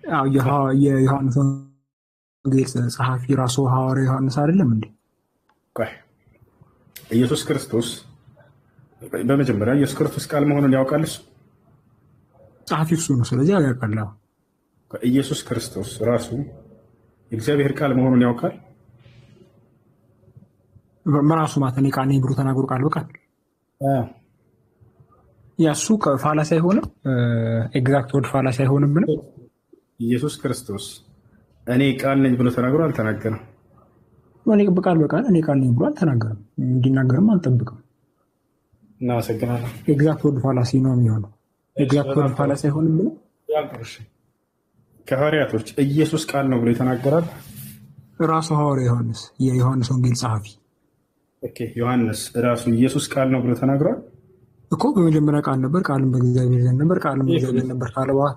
አዎ፣ የዮሐንስ ወንጌል ጸሐፊ ራሱ ሐዋርያው ዮሐንስ አይደለም እንዴ? ቆይ፣ ኢየሱስ ክርስቶስ በመጀመሪያ ኢየሱስ ክርስቶስ ቃል መሆኑን ያውቃል እሱ? ጸሐፊ እሱ ነው። ስለዚህ ያውቃል። አዎ። ኢየሱስ ክርስቶስ ራሱ የእግዚአብሔር ቃል መሆኑን ያውቃል? በራሱ ማለት እኔ ቃል ነኝ ብሎ ተናግሮ ቃል በቃል ያ እሱ fallacy አይሆንም። Exact word fallacy አይሆንም። ምንም ኢየሱስ ክርስቶስ እኔ ቃል ነኝ ብሎ ተናግሮ አልተናገረም? እኔ በቃል በቃል እኔ ቃል ነኝ ብሎ አልተናገረም። እንዲናገርም አልጠብቅም። እናመሰግናለን። Exact word fallacy ነው የሚሆነው። Exact word fallacy አይሆንም ብሎ ከሐዋርያቶች ኢየሱስ ቃል ነው ብሎ የተናገራል? ራሱ ሐዋርያ ዮሐንስ፣ የዮሐንስ ወንጌል ጸሐፊ። Okay፣ ዮሐንስ ራሱ ኢየሱስ ቃል ነው ብሎ ተናግሯል? እኮ በመጀመሪያ ቃል ነበር፣ ቃልም በእግዚአብሔር ዘንድ ነበር፣ ቃልም እግዚአብሔር ነበር ካለ በኋላ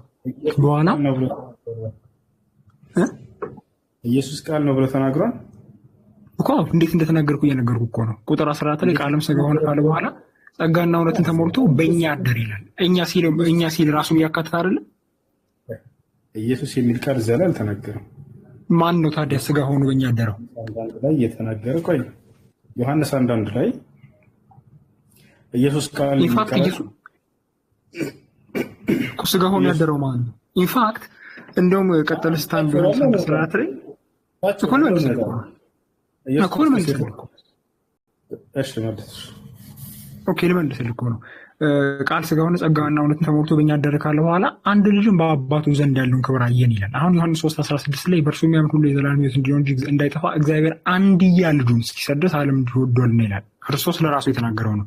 ኢየሱስ ቃል ነው ብሎ ተናግሯል? እኮ እንዴት እንደተናገርኩ እየነገርኩ እኮ ነው። ቁጥር 14 ላይ ቃልም ስጋ ሆነ ካለ በኋላ ጸጋና እውነትን ተሞልቶ በእኛ አደር ይላል። እኛ ሲል ራሱን እያካተተ አይደለም? ኢየሱስ የሚል ቃል እዚያ ላይ አልተናገረም። ማን ነው ታዲያ ስጋ ሆኖ በእኛ አደረው? አንዳንድ ላይ እየተናገረ፣ ቆይ፣ ዮሐንስ አንዳንድ ላይ ኢየሱስ ቃል In fact ኢየሱስ ስጋ ሆኖ ያደረው ማን ነው? In fact እንደውም ቀጠል ስታንድ ዮሐንስ 1:14 ላይ እኮ ልመልስልህ እኮ ልመልስልህ እኮ። እሺ መልስ። Okay፣ ልመልስልህ እኮ ነው። ቃል ስጋ ሆነ፣ ጸጋና እውነትን ተሞልቶ በእኛ አደረ ካለ በኋላ አንድ ልጅም በአባቱ ዘንድ ያለውን ክብር አየን ይላል። አሁን ዮሐንስ 3:16 ላይ በእርሱ የሚያምን ሁሉ የዘላለም ሕይወት እንዲሆን እንጂ እንዳይጠፋ እግዚአብሔር አንድያ ልጁን እስኪሰጥ ድረስ ዓለምን እንዲሁ ወዷልና ይላል። ክርስቶስ ለራሱ የተናገረው ነው።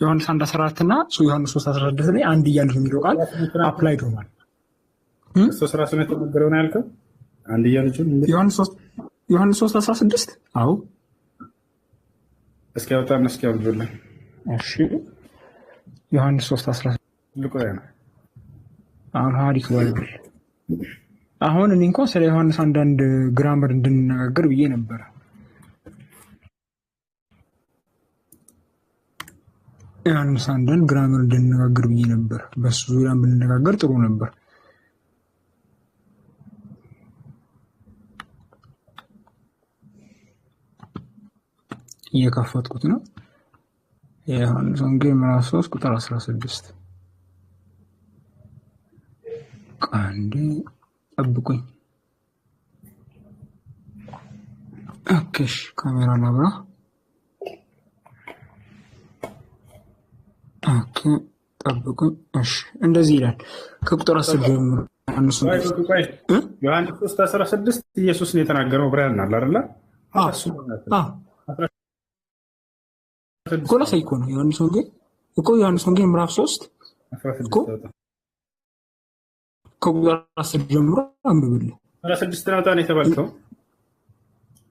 ዮሐንስ 1:14 እና ዮሐንስ 3:16 ላይ አንድያ ልጁ የሚለው ቃል applied ሆኗል። ክርስቶስ ራሱ ነው የተናገረው ነው ያልከው? አንድያ ልጁን? ዮሐንስ 3:16፣ አዎ። እስኪ አውጣና እስኪ አንብብልን። እሺ፣ ዮሐንስ 3:16። ትልቁ ላይ ነው። Amharic Bible። አሁን እኔ እንኳን ስለ ዮሐንስ አንዳንድ grammar እንድንነጋገር ብዬ ነበረ። ዮሐንስ አንዳንድ grammar እንድንነጋገር ብዬ ነበር። በሱ ዙሪያ ብንነጋገር ጥሩ ነበር። እየከፈትኩት ነው። የዮሐንስ ወንጌል ምዕራፍ 3 ቁጥር 16። አንዴ ጠብቁኝ። Okay፣ እሺ፣ ካሜራ ላብራ። Okay፣ ጠብቁኝ። እሺ፣ እንደዚህ ይላል ከቁጥር 10 ጀምሮ ዮሐንስ ወንጌል። ዮሐንስ 3:16 ኢየሱስ ነው የተናገረው ብለናል አይደለ? እኮ ላሳይ እኮ ነው። ዮሐንስ ወንጌል እኮ ዮሐንስ ወንጌል ምዕራፍ 3 እኮ ከቁጥር 10 ጀምሮ አንብብልህ። 16 ናውጣ ነው የተባልከው።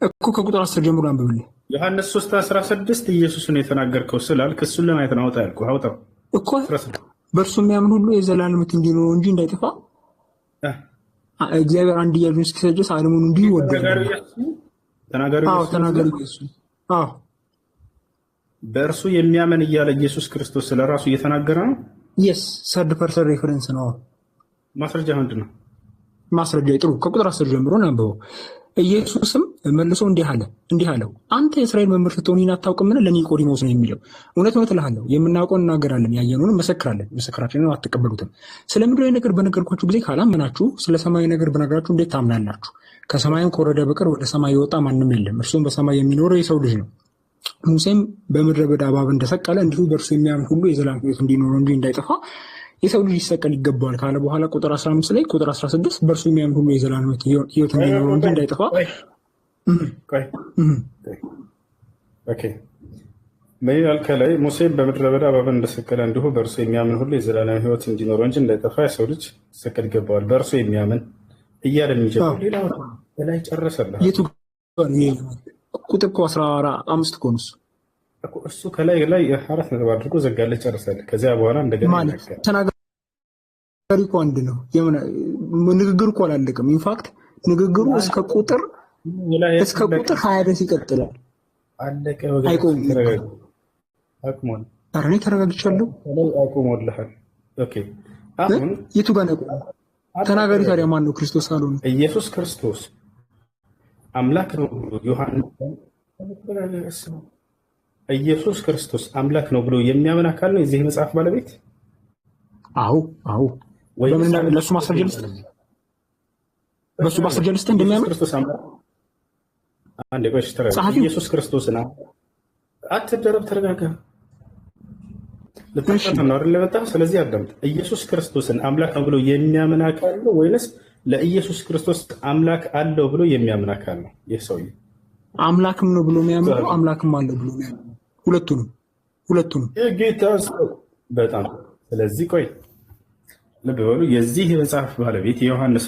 እኮ ከቁጥር 10 ጀምሮ አንብብልህ። ዮሐንስ 3:16 ኢየሱስ ነው የተናገርከው ስላልክ እሱን ለማየት ነው አውጣ ያልኩህ። አውጣው። እኮ በእርሱ የሚያምን ሁሉ የዘላለም ሕይወት እንዲኖረው እንጂ እንዳይጠፋ እግዚአብሔር አንድያ ልጁን እስኪሰጥ ድረስ ዓለሙን እንዲሁ ወዷል። ተናጋሪው አዎ፣ ተናጋሪው ኢየሱስ። አዎ። በእርሱ የሚያምን እያለ ኢየሱስ ክርስቶስ ስለ ራሱ እየተናገረ ነው። Yes፣ third person reference ነው። ማስረጃ ምንድን ነው? ማስረጃ ጥሩ፣ ከቁጥር 10 ጀምሮ እናንብበው። ኢየሱስም መልሶ እንዲህ አለው፣ አንተ የእስራኤል መምህር ስትሆን ይህን አታውቅምን? ለኒቆዲሞስ ነው የሚለው። እውነት እውነት እልሃለሁ የምናውቀውን እናገራለን፣ ያየነውን እንመሰክራለን፣ ምስክራችንን አትቀበሉትም። ስለ ምድራዊ ነገር በነገርኳችሁ ጊዜ ካላመናችሁ ስለ ሰማያዊ ነገር ብነግራችሁ እንዴት ታምናላችሁ? ከሰማይም ከወረደ በቀር ወደ ሰማይ የወጣ ማንም የለም፣ እርሱም በሰማይ የሚኖረው የሰው ልጅ ነው። ሙሴም በምድረ በዳ እባብ እንደሰቀለ እንዲሁ በእርሱ የሚያምን ሁሉ የዘላለም ሕይወት እንዲኖረው እንጂ እንዳይጠፋ የሰው ልጅ ይሰቀል ይገባዋል ካለ በኋላ ቁጥር 15 ላይ፣ ቁጥር 16 በእርሱ የሚያምን ሁሉ የዘላለም ሕይወት እንዲኖረው እንጂ እንዳይጠፋ። Okay፣ ምን ይላል ከላይ? ሙሴም በምድረ በዳ እባብን እንደሰቀለ እንዲሁ በእርሱ የሚያምን ሁሉ የዘላለም ሕይወት እንዲኖረው እንጂ እንዳይጠፋ የሰው ልጅ ይሰቀል ይገባዋል። በእርሱ የሚያምን እያለ የሚጀምር ሌላ ላይ ጨረሰልህ። የቱ ጋር ነው? ቁጥር እኮ 15 እኮ ነው እሱ። እሱ ከላይ ላይ አራት ነጥብ አድርጎ ዘጋለህ፣ ጨርሰልህ። ከዚያ በኋላ እንደገና ማለት ተናጋሪ እኮ አንድ ነው። ንግግር እኮ አላለቅም። In fact ንግግሩ እስከ ቁጥር 20 ድረስ ይቀጥላል። አለቀ። አይቆምም። አቁሟል። ኧረ እኔ ተረጋግቻለሁ። አቁሞልሃል። Okay፣ አሁን የቱ ጋር ነው ያቆመው? ተናጋሪ ታዲያ ማን ነው? ክርስቶስ ካልሆነ ኢየሱስ ክርስቶስ አምላክ ነው ብሎ ዮሐንስ ኢየሱስ ክርስቶስ አምላክ ነው ብሎ የሚያምን አካል ነው የዚህ መጽሐፍ ባለቤት? አዎ አዎ። ለእሱ ማስረጃ ልስጥ፣ በሱ ማስረጃ ልስጥ እንደሚያምን አንዴ ቆይ፣ ተረጋጋ። ኢየሱስ ክርስቶስን አትደረብ፣ ተረጋጋ። ልትፈተን ነው አይደል የመጣህ? ስለዚህ አዳምጥ። ኢየሱስ ክርስቶስን አምላክ ነው ብሎ የሚያምን አካል ነው ወይንስ ለኢየሱስ ክርስቶስ አምላክ አለው ብሎ የሚያምን አካል ነው? ይህ ሰውዬ አምላክም ነው ብሎ የሚያምነው አምላክም አለው ብሎ የሚያምነው ሁለቱንም ሁለቱንም የጌታ ሰው በጣም። ስለዚህ ቆይ ልብ በሉ። የዚህ መጽሐፍ ባለቤት የዮሐንስ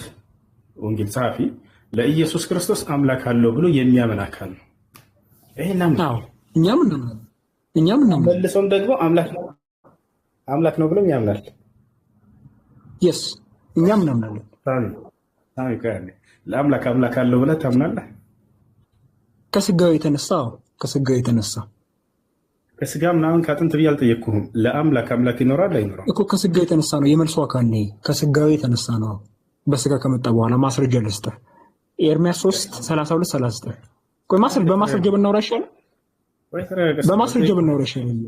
ወንጌል ጸሐፊ ለኢየሱስ ክርስቶስ አምላክ አለው ብሎ የሚያምን አካል ነው። ይሄን እኛም እናምናለን። እኛም እናምናለን። መልሶም ደግሞ አምላክ ነው ብሎም ያምናል። Yes፣ እኛም እናምናለን። ለአምላክ አምላክ አለው ብለህ ታምናለህ? ከስጋው የተነሳ ከስጋው የተነሳ ከስጋ ምናምን ከአጥንት ብዬ አልጠየቅኩህም። ለአምላክ አምላክ ይኖራል አይኖርም? እኮ ከስጋው የተነሳ ነው። የመልሱ አካል ነው። ከስጋው የተነሳ ነው። በስጋ ከመጣ በኋላ ማስረጃ ልስጥህ። ኤርምያስ 3 32 39። ቆይ በማስረጃ ብናወራ ይሻላል። በማስረጃ ብናወራ ይሻላል።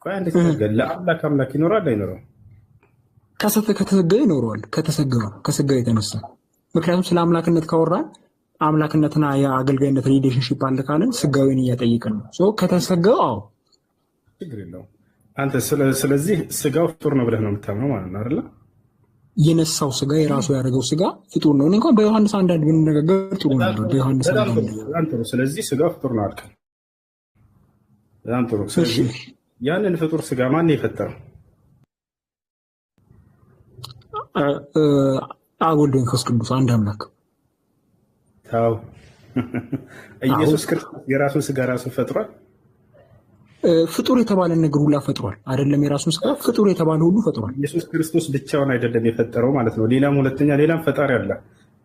ቆይ አንዴ ተረጋጋ። ለአምላክ አምላክ ይኖራል አይኖርም? ከተሰጋው ይኖረዋል። ከተሰጋው ከስጋው የተነሳ ምክንያቱም ስለ አምላክነት ካወራን አምላክነትና የአገልጋይነት relationship አለ ካለን ስጋዊን እያጠይቅን ነው። So ከተሰጋው አዎ ችግር የለውም። አንተ ስለዚህ ስጋው ፍጡር ነው ብለህ ነው የምታምነው ማለት ነው አይደለ? የነሳው ስጋ የራሱ ያደረገው ስጋ ፍጡር ነው። እኔ እንኳን በዮሐንስ አንዳንድ ብንነጋገር ጥሩ ነበር። በዮሐንስ አንዳንድ ጥሩ። ስለዚህ ስጋው ፍጡር ነው አልከኝ። በጣም ጥሩ። ስለዚህ ያንን ፍጡር ስጋ ማን የፈጠረው? አብ ወልድ መንፈስ ቅዱስ አንድ አምላክ። ታው ኢየሱስ ክርስቶስ የራሱን ስጋ ራሱ ፈጥሯል። ፍጡር የተባለ ነገር ሁላ ፈጥሯል። አይደለም የራሱን ስጋ ፍጡር የተባለ ሁሉ ፈጥሯል። ኢየሱስ ክርስቶስ ብቻውን አይደለም የፈጠረው ማለት ነው። ሌላም ሁለተኛ ሌላም ፈጣሪ አለ።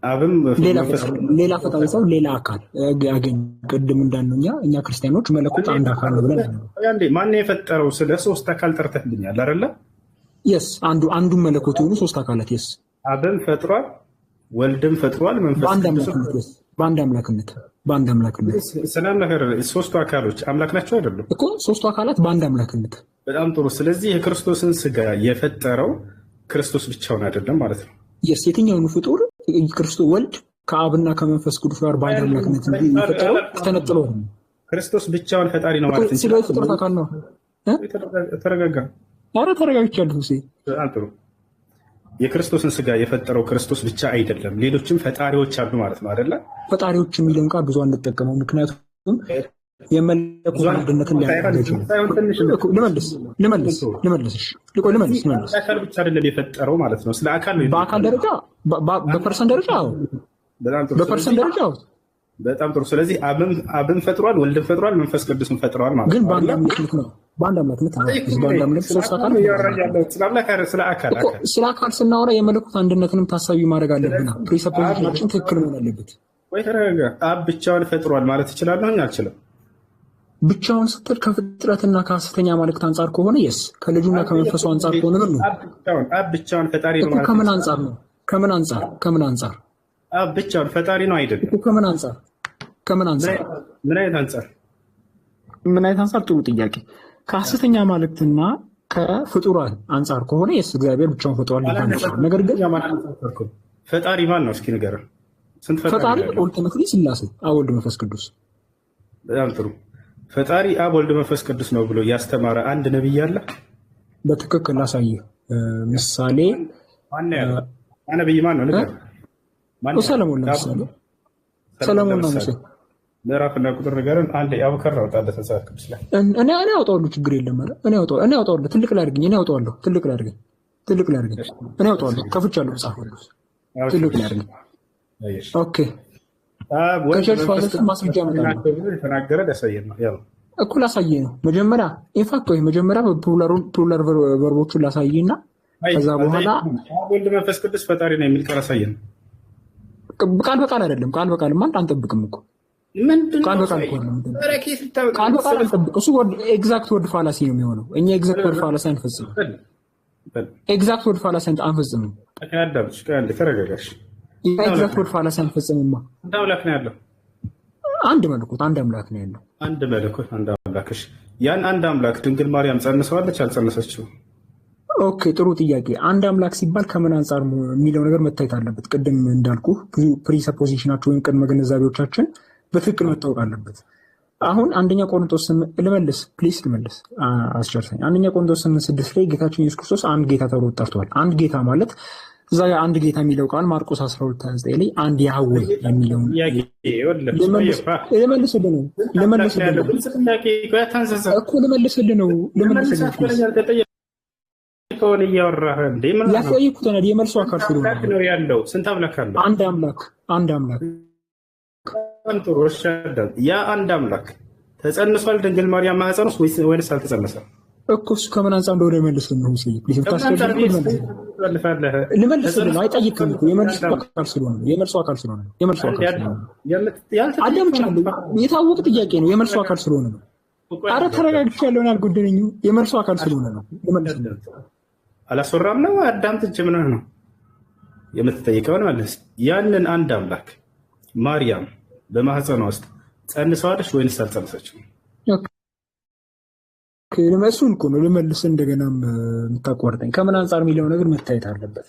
አብም ሌላ ፈጣሪ ሰው ሌላ አካል አገኝ። ቅድም እንዳልነው እኛ ክርስቲያኖች መለኮት አንድ አካል ነው ብለን ማነው የፈጠረው? ስለ ሶስት አካል ጠርተህልኛል አይደለ? Yes፣ አንዱ መለኮት የሆኑ ሶስት አካላት yes። አብም ፈጥሯል፣ ወልድም ፈጥሯል፣ መንፈስ ቅዱስ በአንድ አምላክነት በአንድ አምላክነት ስለ ሶስቱ አካሎች አምላክ ናቸው አይደሉም? እኮ ሶስቱ አካላት በአንድ አምላክነት። በጣም ጥሩ። ስለዚህ የክርስቶስን ስጋ የፈጠረው ክርስቶስ ብቻውን አይደለም ማለት ነው። Yes፣ የትኛውን ፍጡር ክርስቶስ ወልድ ከአብና ከመንፈስ ቅዱስ ጋር በአንድ አምላክነት እንጂ የፈጠረው ተነጥሎ ነው። ክርስቶስ ብቻውን ፈጣሪ ነው ማለት እንችላለን። ስጋዊ ፍጥረት አካል ነው። ተረጋጋ። ኧረ ተረጋግቻለሁ። በጣም ጥሩ። የክርስቶስን ስጋ የፈጠረው ክርስቶስ ብቻ አይደለም፣ ሌሎችም ፈጣሪዎች አሉ ማለት ነው አይደለ? ፈጣሪዎች የሚለውን ቃል ብዙ አንጠቀመው፣ ምክንያቱም የመለኮት አንድነትን ልመልስ ልመልስ ልመልስ ልመልስ አካል ብቻ አይደለም የፈጠረው ማለት ነው። ስለ አካል ነው። በአካል ደረጃ በ person ደረጃ አዎ፣ በ person ደረጃ አዎ። በጣም ጥሩ። ስለዚህ አብም ፈጥሯል፣ ወልድም ፈጥሯል፣ መንፈስ ቅዱስም ፈጥሯል ማለት ነው። ግን በአንድ አምላክነት ነው። በአንድ አምላክነት ነው። በአንድ አምላክ ሶስት አካል ስለ አካል ስናወራ የመለኮት አንድነትንም ታሳቢ ማድረግ አለብን። Presupposition ኣችን ትክክል መሆን አለበት። ወይ ተረጋጋ። አብ ብቻውን ፈጥሯል ማለት እችላለሁ? አልችልም። ብቻውን ስትል ከፍጥረትና ከሐሰተኛ አማልክት አንጻር ከሆነ yes፣ ከልጁና ከመንፈሱ አንጻር ከሆነ ግን ነው። አብ ብቻውን ፈጣሪ ነው ማለት ከምን አንጻር ነው? ከምን አንጻር ከምን አንጻር አብ ብቻውን ፈጣሪ ነው አይደለም? ከምን አንጻር ከምን አንጻር ምን አይነት አንጻር ምን አይነት አንጻር? ጥሩ ጥያቄ። ከሐሰተኛ አማልክትና ከፍጡራን አንጻር ከሆነ yes እግዚአብሔር ብቻውን ፈጥሯል ሊባል ይችላል። ነገር ግን ፈጣሪ ማን ነው? እስኪ ንገረን። ስንት ፈጣሪ? Ultimately ሥላሴ አብ ወልድ መንፈስ ቅዱስ። በጣም ጥሩ። ፈጣሪ አብ ወልድ መንፈስ ቅዱስ ነው ብሎ ያስተማረ አንድ ነብይ አለ? በትክክል ላሳየህ። ምሳሌ ነብይ ማን ነው? ንገረን። ሰለሞን ለምሳሌ ሰለሞን ነው ሙሴ ምዕራፍና ቁጥር ንገረን። አንድ አቡከር አውጣለት መጽሐፍ ቅዱስ ላይ። እኔ አውጣዋለሁ፣ ችግር የለም። እኔ አውጣዋለሁ፣ ትልቅ ላድርግኝ። እኔ አውጣዋለሁ፣ ትልቅ ላድርግኝ፣ ትልቅ ላድርግኝ። እኔ አውጣዋለሁ፣ ከፍቻለሁ መጽሐፍ ቅዱስ፣ ትልቅ ላድርግኝ። Okay፣ ከ church fathers ማስረጃ እመጣለሁ የተናገረ ሊያሳየን ነው እኮ ላሳየህ ነው። መጀመሪያ in fact ወይ መጀመሪያ plural verb ኦቹን ላሳይና ከዛ በኋላ ወልድ መንፈስ ቅዱስ ፈጣሪ ነው የሚል ቃል አሳየን። ቃል በቃል አይደለም፣ ቃል በቃልማ አንጠብቅም እኮ ቃል በቃል እኮ ቃል በቃል አንጠብቅም። እሱ exact word fallacy ነው የሚሆነው። እኛ exact word fallacy አንፈጽምም። Exact word fallacy አንፈጽምም። አዳምጪ፣ ቆይ አንዴ ተረጋጋሽ። ስንት አምላክ exact ነው? word fallacy አንፈጽምማ። ስንት አምላክ ነው ያለው? አንድ መለኮት አንድ አምላክ ነው ያለው። አንድ መለኮት አንድ አምላክ። እሺ፣ ያን አንድ አምላክ ድንግል ማርያም ጸንሰዋለች አልጸነሰችው? Okay፣ ጥሩ ጥያቄ። አንድ አምላክ ሲባል ከምን አንጻር የሚለው ነገር መታየት አለበት። ቅድም እንዳልኩ presupposition ኣችን ወይም ቅድመ ግንዛቤዎቻችን በትክክል መታወቅ አለበት። አሁን አንደኛ ቆሮንቶስ ልመልስ፣ please ልመልስ፣ አስጨርሰኝ። አንደኛ ቆሮንቶስ 8:6 ላይ ጌታችን ኢየሱስ ክርስቶስ አንድ ጌታ ተብሎ ጠርቷል። አንድ ጌታ ማለት እዛ ጋር አንድ ጌታ የሚለው ቃል ማርቆስ 12:29 ላይ አንድ ያህዌ የሚለውን ጥያቄ ይኸውልህ፣ ልመልስልህ ነው ስንት አምላክ ነው ልመልስልህ ያለው? ነው ግልጽ ጥያቄ። ቆይ አታንዘዘ። እኮ ልመልስልህ ነው ልመልስ ልመልስልህ ነው please። አትበለኝ። ያልተጠየቀውን እያወራህ እንዴ? ምን ሆነህ ነው? ያስጠየቅኩት የመልሱ ስንት አካል ስለሆነ አምላክ ነው። ነው ያለው? ስንት አምላክ አለው? አንድ አምላክ አንድ አምላክ። በጣም ጥሩ። እሺ አዳም፣ ያ አንድ አምላክ ተጸንሷል ድንግል ማርያም ማህፀን ውስጥ ወይንስ አልተጸነሰም? እኮ እሱ ከምን አንጻር እንደሆነ መልስልህ ነው ሁሴን። Please ከምን አንጻር ብታስረዳኝ እኮ ልመልስልህ ትመልሳለህ? ልመልስልህ ነው። አይጠይቅም እኮ የመልሱ አንድ አምላክ አካል ስለሆነ ነው። የመልሱ አካል ስለሆነ ነው። የመልሱ አንድ አካል ያለ ስለሆነ ነው። ያልተጠየቀውን አዳምጫለሁ። የታወቀ ጥያቄ ነው። የመልሱ አካል ስለሆነ ነው። ቆይ አረ አዳም፣ ተረጋግቻለሁ፣ አልጎደለኝም። የመልሱ አካል ስለሆነ ነው። ልመልስልህ ነው። አላስወራም ነው። አዳምጥ እንጂ ምን ሆነህ ነው? የምትጠይቀውን መልስ። ያንን አንድ አምላክ ማርያም በማህፀኗ ውስጥ ጸንሰዋለች ወይንስ አልጸነሰችም? Okay፣ እሱን እኮ ነው ልመልስ። እንደገናም የምታቋርጠኝ ከምን አንጻር የሚለው ነገር መታየት አለበት።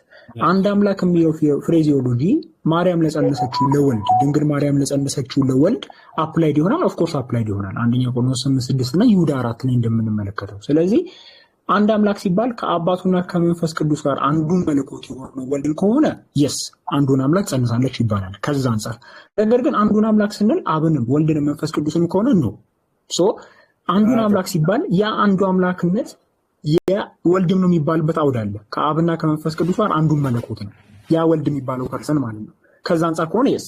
አንድ አምላክ የሚለው phraseology ማርያም ለጸነሰችው ለወልድ፣ ድንግል ማርያም ለጸነሰችው ለወልድ applied ይሆናል። Of course applied ይሆናል። አንደኛ ቆሮንቶስ 8:6 እና ይሁዳ 4 ላይ እንደምንመለከተው። ስለዚህ አንድ አምላክ ሲባል ከአባቱና ከመንፈስ ቅዱስ ጋር አንዱን መለኮት የሆነው ወልድን ከሆነ yes፣ አንዱን አምላክ ጸንሳለች ይባላል ከዛ አንጻር። ነገር ግን አንዱን አምላክ ስንል አብንም ወልድንም መንፈስ ቅዱስንም ከሆነ ነው። So አንዱን አምላክ ሲባል ያ አንዱ አምላክነት የወልድም ነው የሚባልበት አውድ አለ። ከአብና ከመንፈስ ቅዱስ ጋር አንዱን መለኮት ነው ያ ወልድ የሚባለው person ማለት ነው። ከዛ አንጻር ከሆነ yes።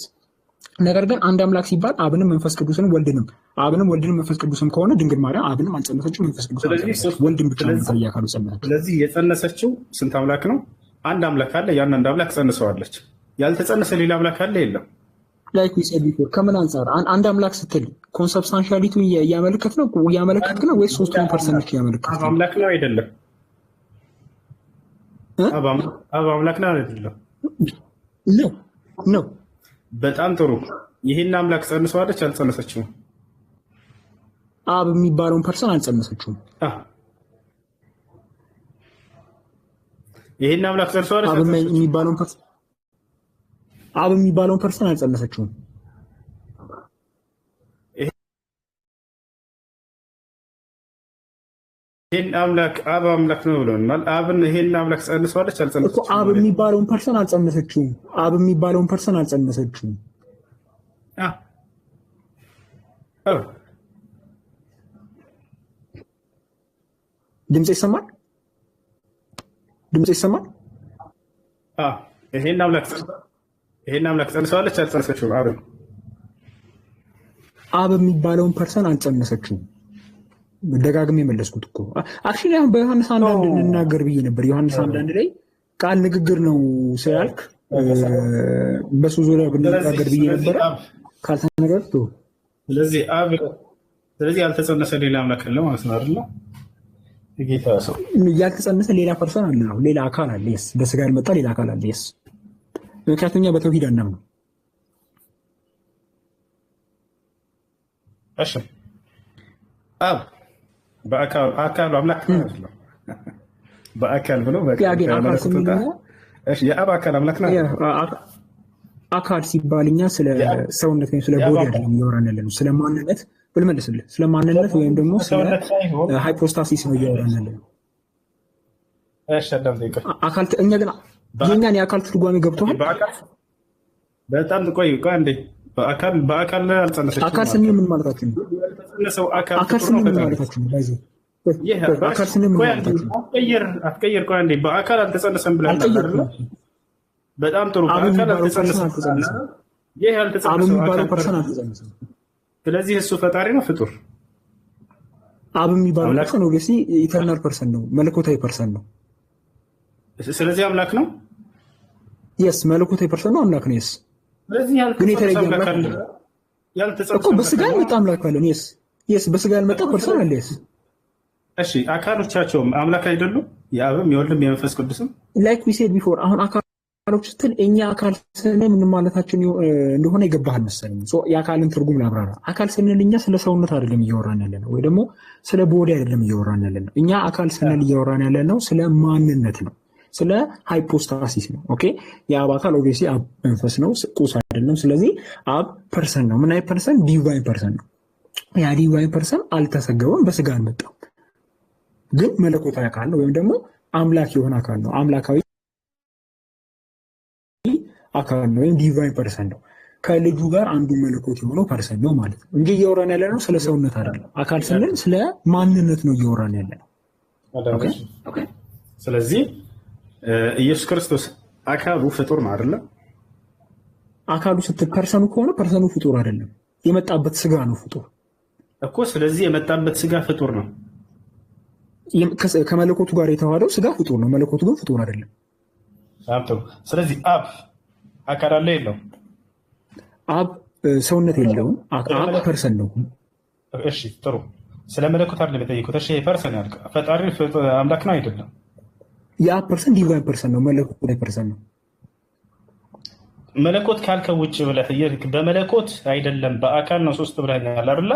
ነገር ግን አንድ አምላክ ሲባል አብንም መንፈስ ቅዱስንም ወልድንም፣ አብንም ወልድንም መንፈስ ቅዱስም ከሆነ ድንግል ማርያም አብንም አልጸነሰችም፣ መንፈስ ቅዱስ ስለዚህ አልጸነሰችም፣ ወልድን ብቻ ነው ስለዚህ የሚታይ አካሉ ጸነሰች። ስለዚህ የጸነሰችው ስንት አምላክ ነው? አንድ አምላክ አለ። ያን አንድ አምላክ ጸንሰዋለች። ያልተጸነሰ ሌላ አምላክ አለ? የለም። Like we said before፣ ከምን አንጻር አንድ አምላክ ስትል consubstantiality ውን እያመለከትክ ነው ወይስ ሶስቱን person ኦች እያመለከትክ አብ ነው? አምላክ ነው አይደለም? እ? አብ አምላክ ነው አይደለም? ነው። በጣም ጥሩ። ይህን አምላክ ጸንሰዋለች አልጸነሰችውም? አብ የሚባለውን person አልጸነሰችውም። ይህን አምላክ ጸንሰዋለች አብ አልጸነሰችውም? የሚባለውን person አብ የሚባለውን person አልጸነሰችውም። ይህን አምላክ አብ አምላክ ነው ብሎናል። አብን ይህን አምላክ ጸንሰዋለች እኮ አልጸነሰችውም? አብ የሚባለውን person አልጸነሰችውም። አብ የሚባለውን person አልጸነሰችውም። አዎ። ድምጽ ይሰማል? ድምጽ ይሰማል? አዎ። ይሄን አምላክ ጸንሰዋለች አልጸነሰችውም? አብን አብ የሚባለውን person አልጸነሰችውም። ደጋግሜ የመለስኩት እኮ actually አሁን በዮሐንስ 1:1 እንናገር ብዬ ነበር። ዮሐንስ 1:1 ላይ ቃል ንግግር ነው ስላልክ በሱ ዙሪያ ብንነጋገር ብዬ ነበረ። ካልተነጋገር ስለዚህ አብ ስለዚህ ያልተጸነሰ ሌላ አምላክ አለ ማለት ነው አይደለ? ጌታ ሰው ያልተጸነሰ ሌላ person አለ ነው፣ ሌላ አካል አለ። Yes፣ በስጋ ያልመጣ ሌላ አካል አለ። Yes፣ ምክንያቱም እኛ በተውሂድ አናምንም። እሺ፣ አብ በአካሉ አካሉ አምላክ ነው አይደለም? በአካል ብሎ ያ ግን አካል ስንል እሺ፣ የአብ አካል አምላክ ነው። አካል ሲባል እኛ ስለ ሰውነት ወይም ስለ body አይደለም እያወራን ያለ ነው። ስለ ማንነት ብልመልስልህ፣ ስለ ማንነት ወይም ደግሞ ስለ hypostasis ነው እያወራን ያለ ነው። እሺ፣ አዳም ጠይቀህ አካል እኛ ግን የእኛን የአካል ትርጓሜ ገብቶሃል? በጣም ቆይ ቆይ አንዴ። በአካል አልጸነሰችም። አካል ስንል ምን ማለታችን ነው? ያልተጸነሰው አካል አካል ፍጡር ነው ስንል ምን ፈጣሪ? ማለታችን ነው? ባይዘ አካል ስንል ምን ማለታችን ነው? አትቀይር አትቀይር። ቆይ አንዴ፣ በአካል አልተጸነሰም ብለናል አይደለ? አልጠየቅኩም። በጣም ጥሩ። አብ በአካል የሚባለው person አልተጸነሰም። አልተጸነሰም። ይህ አብ ያልተጸነሰው የሚባለው አካል person አልተጸነሰም። ስለዚህ እሱ ፈጣሪ ነው ፍጡር? አብ የሚባለው አምላክ person obviously eternal person ነው፣ መለኮታዊ person ነው። ስለዚህ አምላክ ነው። Yes፣ መለኮታዊ person ነው፣ አምላክ ነው። Yes። ስለዚህ ግን ያልተጸነሰ የተለየ አምላክ አምላክ አለ። አለ ያልተጸነሰ እኮ በስጋ አምላክ አለ። ያልመጣ አምላክ አለን። Yes፣ በስጋ ያልመጣ person አለ። Yes። እሺ፣ አካሎቻቸውም አምላክ አይደሉም? የአብም የወልድም የመንፈስ ቅዱስም Like we said before፣ አሁን አካል አካሎች ስትል እኛ አካል ስንል ምን ማለታችን እንደሆነ ይገባሃል መሰለኝ። የአካልን ትርጉም ላብራራ። አካል ስንል እኛ ስለ ሰውነት አይደለም እያወራን ያለ ነው፣ ወይ ደግሞ ስለ body አይደለም እያወራን ያለ ነው። እኛ አካል ስንል እያወራን ያለ ነው ስለ ማንነት ነው፣ ስለ hypostasis ነው። Okay፣ የአብ አካል obviously አብ መንፈስ ነው፣ ቁስ አይደለም። ስለዚህ አብ person ነው። ምን አይነት person? Divine person ነው። ያ divine person አልተሰገወም፣ በስጋ አልመጣም፣ ግን መለኮታዊ አካል ነው፣ ወይም ደግሞ አምላክ የሆነ አካል ነው። አምላካዊ አካል ነው ወይም divine person ነው። ከልጁ ጋር አንዱ መለኮት የሆነው person ነው ማለት ነው እንጂ እያወራን ያለ ነው ስለ ሰውነት አይደለም። አካል ስንል ስለ ማንነት ነው እያወራን ያለ ነው። ስለዚህ ኢየሱስ ክርስቶስ አካሉ ፍጡር ነው አይደለም? አካሉ ስትል person ኡ ከሆነ person ኡ ፍጡር አይደለም። የመጣበት ስጋ ነው ፍጡር እኮ። ስለዚህ የመጣበት ስጋ ፍጡር ነው። ከመለኮቱ ጋር የተዋሃደው ስጋ ፍጡር ነው። መለኮቱ ግን ፍጡር አይደለም። ስለዚህ አብ አካል አለ የለውም? አብ ሰውነት የለውም። አብ person ነው። እሺ ጥሩ። ስለ መለኮት አይደለም የጠየኩት። እሺ person ያልክ ፈጣሪ አምላክ ነው አይደለም? የአብ person divine person ነው። መለኮታዊ person ነው። መለኮት ካልከው ውጭ ብለህ በመለኮት አይደለም በአካል ነው ሶስት ብለኸኛል አይደለ?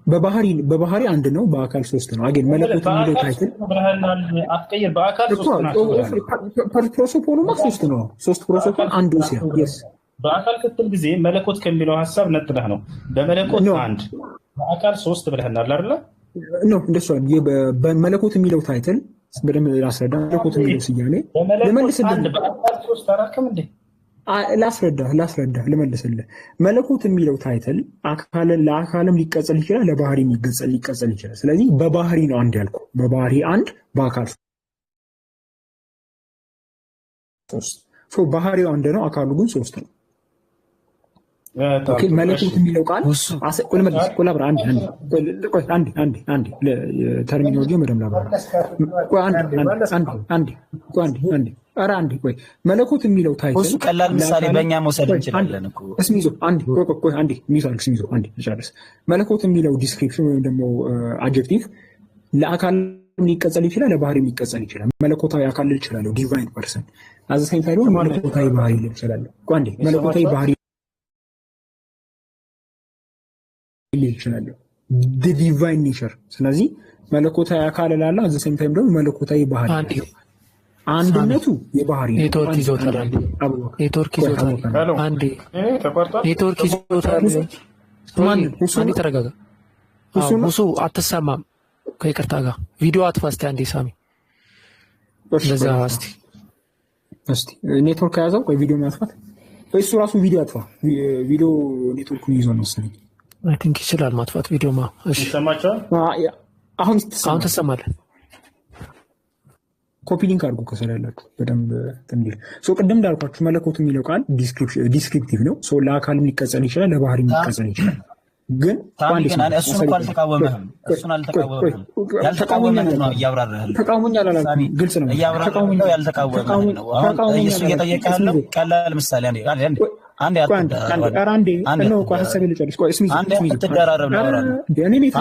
በባህሪ አንድ ነው፣ በአካል ሶስት ነው። Again መለኮት የሚለው title አትቀይር። በአካል ሶስት ናቸው። ፕሮሶፖኑማ ሶስት ነው። ሶስት ፕሮሶፖን አንድ ኡሲያ yes። በአካል ስትል ጊዜ መለኮት ከሚለው ሀሳብ ነጥለህ ነው። በመለኮት አንድ በአካል ሶስት ብለህናል አይደለ? No፣ እንደሱ በመለኮት የሚለው title በደንብ ላስረዳ። መለኮት የሚለው ስያሜ ልመልስልህ፣ በአካል ሶስት አላልክም እንዴ? ላስረዳ ልመልስልህ። መለኮት የሚለው title አካልን ለአካልም ሊቀጸል ይችላል፣ ለባህሪ ሊቀጸል ይችላል። ስለዚህ በባህሪ ነው አንድ ያልኩ፣ በባህሪ አንድ፣ በአካል ሶስት። ባህሪው አንድ ነው፣ አካሉ ግን ሶስት ነው። መለኮት የሚለው ቃል ልመልስ፣ ላብራ፣ አንዴ አንዴ terminology በደንብ ላብራራ። አንዴ አንዴ ኧረ አንዴ ቆይ። መለኮት የሚለው title እሱ ቀላል ምሳሌ በእኛ መውሰድ እንችላለን እኮ። እስሚዞ አንዴ ቆይ ቆይ አንዴ mute አድርግ። እስሚዞ አንዴ ልጨርስ። መለኮት የሚለው description ወይም ደግሞ adjective ለአካል ሊቀጸል ይችላል፣ ለባህሪ ሊቀጸል ይችላል። መለኮታዊ አካል ልል እችላለሁ፣ divine person፣ at the same time መለኮታዊ ባህሪ ልል እችላለሁ። ቆይ አንዴ፣ መለኮታዊ ባህሪ ልል እችላለሁ፣ divine nature። ስለዚህ መለኮታዊ አካል እላለሁ፣ at the same time ደግሞ መለኮታዊ ባህሪ። አንድነቱ የባህሪ ኔትወርክ ይዞታል። ኔትወርክ ይዞታል። አንዴ ኔትወርክ ይዞታል። አንዴ ተረጋጋ። ሁሱ አትሰማም። ከይቅርታ ጋር ቪዲዮ አጥፋ እስኪ አንዴ ሳሚ። ለዛ እስኪ እስኪ ኔትወርክ ከያዘው ቆይ ቪዲዮ ማጥፋት እሱ ራሱ ቪዲዮ አጥፋ። ቪዲዮ ኔትወርኩን ይዞ መሰለኝ። I think ይችላል ማጥፋት ቪዲዮ ማ። እሺ ይሰማቸዋል። አሁን አሁን ትሰማለህ። Copy link አድርጎ ከስር ያላችሁ በደንብ እንዲል። ቅድም እንዳልኳችሁ መለኮት የሚለው ቃል descriptive ነው። ለአካልም ሊቀጸል ይችላል፣ ለባህሪም ሊቀጸል ይችላል። ግን እሱን እኮ አልተቃወመህም። እሱን አልተቃወመህም። ያልተቃወመህን ነው እያብራራህልህ። ተቃውሞኛል አላልኩም። ግልጽ ነው። እያብራራህ ያልተቃወመህን ነው። አሁን እሱ እየጠየቀህ ያለው ቀላል ምሳሌ አንዴ አንዴ አንዴ ነው። ቆይ ሀሳቤን ልጨርስ። ቆይ እስሚ አንዴ አትደራረብ። ላወራ ነው።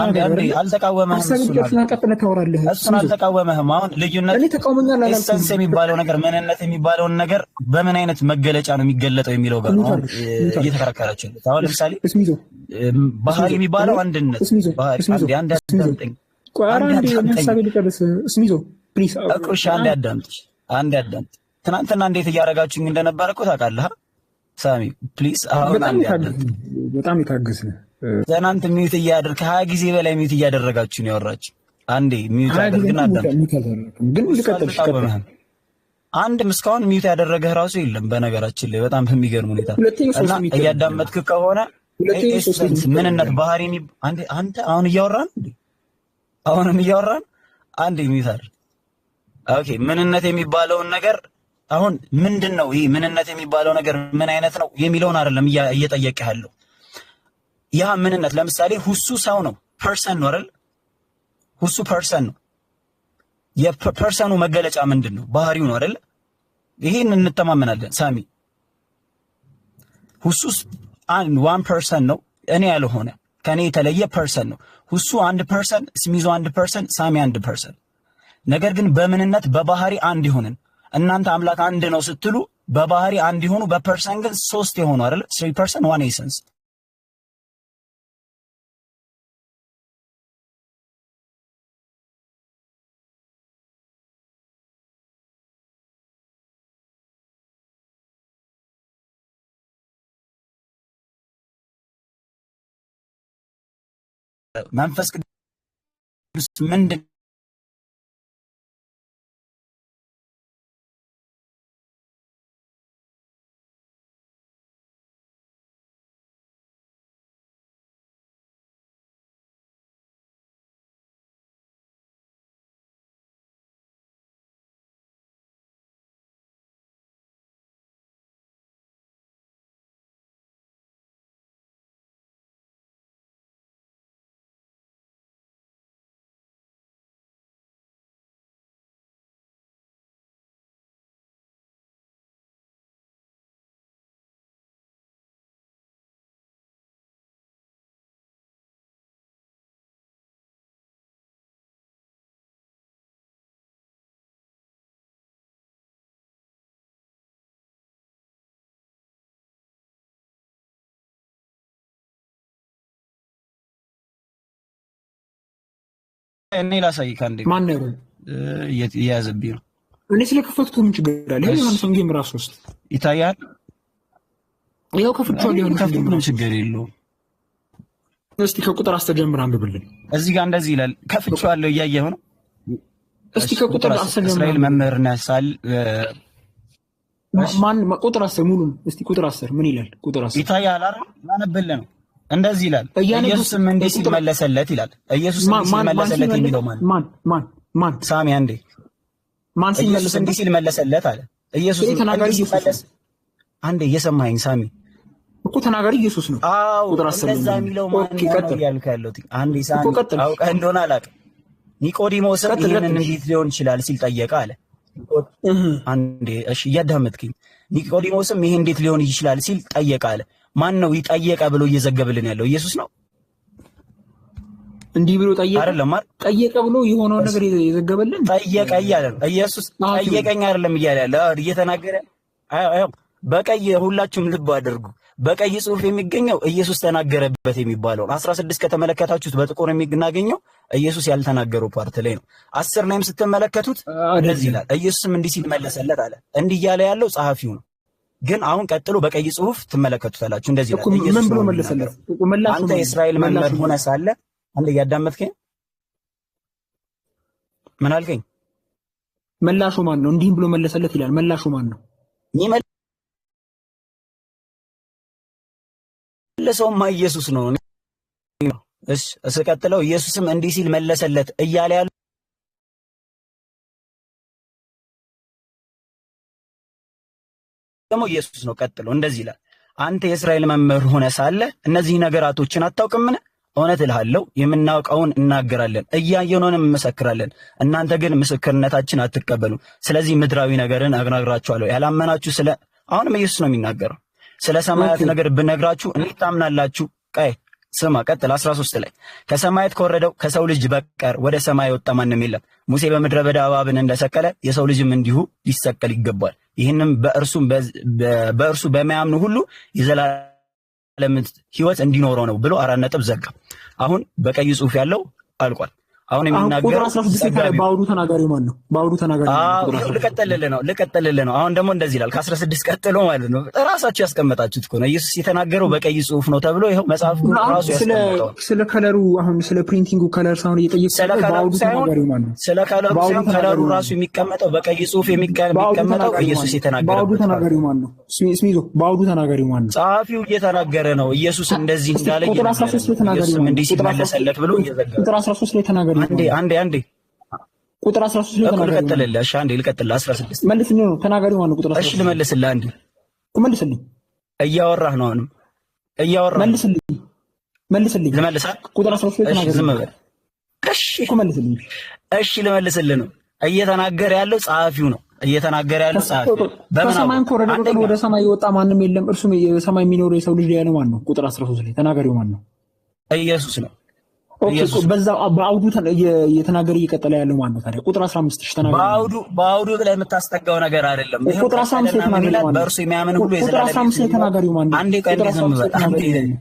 አንዴ አንዴ አልተቃወመህም። ሀሳቤን ልጨርስና ቀጥለህ ታወራለህ። እሱን አልተቃወመህም። አሁን ልዩነት እኔ ተቃውሞኛል አላልኩም። Essence የሚባለው ነገር ምንነት የሚባለውን ነገር በምን አይነት መገለጫ ነው የሚገለጠው የሚለው ጋር ነው እየተከራከራችሁ ያሉት። አሁን ለምሳሌ ባህሪ የሚባለው አንድነት ባህሪ አንዴ አንዴ አዳምጠኝ። ቆይ ኧረ አንዴ ሀሳቤን ልጨርስ። እስሚዞ please እኮ እሺ፣ አንዴ አዳምጥ፣ አንዴ አዳምጥ። ትናንትና እንዴት እያደረጋችሁኝ እንደነበረ እኮ ታውቃለህ ሳሚ፣ please አሁን አንዴ አዳምጥ። በጣም የታገስን ትናንት mute እያደረግ ከ20 ጊዜ በላይ mute እያደረጋችሁ ነው ያወራችሁ። አንዴ mute አድርግና አዳምጥ። ግን ልቀጥል። አንድም እስካሁን mute ያደረገህ ራሱ የለም። በነገራችን ላይ በጣም በሚገርም ሁኔታ እና እያዳመጥክ ከሆነ essence ምንነት ባህሪ አንተ አሁን እያወራን እንዴ? አሁንም እያወራን አንዴ mute አድርግ። Okay፣ ምንነት የሚባለውን ነገር አሁን ምንድን ነው ይህ ምንነት የሚባለው ነገር ምን አይነት ነው የሚለውን አይደለም እየጠየቀ ያለው። ያ ምንነት ለምሳሌ ሁሱ ሰው ነው፣ person ነው አይደል? ሁሱ person ነው። የ person ኡ መገለጫ ምንድን ነው? ባህሪው ነው አይደል? ይሄን እንተማመናለን። ሳሚ ሁሱስ one person ነው፣ እኔ ያልሆነ ከኔ የተለየ person ነው። ሁሱ አንድ person፣ ስሚዞ አንድ person፣ ሳሚ አንድ person። ነገር ግን በምንነት በባህሪ አንድ ይሆንን እናንተ አምላክ አንድ ነው ስትሉ በባህሪ አንድ የሆኑ በ person ግን ሶስት የሆኑ አይደል? Three person one essence። መንፈስ ቅዱስ ምንድን እኔ ላሳይህ አንዴ። ማን ነው እየያዘብኝ ነው። እኔ ስለከፈትኩ ምን ችግር አለ? ይሄ ዮሐንስ ወንጌል ምዕራፍ 3 ይታያል። ይኸው ከፍቼዋለሁ። ዮሐንስ ወንጌል ምንም ችግር የለውም። እስቲ ከቁጥር 10 ጀምር አንብብልን። እዚህ ጋር እንደዚህ ይላል። ከፍቼዋለሁ፣ እያየኸው ነው። እስቲ ከቁጥር 10 ጀምር። እስራኤል መምህር ነህ ሳል ማን ቁጥር 10 ሙሉ እስቲ ቁጥር 10 ምን ይላል? ቁጥር 10 ይታያል አይደል? ላነብልህ ነው። እንደዚህ ይላል። ኢየሱስም እንዲህ ሲል መለሰለት ይላል። ኢየሱስ እንዲህ ሲል መለሰለት የሚለው ማን? ማን ማን ማን? ሳሚ አንዴ ማን ሲል መለሰለት? እንዲህ ሲል መለሰለት አለ። ኢየሱስ ተናጋሪ ኢየሱስ። አንዴ እየሰማኸኝ ሳሚ እኮ ተናጋሪ ኢየሱስ ነው። አዎ እንደዛ የሚለው ማን ነው እያልክ ያለሁት? አንዴ ሳሚ አውቀህ እንደሆነ አላውቅም። ኒቆዲሞስም ይህንን እንዴት ሊሆን ይችላል ሲል ጠየቀ አለ። አንዴ እሺ እያዳመጥክኝ። ኒቆዲሞስም ይሄ እንዴት ሊሆን ይችላል ሲል ጠየቀ አለ። ማን ነው ይጠየቀ ብሎ እየዘገብልን ያለው? ኢየሱስ ነው። እንዲህ ብሎ ጠየቀ አይደለም አይደል? ጠየቀ ብሎ የሆነውን ነገር የዘገበልን ጠየቀ እያለ ነው። ኢየሱስ ጠየቀኝ አይደለም እያለ ያለ እየተናገረ። አይ በቀይ ሁላችሁም ልብ አድርጉ። በቀይ ጽሑፍ የሚገኘው ኢየሱስ ተናገረበት የሚባለው 16 ከተመለከታችሁት በጥቁር የሚናገኘው ኢየሱስ ያልተናገረው part ላይ ነው። 10 ላይም ስትመለከቱት እንደዚህ ይላል። ኢየሱስም እንዲህ ሲል መለሰለት አለ። እንዲህ እያለ ያለው ጸሐፊው ነው። ግን አሁን ቀጥሎ በቀይ ጽሑፍ ትመለከቱታላችሁ። እንደዚህ ይላል። ኢየሱስ ምን ብሎ መለሰለት? አንተ የእስራኤል መምህር ሆነህ ሳለ አንተ እያዳመጥከኝ ምን አልከኝ? መላሹ ማን ነው? እንዲህም ብሎ መለሰለት ይላል። መላሹ ማን ነው? የሚመልሰውማ ኢየሱስ ነው። እሺ እስቀጥለው ኢየሱስም እንዲህ ሲል መለሰለት እያለ ያለው ደግሞ ኢየሱስ ነው። ቀጥሎ እንደዚህ ይላል። አንተ የእስራኤል መምህር ሆነህ ሳለ እነዚህ ነገራቶችን አታውቅምን? እውነት እልሃለሁ የምናውቀውን እናገራለን፣ እያየነውንም እንመሰክራለን፣ እናንተ ግን ምስክርነታችን አትቀበሉም። ስለዚህ ምድራዊ ነገርን እነግራችኋለሁ፣ ያላመናችሁ ስለ አሁንም ኢየሱስ ነው የሚናገረው። ስለ ሰማያት ነገር ብነግራችሁ እንዴት ታምናላችሁ? ቀይ ስማ፣ ቀጥል 13 ላይ ከሰማያት ከወረደው ከሰው ልጅ በቀር ወደ ሰማይ የወጣ ማንም የለም። ሙሴ በምድረ በዳ እባብን እንደሰቀለ የሰው ልጅም እንዲሁ ሊሰቀል ይገባል። ይህንም በእርሱ በሚያምኑ ሁሉ የዘላለም ሕይወት እንዲኖረው ነው ብሎ 4 ነጥብ ዘጋ። አሁን በቀይ ጽሑፍ ያለው አልቋል። አሁን የሚናገረው በአውዱ ተናጋሪው ማን ነው? በአውዱ ተናጋሪው ልቀጥልልህ ነው። አሁን ደግሞ እንደዚህ ይላል ከ16 ቀጥሎ ማለት ነው። ራሳችሁ ያስቀመጣችሁት እኮ ነው። ኢየሱስ የተናገረው በቀይ ጽሑፍ ነው ተብሎ ይኸው መጽሐፍ ራሱ ያስቀመጠው። ስለ color ኡ አሁን ስለ printing ኡ color ሳይሆን እየጠየቅኩ በአውዱ ተናጋሪው ማን ነው? ስለ color ኡ ሳይሆን color ኡ ራሱ የሚቀመጠው በቀይ ጽሑፍ የሚቀመጠው ኢየሱስ የተናገረው በአውዱ ተናጋሪው ማን ነው? ስሚዞ በአውዱ ተናጋሪው ማን ነው? ጸሐፊው እየተናገረ ነው። ኢየሱስ እንደዚህ እንዳለ ቁጥር 13 ላይ ተናጋሪው ኢየሱስም እንዲህ ሲል መለሰለት ብሎ እየዘገበ ቁጥር 13 ላይ ተናጋሪው አንዴ አንዴ ቁጥር 13 ላይ ተናጋሪ ልቀጥልልህ። እሺ አንዴ ልቀጥልህ። 16 መልስልኝ ነው ተናጋሪው ማነው? ቁጥር 13 እሺ ልመልስልህ። አንዴ መልስልኝ። እያወራህ ነው። አሁንም እያወራህ መልስልኝ፣ መልስልኝ። ልመልስህ። ቁጥር 13 ላይ ተናጋሪ ዝም በል። እሺ እኮ መልስልኝ። እሺ ልመልስልህ ነው። እየተናገረ ያለው ጸሐፊው ነው። እየተናገረ ያለው ጸሐፊው ከሰማይ ከወረደ በቀር ወደ ሰማይ የወጣ ማንም የለም፣ እርሱም የሰማይ የሚኖረው የሰው ልጅ ያለው ማን ነው? ቁጥር 13 ላይ ተናጋሪው ማን ነው? ኢየሱስ ነው። Okay፣ ኢየሱስ በዛ በአውዱ እየተናገረ እየቀጠለ ያለው ማን ነው ታዲያ? ቁጥር 15 እሺ፣ ተናገር። በአውዱ ብለህ የምታስጠጋው ነገር አይደለም። ይኸው ቁጥር 15 ቀጠለና ምን የተናገረው ይላል? ማን ነው? በእርሱ የሚያምን ሁሉ ቁጥር የዘላለም 15 ሕይወት እንዲኖረው። የተናጋሪው ማን ነው? አንዴ ቆይ፣ ቁጥር አንዴ ዝም 15 በል፣ አንዴ የተናጋሪው ማን ነው?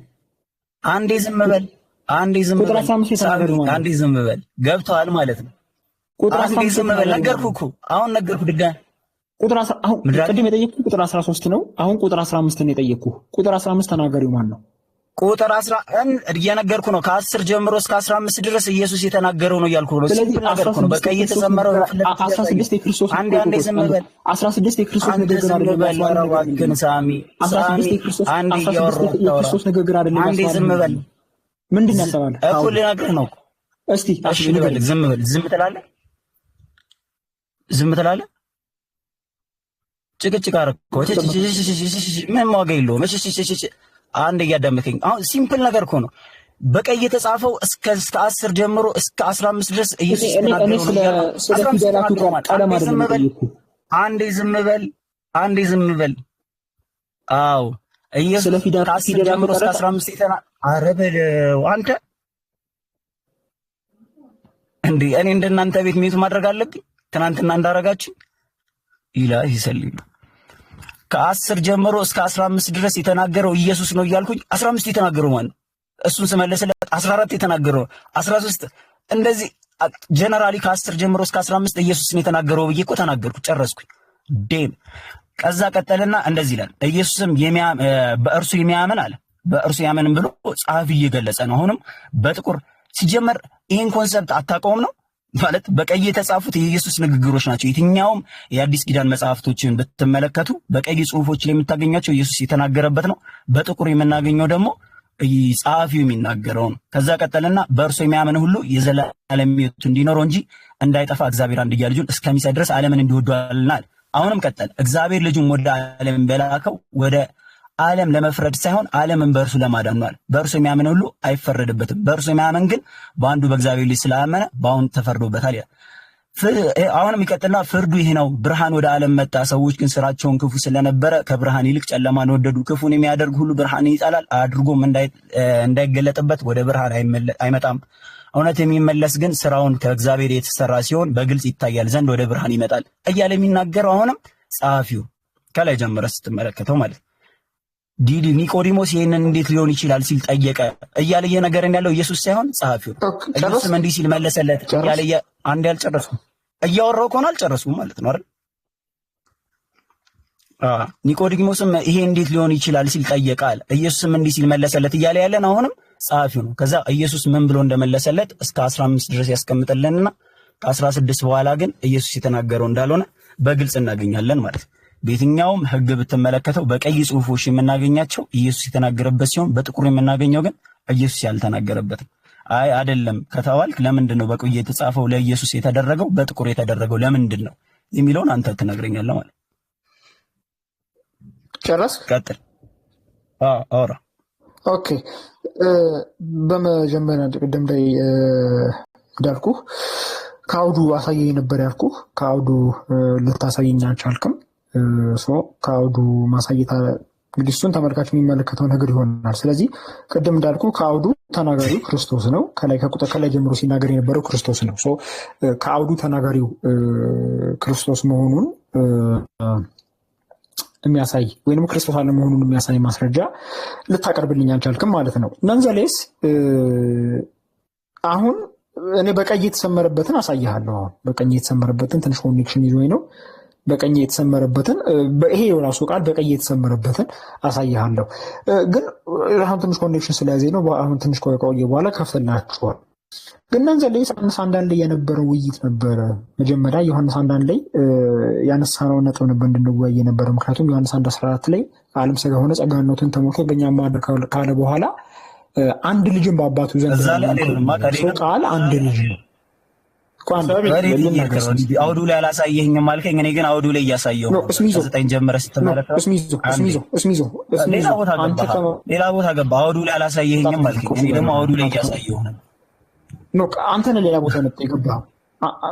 አንዴ ዝም በል፣ አንዴ ዝም ቁጥር በል 15 ሳሚ፣ የተናገረው ማን ነው? አንዴ ዝም በል። ገብተዋል ማለት ነው። ቁጥር አንዴ 15 ዝም በል። የተናገረው ማን ነገርኩህ ነው? እኮ አሁን ነገርኩህ። ድጋሚ ቁጥር አሁን ምድር ቅድም የጠየቅኩህ ቁጥር 13 ነው። አሁን ቁጥር 15 ነው የጠየቅኩህ። ቁጥር 15 ተናጋሪው ማን ነው? ቁጥር 11 እየነገርኩ ነው። ከ10 ጀምሮ እስከ 15 ድረስ ኢየሱስ የተናገረው ነው እያልኩ ነው። ስለዚህ simple ነገር እኮ ነው። 16 በቀይ የክርስቶስ የተሰመረው ንግግር ፊት ለፊት እያሳየ 16 የክርስቶስ አንዴ አንዴ ዝም በል፣ 16 የክርስቶስ አንተ ንግግር ዝም አይደለም በል። ያስባለ ኧረ ነገር ምንድን እባክህን ነው? ሳሚ 16 ሳሚ፣ የክርስቶስ አንዴ 16 እያወራሁ አታውራ። የክርስቶስ ንግግር አይደለም አንዴ ያስባለ ዝም ምንድን በል ነው? ምንድን ነው ያስተባለ? እኮ ከአውዱ ልነግርህ ነው እኮ። እስቲ እሺ ልበል፣ ንገረኝ። ዝም በል። ዝም ትላለህ፣ ዝም ትላለህ። ጭቅጭቅ አደረግከው። ምንም ዋጋ የለውም። እሺ እሺ እሺ፣ አንድ እያዳመጥከኝ አሁን simple ነገር እኮ ነው። በቀይ የተጻፈው እስከ 10 ጀምሮ እስከ 15 ድረስ ኢየሱስ እኔ የተናገረው ነው ስለ እያልኩ ስለ 15 ፊደላቱ የተናገረው ማለት ቀለም አንዴ አይደለም ዝም በል፣ የጠየቅኩህ። አንዴ ዝም በል፣ አንዴ ዝም በል። አዎ ኢየሱስ ስለ ከ10 ፊደላቱ ጀምሮ እስከ ቀለም 15 ኧረ በለው አንተ እንዴ! እኔ እንደናንተ ቤት mute ማድረግ አለብኝ? ትናንትና እንዳረጋችሁ ይላ ይሰልዩ ከ10 ጀምሮ እስከ 15 ድረስ የተናገረው ኢየሱስ ነው እያልኩኝ 15 የተናገረው ማን ነው? እሱን ስመለስለት 14 የተናገረው 13 እንደዚህ generally ከ10 ጀምሮ እስከ 15 ኢየሱስን የተናገረው ብዬ እኮ ተናገርኩ፣ ጨረስኩኝ። Damn ከዛ ቀጠልና እንደዚህ ይላል። ኢየሱስም በእርሱ የሚያምን አለ። በእርሱ ያመንን ብሎ ጸሐፊ እየገለጸ ነው። አሁንም በጥቁር ሲጀመር ይህን concept አታውቀውም ነው ማለት። በቀይ የተጻፉት የኢየሱስ ንግግሮች ናቸው። የትኛውም የአዲስ ኪዳን መጽሐፍቶችን ብትመለከቱ በቀይ ጽሑፎች ላይ የምታገኟቸው ኢየሱስ የተናገረበት ነው። በጥቁር የምናገኘው ደግሞ ጸሐፊው የሚናገረው ነው። ከዛ ቀጠልና በእርሱ የሚያምን ሁሉ የዘላለም ሕይወት እንዲኖረው እንጂ እንዳይጠፋ እግዚአብሔር አንድያ ልጁን እስከሚሰጥ ድረስ ዓለምን እንዲሁ ወዷልና አለ። አሁንም ቀጠለ። እግዚአብሔር ልጁን ወደ ዓለም በላከው ወደ ዓለም ለመፍረድ ሳይሆን ዓለምን በእርሱ ለማዳን ነው አለ። በእርሱ የሚያምን ሁሉ አይፈረድበትም። በእርሱ የሚያምን ግን በአንዱ በእግዚአብሔር ልጅ ስላመነ በአሁን ተፈርዶበታል ይላል። አሁንም ይቀጥልና ፍርዱ ይህ ነው፣ ብርሃን ወደ ዓለም መጣ፣ ሰዎች ግን ስራቸውን ክፉ ስለነበረ ከብርሃን ይልቅ ጨለማን ወደዱ። ክፉን የሚያደርግ ሁሉ ብርሃንን ይጠላል፣ አድርጎም እንዳይገለጥበት ወደ ብርሃን አይመጣም። እውነት የሚመለስ ግን ስራውን ከእግዚአብሔር የተሰራ ሲሆን በግልጽ ይታያል ዘንድ ወደ ብርሃን ይመጣል እያለ የሚናገረው አሁንም ጸሐፊው ከላይ ጀምረ ስትመለከተው ማለት ነው። ዲዲ ኒቆዲሞስ ይህንን እንዴት ሊሆን ይችላል ሲል ጠየቀ እያለ እየነገረን ያለው ኢየሱስ ሳይሆን ጸሐፊው ነው። ኢየሱስም እንዲህ ሲል መለሰለት እያለ አንዴ አልጨረስኩም፣ እያወራሁ ከሆነ አልጨረስኩም ማለት ነው አይደል? ኒቆዲሞስም ይሄ እንዴት ሊሆን ይችላል ሲል ጠየቀ አለ። ኢየሱስም እንዲህ ሲል መለሰለት እያለ ያለን አሁንም ጸሐፊው ነው። ከዛ ኢየሱስ ምን ብሎ እንደመለሰለት እስከ 15 ድረስ ያስቀምጥልንና ከ16 በኋላ ግን ኢየሱስ የተናገረው እንዳልሆነ በግልጽ እናገኛለን ማለት ነው። በየትኛውም ሕግ ብትመለከተው በቀይ ጽሑፎች የምናገኛቸው ኢየሱስ የተናገረበት ሲሆን በጥቁር የምናገኘው ግን ኢየሱስ ያልተናገረበት ነው። አይ አይደለም ከተባልክ ለምንድን ነው በቀይ የተጻፈው ለኢየሱስ የተደረገው በጥቁር የተደረገው ለምንድን ነው የሚለውን አንተ ትነግረኛለህ ማለት ነው። ጨረስክ? ቀጥል። አውራ። Okay። በመጀመሪያ ቅድም ላይ እንዳልኩህ ከአውዱ አሳየኝ ነበር ያልኩህ። ከአውዱ ልታሳየኝ አልቻልክም። ከአውዱ ማሳየት እንግዲህ እሱን ተመልካች የሚመለከተው ነገር ይሆናል። ስለዚህ ቅድም እንዳልኩ ከአውዱ ተናጋሪው ክርስቶስ ነው። ከላይ ከቁጥር ከላይ ጀምሮ ሲናገር የነበረው ክርስቶስ ነው። ከአውዱ ተናጋሪው ክርስቶስ መሆኑን የሚያሳይ ወይም ክርስቶስ አለመሆኑን የሚያሳይ ማስረጃ ልታቀርብልኝ አልቻልክም ማለት ነው። Nonetheless አሁን እኔ በቀይ የተሰመረበትን አሳይሃለሁ። አሁን በቀኝ የተሰመረበትን ትንሽ connection ይዞኝ ነው። በቀኝ የተሰመረበትን ይሄ የራሱ ቃል በቀይ የተሰመረበትን አሳይሃለሁ። ግን አሁን ትንሽ connection ስለያዘኝ ነው። አሁን ትንሽ ቆየ በኋላ ከፍትላችኋል። ግን nonetheless ዮሐንስ 1:1 ላይ የነበረው ውይይት ነበረ። መጀመሪያ ዮሐንስ 1:1 ላይ ያነሳነው ነጥብ ነበር እንድንወያይ የነበረ። ምክንያቱም ዮሐንስ 1:14 ላይ ዓለም ሥጋ ሆነ ጸጋነቱን ተሞልቶ በእኛ ማደር ካለ በኋላ አንድ ልጅን በአባቱ ዘንድ ቃል አንድ ልጅ ነው። አውዱ ላይ አላሳየኸኝም አልከኝ። እኔ ግን አውዱ ላይ እያሳየሁ ነው። 9 ጀምረህ ስትመለከት ሌላ ቦታ ገባ። አውዱ ላይ አላሳየኸኝም አልከኝ። እኔ ደግሞ አውዱ ላይ እያሳየሁ ነው። አንተ ነህ ሌላ ቦታ ነው የገባኸው።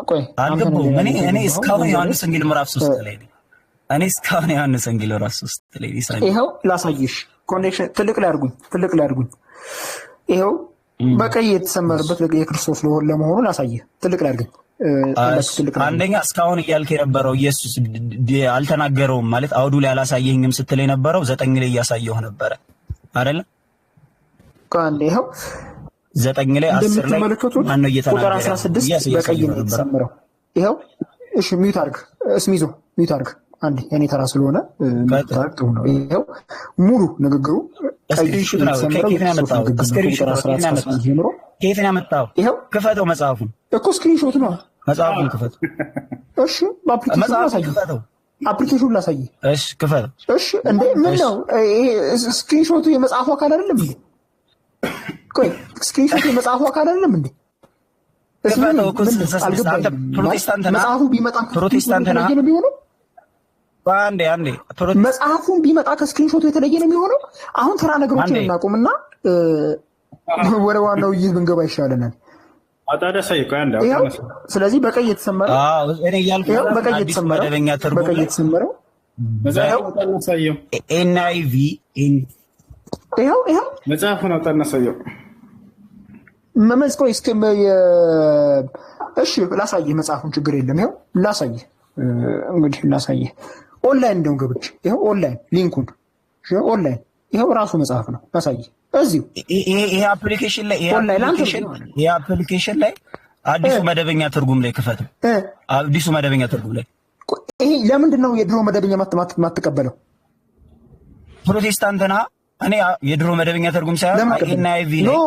ቆይ አልገባሁም። እኔ እስካሁን ዮሐንስ ወንጌል ምዕራፍ 3 ላይ ነኝ። እኔ እስካሁን ዮሐንስ ወንጌል ምዕራፍ 3 ላይ ነኝ። ይኸው ላሳይሽ። Connection ትልቅ ላይ አድርጉኝ፣ ትልቅ ላይ አድርጉኝ። ይኸው በቀይ የተሰመረበት የክርስቶስ ለመሆኑ ላሳየህ። ትልቅ ላድርገኝ። አንደኛ እስካሁን እያልክ የነበረው ኢየሱስ አልተናገረውም ማለት አውዱ ላይ አላሳየኝም ስትል የነበረው 9 ላይ እያሳየሁ ነበረ አይደለ? ይኸው 9 ላይ 10 ላይ ማነው እየተናገረ? ቁጥር 16 በቀይ ነው የተሰመረው። ይኸው እሺ፣ mute አድርግ እስሚዞ mute አድርግ። አንዴ የኔ ተራ ስለሆነ mute አድርግ። ጥሩ ነው። ይኸው ሙሉ ንግግሩ screenshot ነው። ከየት ነው ያመጣኸው? ከየት ነው ያመጣኸው? ይኸው ክፈተው መጽሐፉን እኮ screenshot ነው። መጽሐፉን ክፈተው። እሺ፣ በ application ላሳይህ። application ኑን ላሳይህ። እሺ፣ ክፈተው። እሺ፣ እንዴ ምን ነው ይሄ screenshot ኡ የመጽሐፉ አካል አይደለም እንዴ? ቆይ screenshot ኡ የመጽሐፉ አካል አይደለም እንዴ? ክፈተው እኮ ፕሮቴስታንት ነህ። መጽሐፉ ቢመጣ ፕሮቴስታንት ነህ ነው የሚሆነው። አንዴ አንዴ መጽሐፉን ቢመጣ ከ screenshot ኡ የተለየ ነው የሚሆነው። አሁን ተራ ነገሮችን እናቁምና ወደ ዋናው ውይይት ብንገባ ይሻለናል። ስለዚህ በቀይ የተሰመረው በቀይ የተሰመረው በቀይ የተሰመረው NIV ይኸው ይኸው መጽሐፉን አውጣና አሳየው። ቆይ እስኪ እሺ ላሳየህ መጽሐፉን፣ ችግር የለም። ይኸው ላሳየህ እንግዲህ ላሳየህ ኦንላይን እንደውም ገብቼ ይኸው online link ኡን online ይኸው ራሱ መጽሐፍ ነው ላሳየህ እዚሁ ይሄ application ላይ ይሄ application ላይ አዲሱ መደበኛ ትርጉም ላይ ክፈት። አዲሱ መደበኛ ትርጉም ላይ ይሄ ለምንድን ነው የድሮ መደበኛ ማትቀበለው? ፕሮቴስታንት ነህ። እኔ የድሮ መደበኛ ትርጉም ሳይሆን NIV ላይ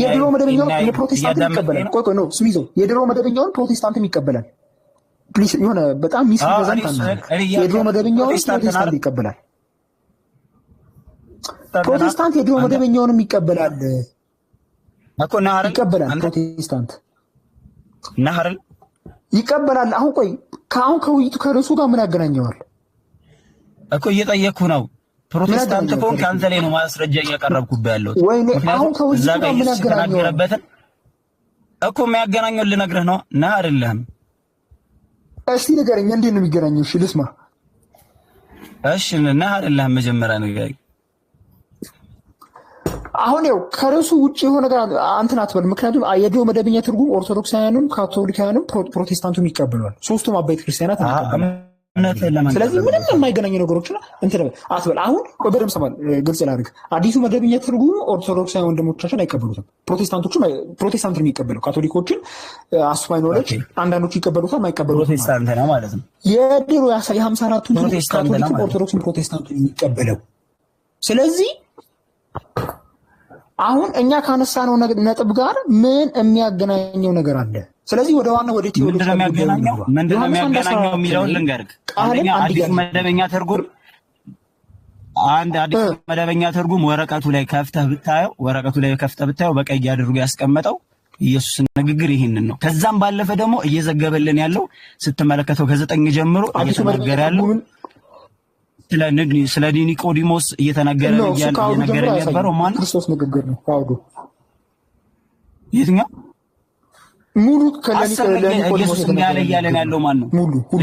የድሮ መደበኛውን የፕሮቴስታንት ይቀበላል። ቆይ ቆይ no ስሚዞ የድሮ መደበኛውን ፕሮቴስታንትም ይቀበላል። please የሆነ በጣም misrepresent አናደርግ። የድሮ መደበኛውን ፕሮቴስታንት ይቀበላል። ፕሮቴስታንት የድሮ መደበኛውንም ይቀበላል እኮ ነህ ይቀበላል። ፕሮቴስታንት ነህ አይደል? ይቀበላል። አሁን ቆይ ከአሁን ከውይይቱ ከርዕሱ ጋር ምን ያገናኘዋል? እኮ እየጠየቅኩህ ነው። ፕሮቴስታንት ከሆንክ አንተ ላይ ነው ማስረጃ እያቀረብኩብህ ያለሁት። ወይኔ አሁን ከውይይቱ ጋር ምን ያገናኘዋል? እኮ የሚያገናኘውን ልነግርህ ነው። ነህ አይደለህም? እስቲ ንገረኝ፣ እንዴት ነው የሚገናኘው? እሺ ልስማ። እሺ ነህ አይደለህም? መጀመሪያ ንገረኝ። አሁን ያው ከርዕሱ ውጭ የሆነ ነገር አንተን አትበል። ምክንያቱም የድሮ መደበኛ ትርጉም ኦርቶዶክሳውያኑም ካቶሊካውያኑም ፕሮቴስታንቱም ይቀበሏል። ሶስቱም አበይት ክርስቲያናት ይቀበላል። ስለዚህ ምንም የማይገናኙ ነገሮችን እንትን አትበል። አሁን በደምብ ስማ፣ ግልጽ ላድርግ። አዲሱ መደበኛ ትርጉም ኦርቶዶክሳዊ ወንድሞቻችን አይቀበሉትም። ፕሮቴስታንቶቹም ፕሮቴስታንት ነው የሚቀበለው። ካቶሊኮችን አስፋይኖሎች አንዳንዶቹ ይቀበሉታል፣ የማይቀበሉት ፕሮቴስታንት ነው ማለት ነው። የድሮ የ54ቱን ካቶሊክም ኦርቶዶክስም ፕሮቴስታንቱ የሚቀበለው። ስለዚህ አሁን እኛ ካነሳነው ነጥብ ጋር ምን የሚያገናኘው ነገር አለ? ስለዚህ ወደ ዋናው ወደ ቴዎሎጂ ምንድነው የሚያገናኘው? ምንድነው የሚያገናኘው የሚለውን ልንገርህ። አንደኛ አዲሱ መደበኛ ትርጉም አንድ አዲሱ መደበኛ ትርጉም ወረቀቱ ላይ ከፍተህ ብታየው ወረቀቱ ላይ ከፍተህ ብታየው በቀይ አድርጎ ያስቀመጠው ኢየሱስ ንግግር ይህንን ነው። ከዛም ባለፈ ደግሞ እየዘገበልን ያለው ስትመለከተው ከ9 ጀምሮ እየተናገረ ያለው ስለ ኒቆዲሞስ እየተናገረ እየነገረ የነበረው ማን? ክርስቶስ ንግግር ነው። አውዱ የትኛው ሙሉ ኢየሱስ ያለ እያለን ያለው ማን ነው?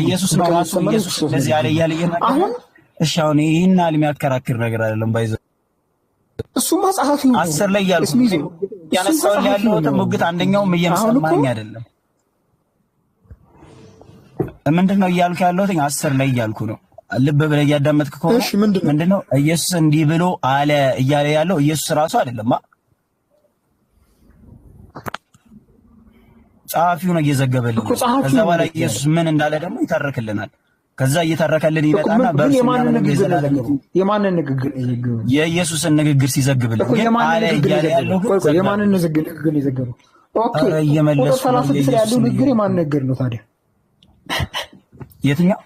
ኢየሱስ ነው ራሱ። ኢየሱስ እንደዚህ ያለ እያለ እየነገረ አሁን እሺ፣ አሁን ይህን ያህል የሚያከራክር ነገር አይደለም። ባይዘ እሱማ ጸሐፊው ነው። 10 ላይ እያልኩ ያነሳው ያለሁት ሙግት አንደኛውም እየሰማኝ አይደለም። ምንድን ነው እያልኩ ያለሁት? 10 ላይ እያልኩ ነው። ልብ ብለህ እያዳመጥክ ከሆነ ምንድነው ኢየሱስ እንዲህ ብሎ አለ እያለ ያለው ኢየሱስ ራሱ አይደለም፣ ጸሐፊው ነው እየዘገበልን። ከዛ በኋላ ኢየሱስ ምን እንዳለ ደግሞ ይተርክልናል። ከዛ እየተረከልን ይመጣና በእርሱ የማንን ንግግር ነው? የኢየሱስን ንግግር ሲዘግብልን ግን አለ እያለ ያለው ግን የማንን ንግግር ነው የዘገበው? okay ቁጥር 36 ላይ ያለው ንግግር የማን ንግግር ነው ታዲያ? የትኛው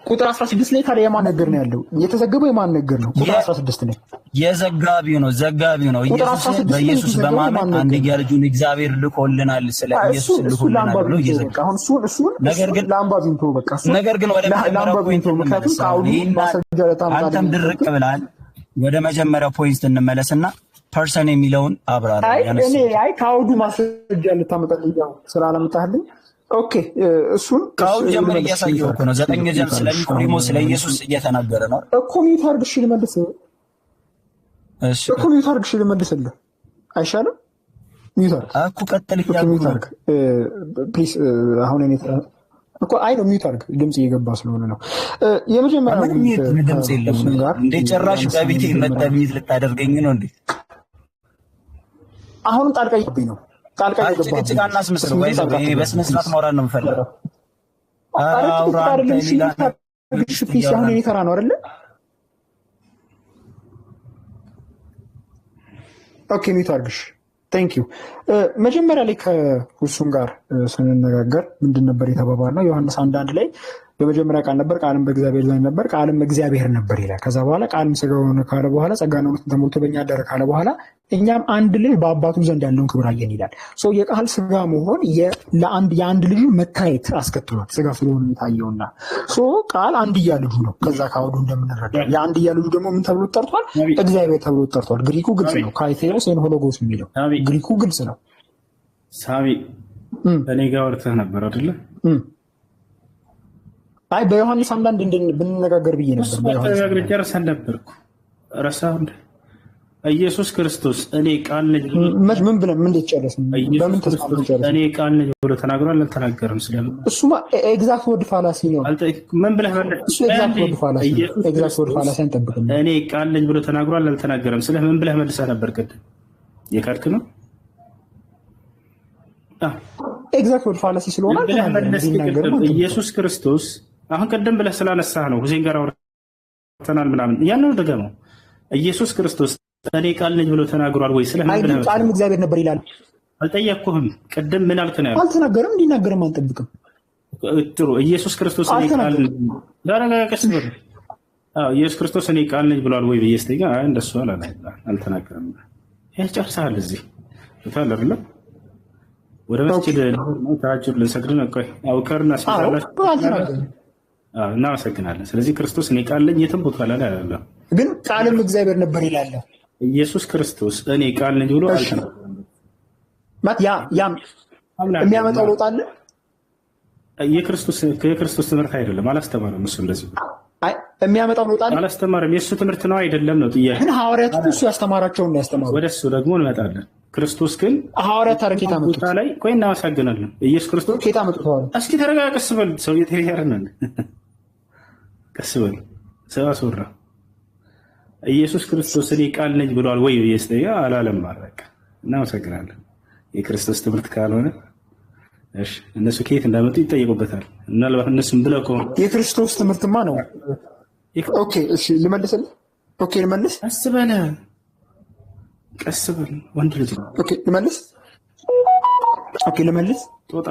ቁጥር 16 ላይ ታዲያ የማን ንግግር ነው ያለው? የተዘገበው የማን ንግግር ነው? ቁጥር 16 ላይ የዘጋቢው ነው። ዘጋቢው ነው። ኢየሱስ በኢየሱስ በማመን አንድያ ልጁን እግዚአብሔር ልኮልናል፣ ስለ ኢየሱስ ልኮልናል ብሎ እየዘገበ አሁን እሱን ነገር ግን ለአንባቢው ተው በቃ። ነገር ግን ወደ መጀመሪያው point ምክንያቱም ከአሁኑ ማስረጃ ለታምጣ አንተም ድርቅ ብለሃል። ወደ መጀመሪያው point እንመለስና person የሚለውን አብራራ። አይ እኔ አይ ከአውዱ ማስረጃ ልታመጣልኝ ስላላመጣህልኝ okay እሱን ከአሁን ጀምር እያሳየሁ እኮ ነው። 9 ጀምር ስለ ኒቆዲሞስ ስለ ኢየሱስ እየተናገረ ነው እኮ mute አድርግ። እሺ ልመልስ። እሺ እኮ mute አድርግ። እሺ ልመልስልህ አይሻልም? Mute አድርግ እኮ ቀጥል Okay፣ እያልኩ Mute ነው። አድርግ please። አሁን እኔ እኮ አይ ነው mute አድርግ፣ ድምጽ እየገባ ስለሆነ ነው። የመጀመሪያው ምንም ውይይት Mute ድምፅ የለም ከሁሱን ጋር እንዴ? ጭራሽ ያነሳነው በቤቴ የመጀመሪያ መጥተህ mute ልታደርገኝ ነው እንዴ? አሁንም ጣልቃ እየገባኝ ነው። ጣልቃ አይ እየገባብኝ ጭቅጭቅ ነው። አናስመስለው። እስሚቱ ባይዘ ጣልቃ በስነ አትግባብኝ ስርዓት Please። ማውራት ነው የምፈልገው። ኧረ አረ አውራ ጭቅጭቅ አንተ አይደለም። እሺ ሌላ Mute አድርግ እሺ ውስጥ Please። አሁን እያወራን የኔ ተራ ነው አይደለ? Okay mute አድርግሽ። Thank you። መጀመሪያ ላይ ከሁሱም ጋር ስንነጋገር ምንድን ነበር የተባባልነው? ዮሐንስ 1:1 ላይ በመጀመሪያ ቃል ነበር፣ ቃልም በእግዚአብሔር ዘንድ ነበር፣ ቃልም እግዚአብሔር ነበር ይላል። ከዛ በኋላ ቃልም ስጋ ሆነ ካለ በኋላ ጸጋና እውነትን ተሞልቶ በእኛ አደረ ካለ በኋላ እኛም አንድ ልጅ በአባቱ ዘንድ ያለውን ክብር አየን ይላል። So የቃል ስጋ መሆን የአንድ ልጁ መታየት አስከትሏል። ስጋ ስለሆነ የታየውና so ቃል አንድያ ልጁ ነው። ከዛ ከአውዱ እንደምንረዳው የአንድያ ልጁ ደግሞ ምን ተብሎ ተጠርቷል? ሳሚ እግዚአብሔር ተብሎ ተጠርቷል። ግሪኩ ግልጽ ሳሚ ነው። ካይቴሮስ ወይም ሆሎጎስ የሚለው ሳሚ ግሪኩ ግልጽ ነው። ሳሚ እም፣ እኔ ጋር አውርተህ ነበር አይደለ? እም። አይ በዮሐንስ አንዳንድ ብንነጋገር ብዬ እሱ ነበር። በዮሐንስ ተነጋግረን አንዳንድ ጨርሰን ነበርኩ። ረሳሁ እንደ ኢየሱስ ክርስቶስ እኔ ቃል ነኝ ብሎ ምን ብለን ምን እንዴት ጨረስን? ኢየሱስ በምን ተስማምተን ክርስቶስ ጨረስን? እኔ ቃል ነኝ ብሎ ተናግሯል አልተናገረም? ስለምን እሱማ exact word fallacy ነው። ምን ብለህ መለስ? እሱ exact word fallacy ነው። ኢየሱስ Exact word ክርስቶስ Fallacy አንጠብቅም። እኔ ቃል ነኝ ብሎ ተናግሯል አልተናገረም? ስለ ምን ብለህ መልሰህ ነበር? ቅድም የካድክ ነው። አዎ፣ Exact word fallacy ስለሆነ ምን ብለህ አልተናገረም። መለስክ? ቢናገርም ቅድም አንጠብቅም። ኢየሱስ ክርስቶስ አሁን ቅድም ብለህ ስላነሳህ ነው ሁሴን ጋር አውርተናል ምናምን ያንን ድገመው። ኢየሱስ ክርስቶስ እኔ ቃል ነኝ ብሎ ተናግሯል ወይ? ስለ ምን አይ ብለህ ግን መለስክ? ቃልም እግዚአብሔር ነበር ይላል። አልጠየቅኩህም። ቅድም ምን አልክ ነው ያልኩህ። አልተናገረም። እንዲናገርም አንጠብቅም። ጥሩ ኢየሱስ ክርስቶስ እኔ ቃል አልተናገረም። ተረጋጋ፣ ቀስ በል። አዎ ኢየሱስ ክርስቶስ እኔ ቃል ነኝ ብሏል ወይ ብዬ ስጠይቅህ አይ እንደሱ አልተናገረም። ይሄ ጨርሰሃል። እዚህ ታል አይደለ? ወደ Okay መስጂድ ነው ተሐጁድ ልንሰግድ ነው። ቆይ አውከር አዎ እናስይዛላችሁ። አልተናገረም። አዎ እናመሰግናለን። ስለዚህ ክርስቶስ እኔ ቃል ነኝ የትም ቦታ ላይ አላለም። ግን ቃልም እግዚአብሔር ነበር ይላል። ኢየሱስ ክርስቶስ እኔ ቃል ነኝ ብሎ እሺ አልተናገረም። ማለት ያ ያም አምናለሁ። የሚያመጣው ለውጥ አለ። የክርስቶስ ትምህርት አይደለም፣ አላስተማረም። እሱ እንደዚህ ብሎ አይ የሚያመጣው ለውጥ አለ። አላስተማረም። የእሱ ትምህርት ነው አይደለም ነው ጥያቄ። ግን ሐዋርያት እኮ እሱ ያስተማራቸውን ነው ያስተማሩት። ወደ እሱ ደግሞ እንመጣለን። ክርስቶስ ግን ሐዋርያት ታዲያ ከየት አመጡት? ቦታ ላይ ቆይ እናመሰግናለን። ኢየሱስ ክርስቶስ ከየት አመጡት? ሐዋርያት እስኪ ተረጋጋ፣ ቀስ በል ሰው እየተያረናል። ቀስ በል ሰው አስወራ። ኢየሱስ ክርስቶስ እኔ ቃል ነኝ ብሏል ወይ ብዬ ስጠይቅ አላለም። በቃ እናመሰግናለን። የክርስቶስ ትምህርት ካልሆነ እሺ፣ እነሱ ከየት እንዳመጡ ይጠይቁበታል። ምናልባት እነሱም ብለው ከሆነ የክርስቶስ ትምህርትማ ነው። Okay እሺ ልመልስልህ። Okay ልመልስ። ቀስ በል ቀስ በል ወንድ ልጅ ነው Okay ልመልስ። Okay ልመልስ ጦጣ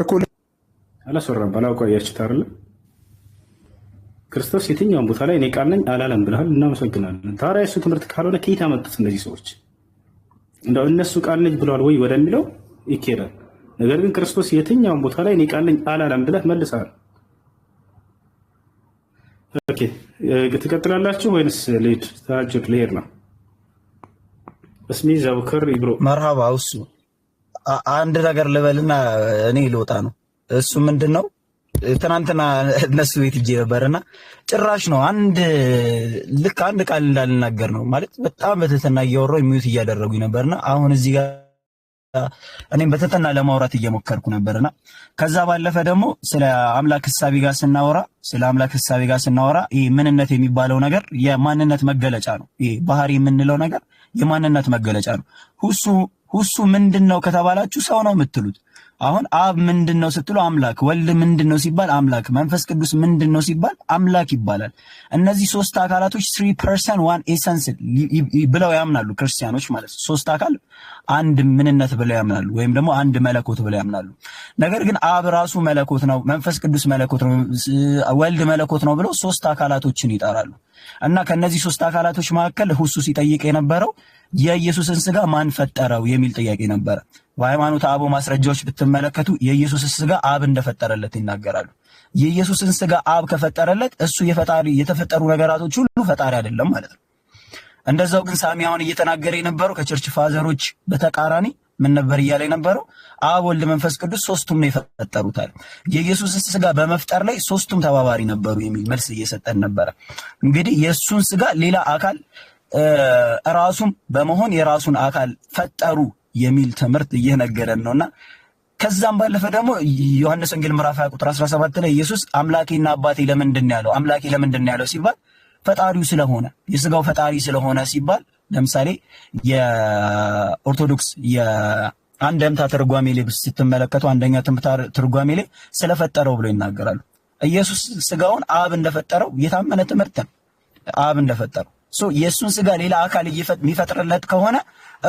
እኮ አላስወራም። ባላውቀው አያችሁት አይደለ? ክርስቶስ የትኛውን ቦታ ላይ እኔ ቃል ነኝ አላለም ብለሃል። እናመሰግናለን። ታዲያ የእሱ ትምህርት ካልሆነ ከየት አመጡት እነዚህ ሰዎች? እንደው እነሱ ቃል ነኝ ብለዋል ወይ ወደሚለው ይኬዳል። ነገር ግን ክርስቶስ የትኛውን ቦታ ላይ እኔ ቃል ነኝ አላለም ብለህ መልሰሃል። Okay ትቀጥላላችሁ ወይንስ ልሂድ? ተሐጁድ ልሄድ ነው። እስሚ ዘቡክር ይብሮ መርሃባ እሱ አንድ ነገር ልበልና እኔ ልወጣ ነው። እሱ ምንድን ነው ትናንትና እነሱ ቤት ሄጄ ነበርና ጭራሽ ነው አንድ ልክ አንድ ቃል እንዳልናገር ነው ማለት በጣም በትህትና እያወራሁ mute እያደረጉኝ ነበርና አሁን እዚህ ጋር እኔም በትህትና ለማውራት እየሞከርኩ ነበርና ከዛ ባለፈ ደግሞ ስለ አምላክ እሳቤ ጋር ስናወራ ስለ አምላክ እሳቤ ጋር ስናወራ ይሄ ምንነት የሚባለው ነገር የማንነት መገለጫ ነው። ይሄ ባህሪ የምንለው ነገር የማንነት መገለጫ ነው። ሁሱ ሁሱ ምንድን ነው ከተባላችሁ ሰው ነው የምትሉት። አሁን አብ ምንድን ነው ስትሉ አምላክ፣ ወልድ ምንድን ነው ሲባል አምላክ፣ መንፈስ ቅዱስ ምንድን ነው ሲባል አምላክ ይባላል። እነዚህ ሶስት አካላቶች three person one essence ብለው ያምናሉ ክርስቲያኖች ማለት ነው። ሶስት አካል አንድ ምንነት ብለው ያምናሉ፣ ወይም ደግሞ አንድ መለኮት ብለው ያምናሉ። ነገር ግን አብ ራሱ መለኮት ነው፣ መንፈስ ቅዱስ መለኮት ነው፣ ወልድ መለኮት ነው ብለው ሶስት አካላቶችን ይጠራሉ። እና ከነዚህ ሶስት አካላቶች መካከል ሁሱ ሲጠይቅ የነበረው የኢየሱስን ስጋ ማን ፈጠረው የሚል ጥያቄ ነበረ። በሃይማኖተ አበው ማስረጃዎች ብትመለከቱ የኢየሱስን ስጋ አብ እንደፈጠረለት ይናገራሉ። የኢየሱስን ስጋ አብ ከፈጠረለት እሱ የፈጣሪ የተፈጠሩ ነገራቶች ሁሉ ፈጣሪ አይደለም ማለት ነው። እንደዛው ግን ሳሚ አሁን እየተናገረ የነበረው ከ church father ኦች በተቃራኒ ምን ነበር እያለ የነበረው? አብ፣ ወልድ፣ መንፈስ ቅዱስ ሶስቱም ነው የፈጠሩታል። የኢየሱስን ስጋ በመፍጠር ላይ ሶስቱም ተባባሪ ነበሩ የሚል መልስ እየሰጠን ነበረ። እንግዲህ የእሱን ስጋ ሌላ አካል ራሱም በመሆን የራሱን አካል ፈጠሩ የሚል ትምህርት እየነገረን ነውና ከዛም ባለፈ ደግሞ ዮሐንስ ወንጌል ምዕራፍ 20 ቁጥር 17 ላይ ኢየሱስ አምላኬና አባቴ ለምንድን ነው ያለው? አምላኬ ለምንድን ነው ያለው ሲባል ፈጣሪው ስለሆነ የስጋው ፈጣሪ ስለሆነ ሲባል ለምሳሌ የኦርቶዶክስ የአንደምታ ትርጓሜ ላይ ስትመለከቱ አንደኛ ትርጓሜ ላይ ስለፈጠረው ብሎ ይናገራሉ። ኢየሱስ ስጋውን አብ እንደፈጠረው የታመነ ትምህርት ነው። አብ እንደፈጠረው so የሱን ስጋ ሌላ አካል የሚፈጥርለት ከሆነ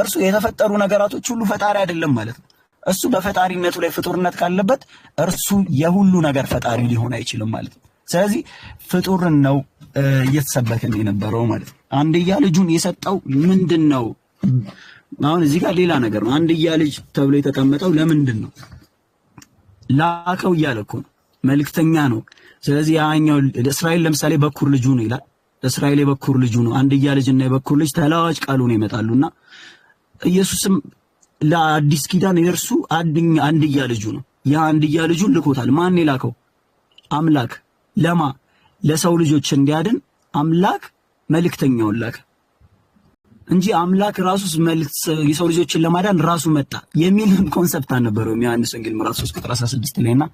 እርሱ የተፈጠሩ ነገራቶች ሁሉ ፈጣሪ አይደለም ማለት ነው። እሱ በፈጣሪነቱ ላይ ፍጡርነት ካለበት እርሱ የሁሉ ነገር ፈጣሪ ሊሆን አይችልም ማለት ነው። ስለዚህ ፍጡርን ነው እየተሰበከን የነበረው ማለት ነው። አንድያ ልጁን የሰጠው ምንድነው? አሁን እዚህ ጋር ሌላ ነገር ነው። አንድያ ልጅ ተብሎ የተቀመጠው ለምንድን ነው? ላከው እያለ እኮ ነው፣ መልእክተኛ ነው። ስለዚህ ያኛው እስራኤል ለምሳሌ በኩር ልጁ ነው ይላል። እስራኤል የበኩር ልጁ ነው። አንድያ ልጅና የበኩር ልጅ ተለዋዋጭ ቃሉ ነው ይመጣሉና ኢየሱስም ለአዲስ ኪዳን የእርሱ አንድያ ልጁ ነው። ያ አንድያ ልጁን ልኮታል። ማን የላከው? አምላክ። ለማ? ለሰው ልጆች እንዲያድን አምላክ መልእክተኛውን ላከ እንጂ አምላክ ራሱ የሰው ልጆችን ለማዳን ራሱ መጣ የሚል concept አልነበረውም። ዮሐንስ ወንጌል ምዕራፍ 3 ቁጥር 16 ላይና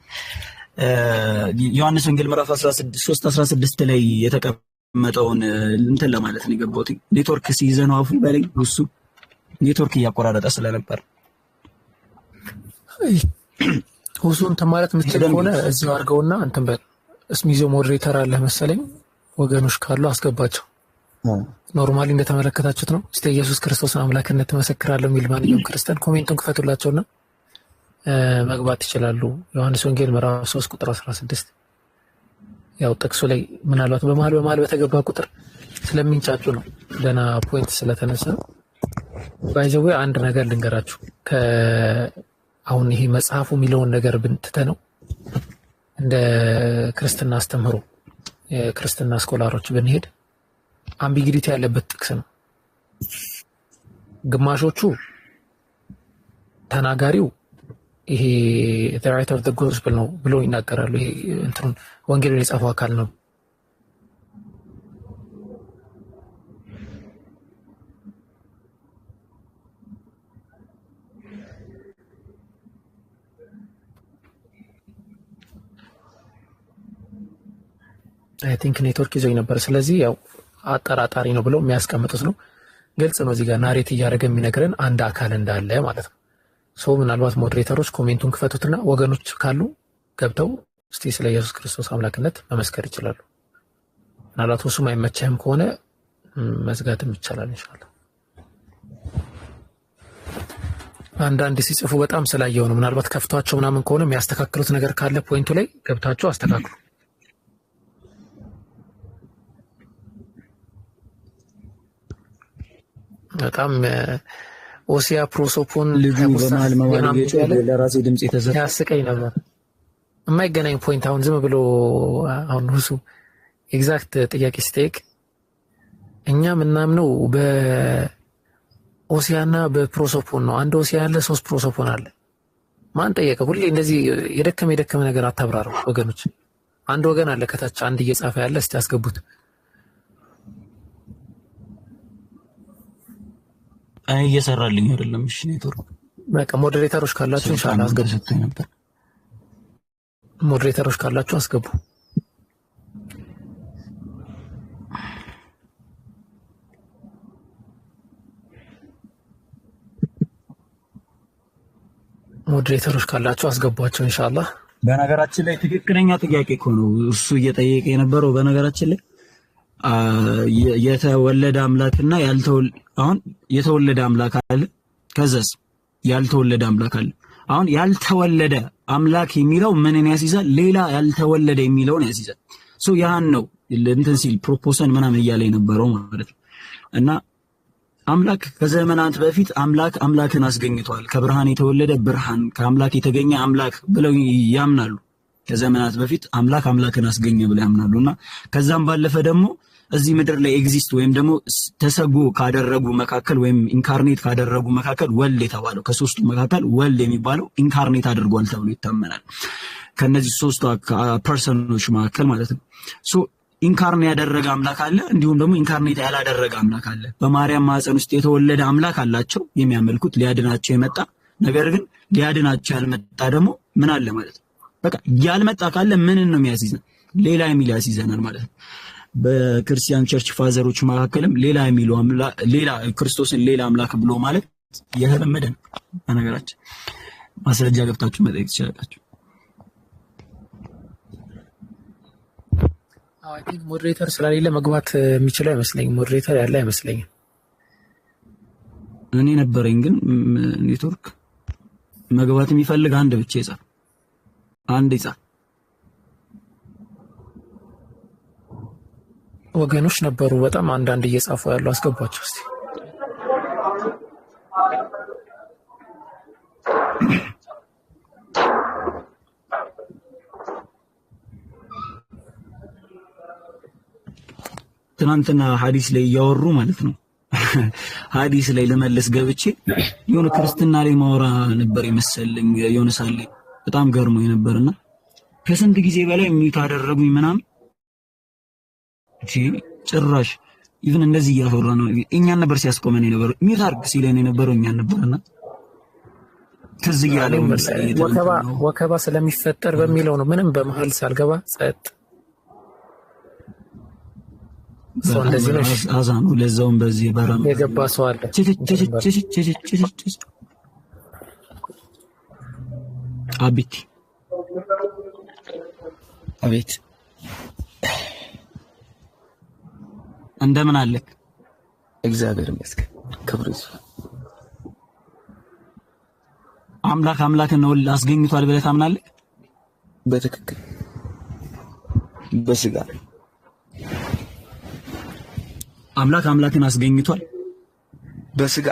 ዮሐንስ ወንጌል ምዕራፍ 3:16 ላይ የተቀመጠውን እንትን ለማለት ነው የገባሁት። ኔትወርክ ሲይዘነው አፉ በለኝ እሱ ኔትወርክ እያቆራረጠ ስለነበር ሁሱ እንትን ማለት የምትችል ከሆነ እዚሁ አድርገውና እንትን በል። እስሚዞ moderator አለህ መሰለኝ፣ ወገኖች ካሉ አስገባቸው። normally እንደተመለከታችሁት ነው። እስቲ ኢየሱስ ክርስቶስን አምላክነት ትመሰክራለሁ የሚል ማንኛውም ክርስቲያን comment ኡን ክፈቱላቸውና መግባት ይችላሉ። ዮሐንስ ወንጌል ምዕራፍ 3 ቁጥር 16 ያው ጥቅሱ ላይ ምናልባት በመሃል በመሃል በተገባ ቁጥር ስለሚንጫጩ ነው፣ ደህና point ስለተነሳ። By the way አንድ ነገር ልንገራችሁ። አሁን ይሄ መጽሐፉ የሚለውን ነገር ብንትተ ነው እንደ ክርስትና አስተምህሮ የክርስትና scholar ኦች ብንሄድ ambiguity ያለበት ጥቅስ ነው። ግማሾቹ ተናጋሪው ይሄ the writer of the gospel ነው ብሎ ይናገራሉ። ይሄ እንትኑን ወንጌሉን የጻፈው አካል ነው። I think network ይዞኝ ነበር። ስለዚህ ያው አጠራጣሪ ነው ብለው የሚያስቀምጡት ነው። ግልጽ ነው። እዚህ ጋር narrate እያደረገ የሚነግረን አንድ አካል እንዳለ ማለት ነው። So ምናልባት moderator ኦች comment ኡን ክፈቱትና ወገኖች ካሉ ገብተው እስቲ ስለ ኢየሱስ ክርስቶስ አምላክነት መመስከር ይችላሉ። ምናልባት እሱም አይመቸህም ከሆነ መዝጋትም ይቻላል ኢንሻአላህ። አንዳንድ ሲጽፉ በጣም ስላየው ነው። ምናልባት ከፍቷቸው ምናምን ከሆነ የሚያስተካክሉት ነገር ካለ point ኡ ላይ ገብታችሁ አስተካክሉ። በጣም ኦሲያ ፕሮሶፖን ልጁ በመሃል መዋል ለራሴ ድምጽ የተዘጋ ያስቀኝ ነበር። የማይገናኝ point አሁን ዝም ብሎ አሁን ሁሱ exact ጥያቄ ሲጠይቅ እኛ ምናምነው በኦሲያና በፕሮሶፖን ነው። አንድ ኦሲያ አለ፣ 3 ፕሮሶፖን አለ። ማን ጠየቀ? ሁሌ እንደዚህ የደከመ የደከመ ነገር አታብራሩ ወገኖች። አንድ ወገን አለ ከታች አንድ እየጻፈ ያለ፣ እስቲ አስገቡት። አይ እየሰራልኝ አይደለም። እሺ ኔትወርክ በቃ moderator ኦች ካላችሁ ኢንሻአላህ አስገቡ። moderator ኦች ካላችሁ አስገቡ። moderator ኦች ካላችሁ አስገቧቸው ኢንሻአላህ። በነገራችን ላይ ትክክለኛ ጥያቄ እኮ ነው እሱ እየጠየቀ የነበረው። በነገራችን ላይ የተወለደ አምላክና አሁን የተወለደ አምላክ አለ፣ ከዛስ ያልተወለደ አምላክ አለ። አሁን ያልተወለደ አምላክ የሚለው ምንን ያስይዛል? ሌላ ያልተወለደ የሚለውን ያስይዛል። So ያን ነው እንትን ሲል ፕሮፖሰን ምናምን እያለ የነበረው ማለት ነው። እና አምላክ ከዘመናት በፊት አምላክ አምላክን አስገኝቷል። ከብርሃን የተወለደ ብርሃን፣ ከአምላክ የተገኘ አምላክ ብለው ያምናሉ። ከዘመናት በፊት አምላክ አምላክን አስገኘ ብለው ያምናሉና ከዛም ባለፈ ደግሞ እዚህ ምድር ላይ exist ወይም ደግሞ ተሰጎ ካደረጉ መካከል ወይም incarnate ካደረጉ መካከል ወልድ የተባለው ከሶስቱ መካከል ወልድ የሚባለው incarnate አድርጓል ተብሎ ይታመናል። ከነዚህ ሶስቱ person ኦች መካከል ማለት ነው። So incarnate ያደረገ አምላክ አለ፣ እንዲሁም ደግሞ incarnate ያላደረገ አምላክ አለ። በማርያም ማህፀን ውስጥ የተወለደ አምላክ አላቸው የሚያመልኩት ሊያድናቸው የመጣ ነገር ግን ሊያድናቸው ያልመጣ ደግሞ ምን አለ ማለት ነው። በቃ ያልመጣ ካለ ምንን ነው የሚያስይዘን? ሌላ የሚል ያስይዘናል ማለት ነው። በክርስቲያን church father ኦች መካከልም ሌላ የሚሉ ሌላ ክርስቶስን ሌላ አምላክ ብሎ ማለት የተለመደ ነው። በነገራችን ማስረጃ ገብታችሁ መጠየቅ ትችላላችሁ። I think moderator ስለሌለ መግባት የሚችለው አይመስለኝም። Moderator ያለ አይመስለኝም። እኔ ነበረኝ ግን ኔትወርክ መግባት የሚፈልግ አንድ ብቻ ይጻፍ፣ አንድ ይጻፍ። ወገኖች ነበሩ በጣም አንዳንድ እየጻፉ ያሉ አስገቧቸው እስቲ። ትናንትና ሐዲስ ላይ እያወሩ ማለት ነው። ሐዲስ ላይ ልመልስ ገብቼ የሆነ ክርስትና ላይ ማውራ ነበር የመሰለኝ የሆነ ሳለ በጣም ገርሞኝ ነበርና ከስንት ጊዜ በላይ mute አደረጉኝ ምናምን። ጭራሽ even እንደዚህ እያወራ ነው እኛን ነበር ሲያስቆመን የነበረው mute አድርግ ሲለን የነበረው እኛን ነበርና ትዝ እያለው ወከባ ስለሚፈጠር በሚለው ነው። ምንም በመሀል ሳልገባ ጸጥ ሰው እንደዚህ ነው። አዛ ነው። ለዛውም በዚህ በረም የገባ ሰው አለ። አቢቲ አቤት፣ እንደምን አለክ? እግዚአብሔር ይመስገን፣ ክብሩ ይስፋ። አምላክ አምላክን ነው አስገኝቷል ብለህ ታምናለህ? በትክክል በስጋ አምላክ አምላክን አስገኝቷል። በስጋ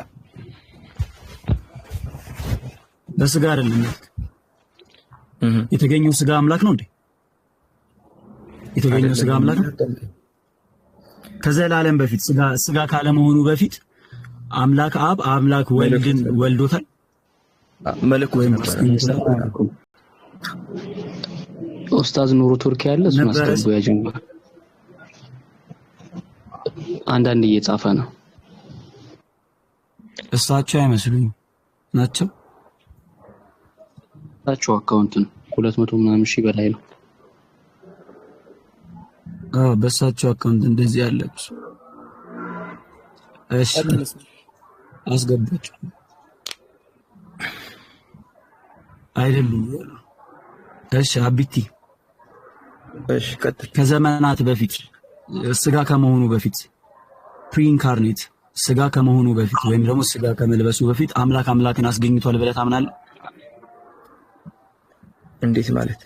በስጋ አይደለም ያልክ። የተገኘው ስጋ አምላክ ነው እንዴ? የተገኘው ስጋ አምላክ ነው? ከዘላለም በፊት ስጋ ካለመሆኑ በፊት አምላክ አብ አምላክ ወልድን ወልዶታል። መለኮት ነበር። ኡስታዝ ኑሩ ቱርኪ ያለ እሱን አስገቡ። ያጀማ አንዳንድ እየጻፈ ነው። እሳቸው አይመስሉኝም ናቸው። እሳቸው account ነው 200 ምናምን ሺህ በላይ ነው። አዎ በእሳቸው account እንደዚህ ያለ። እሺ አስገባቸው አይደሉም። እሺ አቢቲ እሺ ቀጥል። ከዘመናት በፊት ስጋ ከመሆኑ በፊት pre-incarnate ስጋ ከመሆኑ በፊት ወይም ደግሞ ስጋ ከመልበሱ በፊት አምላክ አምላክን አስገኝቷል ብለህ ታምናለህ? እንዴት ማለት?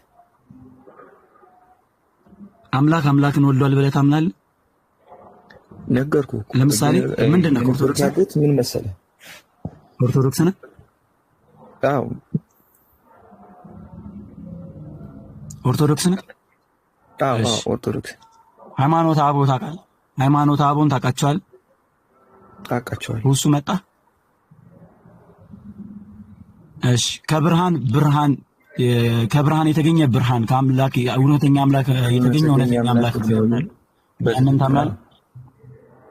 አምላክ አምላክን ወልዷል ብለህ ታምናለህ? ነገርኩህ እኮ። ለምሳሌ ምንድን ነህ? ኦርቶዶክስ ምን መሰለህ? ኦርቶዶክስ ነህ? አዎ ኦርቶዶክስ ነህ? አዎ ኦርቶዶክስ። ሃይማኖተ አበው ታውቃለህ? ሃይማኖተ አበውን ታውቃቸዋለህ? አውቃቸዋለሁ። እሱ መጣ። እሺ ከብርሃን ብርሃን ከብርሃን የተገኘ ብርሃን ከአምላክ እውነተኛ አምላክ የተገኘ እውነተኛ አምላክ ያንን ታምናለህ?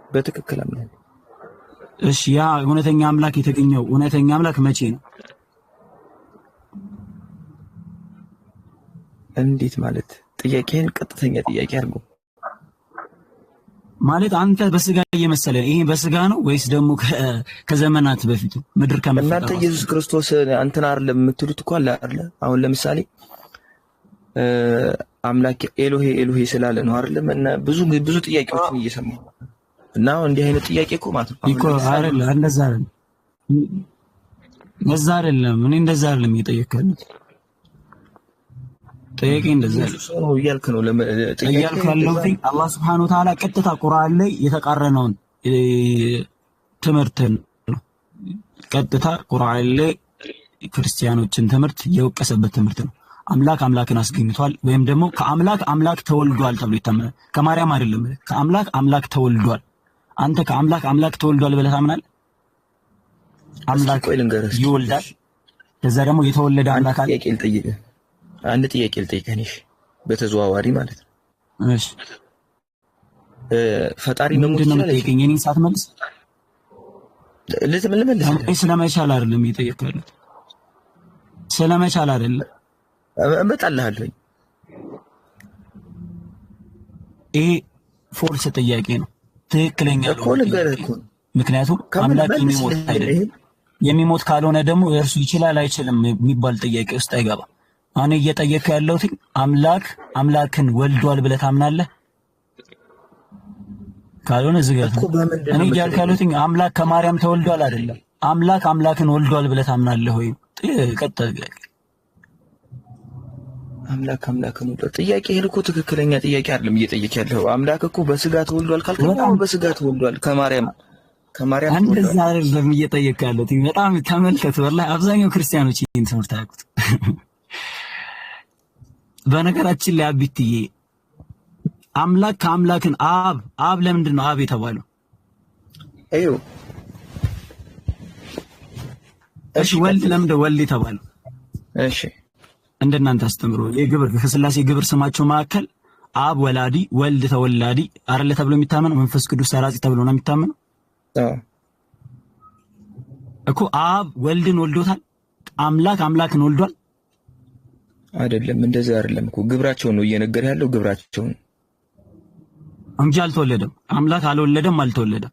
በትክክል አምናለሁ። እሺ ያ እውነተኛ አምላክ የተገኘው እውነተኛ አምላክ መቼ ነው? እንዴት ማለት? ጥያቄህን ቀጥተኛ ጥያቄ አድርገው። ማለት አንተ በስጋ እየመሰለ ይሄ በስጋ ነው ወይስ ደግሞ ከዘመናት በፊት ምድር ከመፈጠሯ? እናንተ ኢየሱስ ክርስቶስ እንትን አይደለም የምትሉት እኮ አለ አይደለ? አሁን ለምሳሌ አምላክ ኤሎሄ ኤሎሄ ስላለ ነው አይደለም? እና ብዙ ብዙ ጥያቄዎችን እየሰማሁ እና አሁን እንዲህ አይነት ጥያቄ እኮ ማለት ነው እኮ አይደለ? እንደዛ አይደለም፣ እንደዛ አይደለም። እኔ እንደዛ አይደለም እየጠየቅህ ያለሁት። ጥያቄ እንደዛ ነው እያልክ ነው እያልኩ ያለሁት። አላህ ሱብሓነሁ ወተዓላ ቀጥታ ቁርአን ላይ የተቃረነውን ትምህርትን ነው። ቀጥታ ቁርአን ላይ ክርስቲያኖችን ትምህርት የወቀሰበት ትምህርት ነው። አምላክ አምላክን አስገኝቷል ወይም ደግሞ ከአምላክ አምላክ ተወልዷል ተብሎ ይታመናል። ከማርያም አይደለም፣ ከአምላክ አምላክ ተወልዷል። አንተ ከአምላክ አምላክ ተወልዷል ብለህ ታምናለህ? አምላክ ይወልዳል፣ ከዛ ደግሞ የተወለደ አምላክ አለ። አንድ ጥያቄ ልጠይቅህ፣ እሺ? በተዘዋዋሪ ማለት ነው። እሺ። ፈጣሪ መሞት ምንድን ነው ይችላል? የምትጠይቀኝ? የእኔን ሳትመልስ ልመልስልህ። እኔ ስለመቻል አይደለም እየጠየቅኩ ያለሁት፣ ስለመቻል አይደለም። እመጣልሃለሁኝ። ይሄ false ጥያቄ ነው፣ ትክክለኛ እኮ ያልሆነ ልንገርህ ጥያቄ እኮ ነው። ምክንያቱም አምላክ የሚሞት መልስልህ አይደለም። ይሄን የሚሞት ካልሆነ ደግሞ እርሱ ይችላል አይችልም የሚባል ጥያቄ ውስጥ አይገባም። አሁን እየጠየቅኩ ያለሁት አምላክ አምላክን ወልዷል ብለህ ታምናለህ? ካልሆነ ዝገት እኮ ነው። በምንድን እኔ ነው እያልኩ የምትለኝ? ያለሁት አምላክ ከማርያም ተወልዷል አይደለም። አምላክ አምላክን ወልዷል ብለህ ታምናለህ ወይ? ቀጥል ጥያቄ። አምላክ አምላክን ወልዷል። ጥያቄ ይሄን እኮ ትክክለኛ ጥያቄ አይደለም እየጠየቅ ያለው። አምላክ እኮ በስጋ ተወልዷል ካልከኝ፣ በጣም አዎ በስጋ ተወልዷል፣ ከማርያም እንደዛ ተወልዷል። አይደለም እየጠየቅኩ ያለሁት። በጣም ተመልከት፣ ወላሂ አብዛኛው ክርስቲያኖች ይህን ትምህርት አያውቁት። በነገራችን ላይ አቢትዬ አምላክ ከአምላክን አብ አብ ለምንድን ነው አብ የተባለው? ይኸው እሺ እሺ ወልድ ቀጥል። ለምንድን ነው ወልድ የተባለው? እሺ እንደናንተ አስተምሮ የግብር ከስላሴ ግብር ስማቸው መካከል አብ ወላዲ ወልድ ተወላዲ አይደለ ተብሎ የሚታመነው? መንፈስ ቅዱስ ሰራጺ ተብሎ ነው የሚታመነው አዎ እኮ። አብ ወልድን ወልዶታል። አምላክ አምላክን ወልዷል። አይደለም፣ እንደዛ አይደለም እኮ ግብራቸውን ነው እየነገረ ያለው፣ ግብራቸውን እንጂ አልተወለደም። አምላክ አልወለደም፣ አልተወለደም።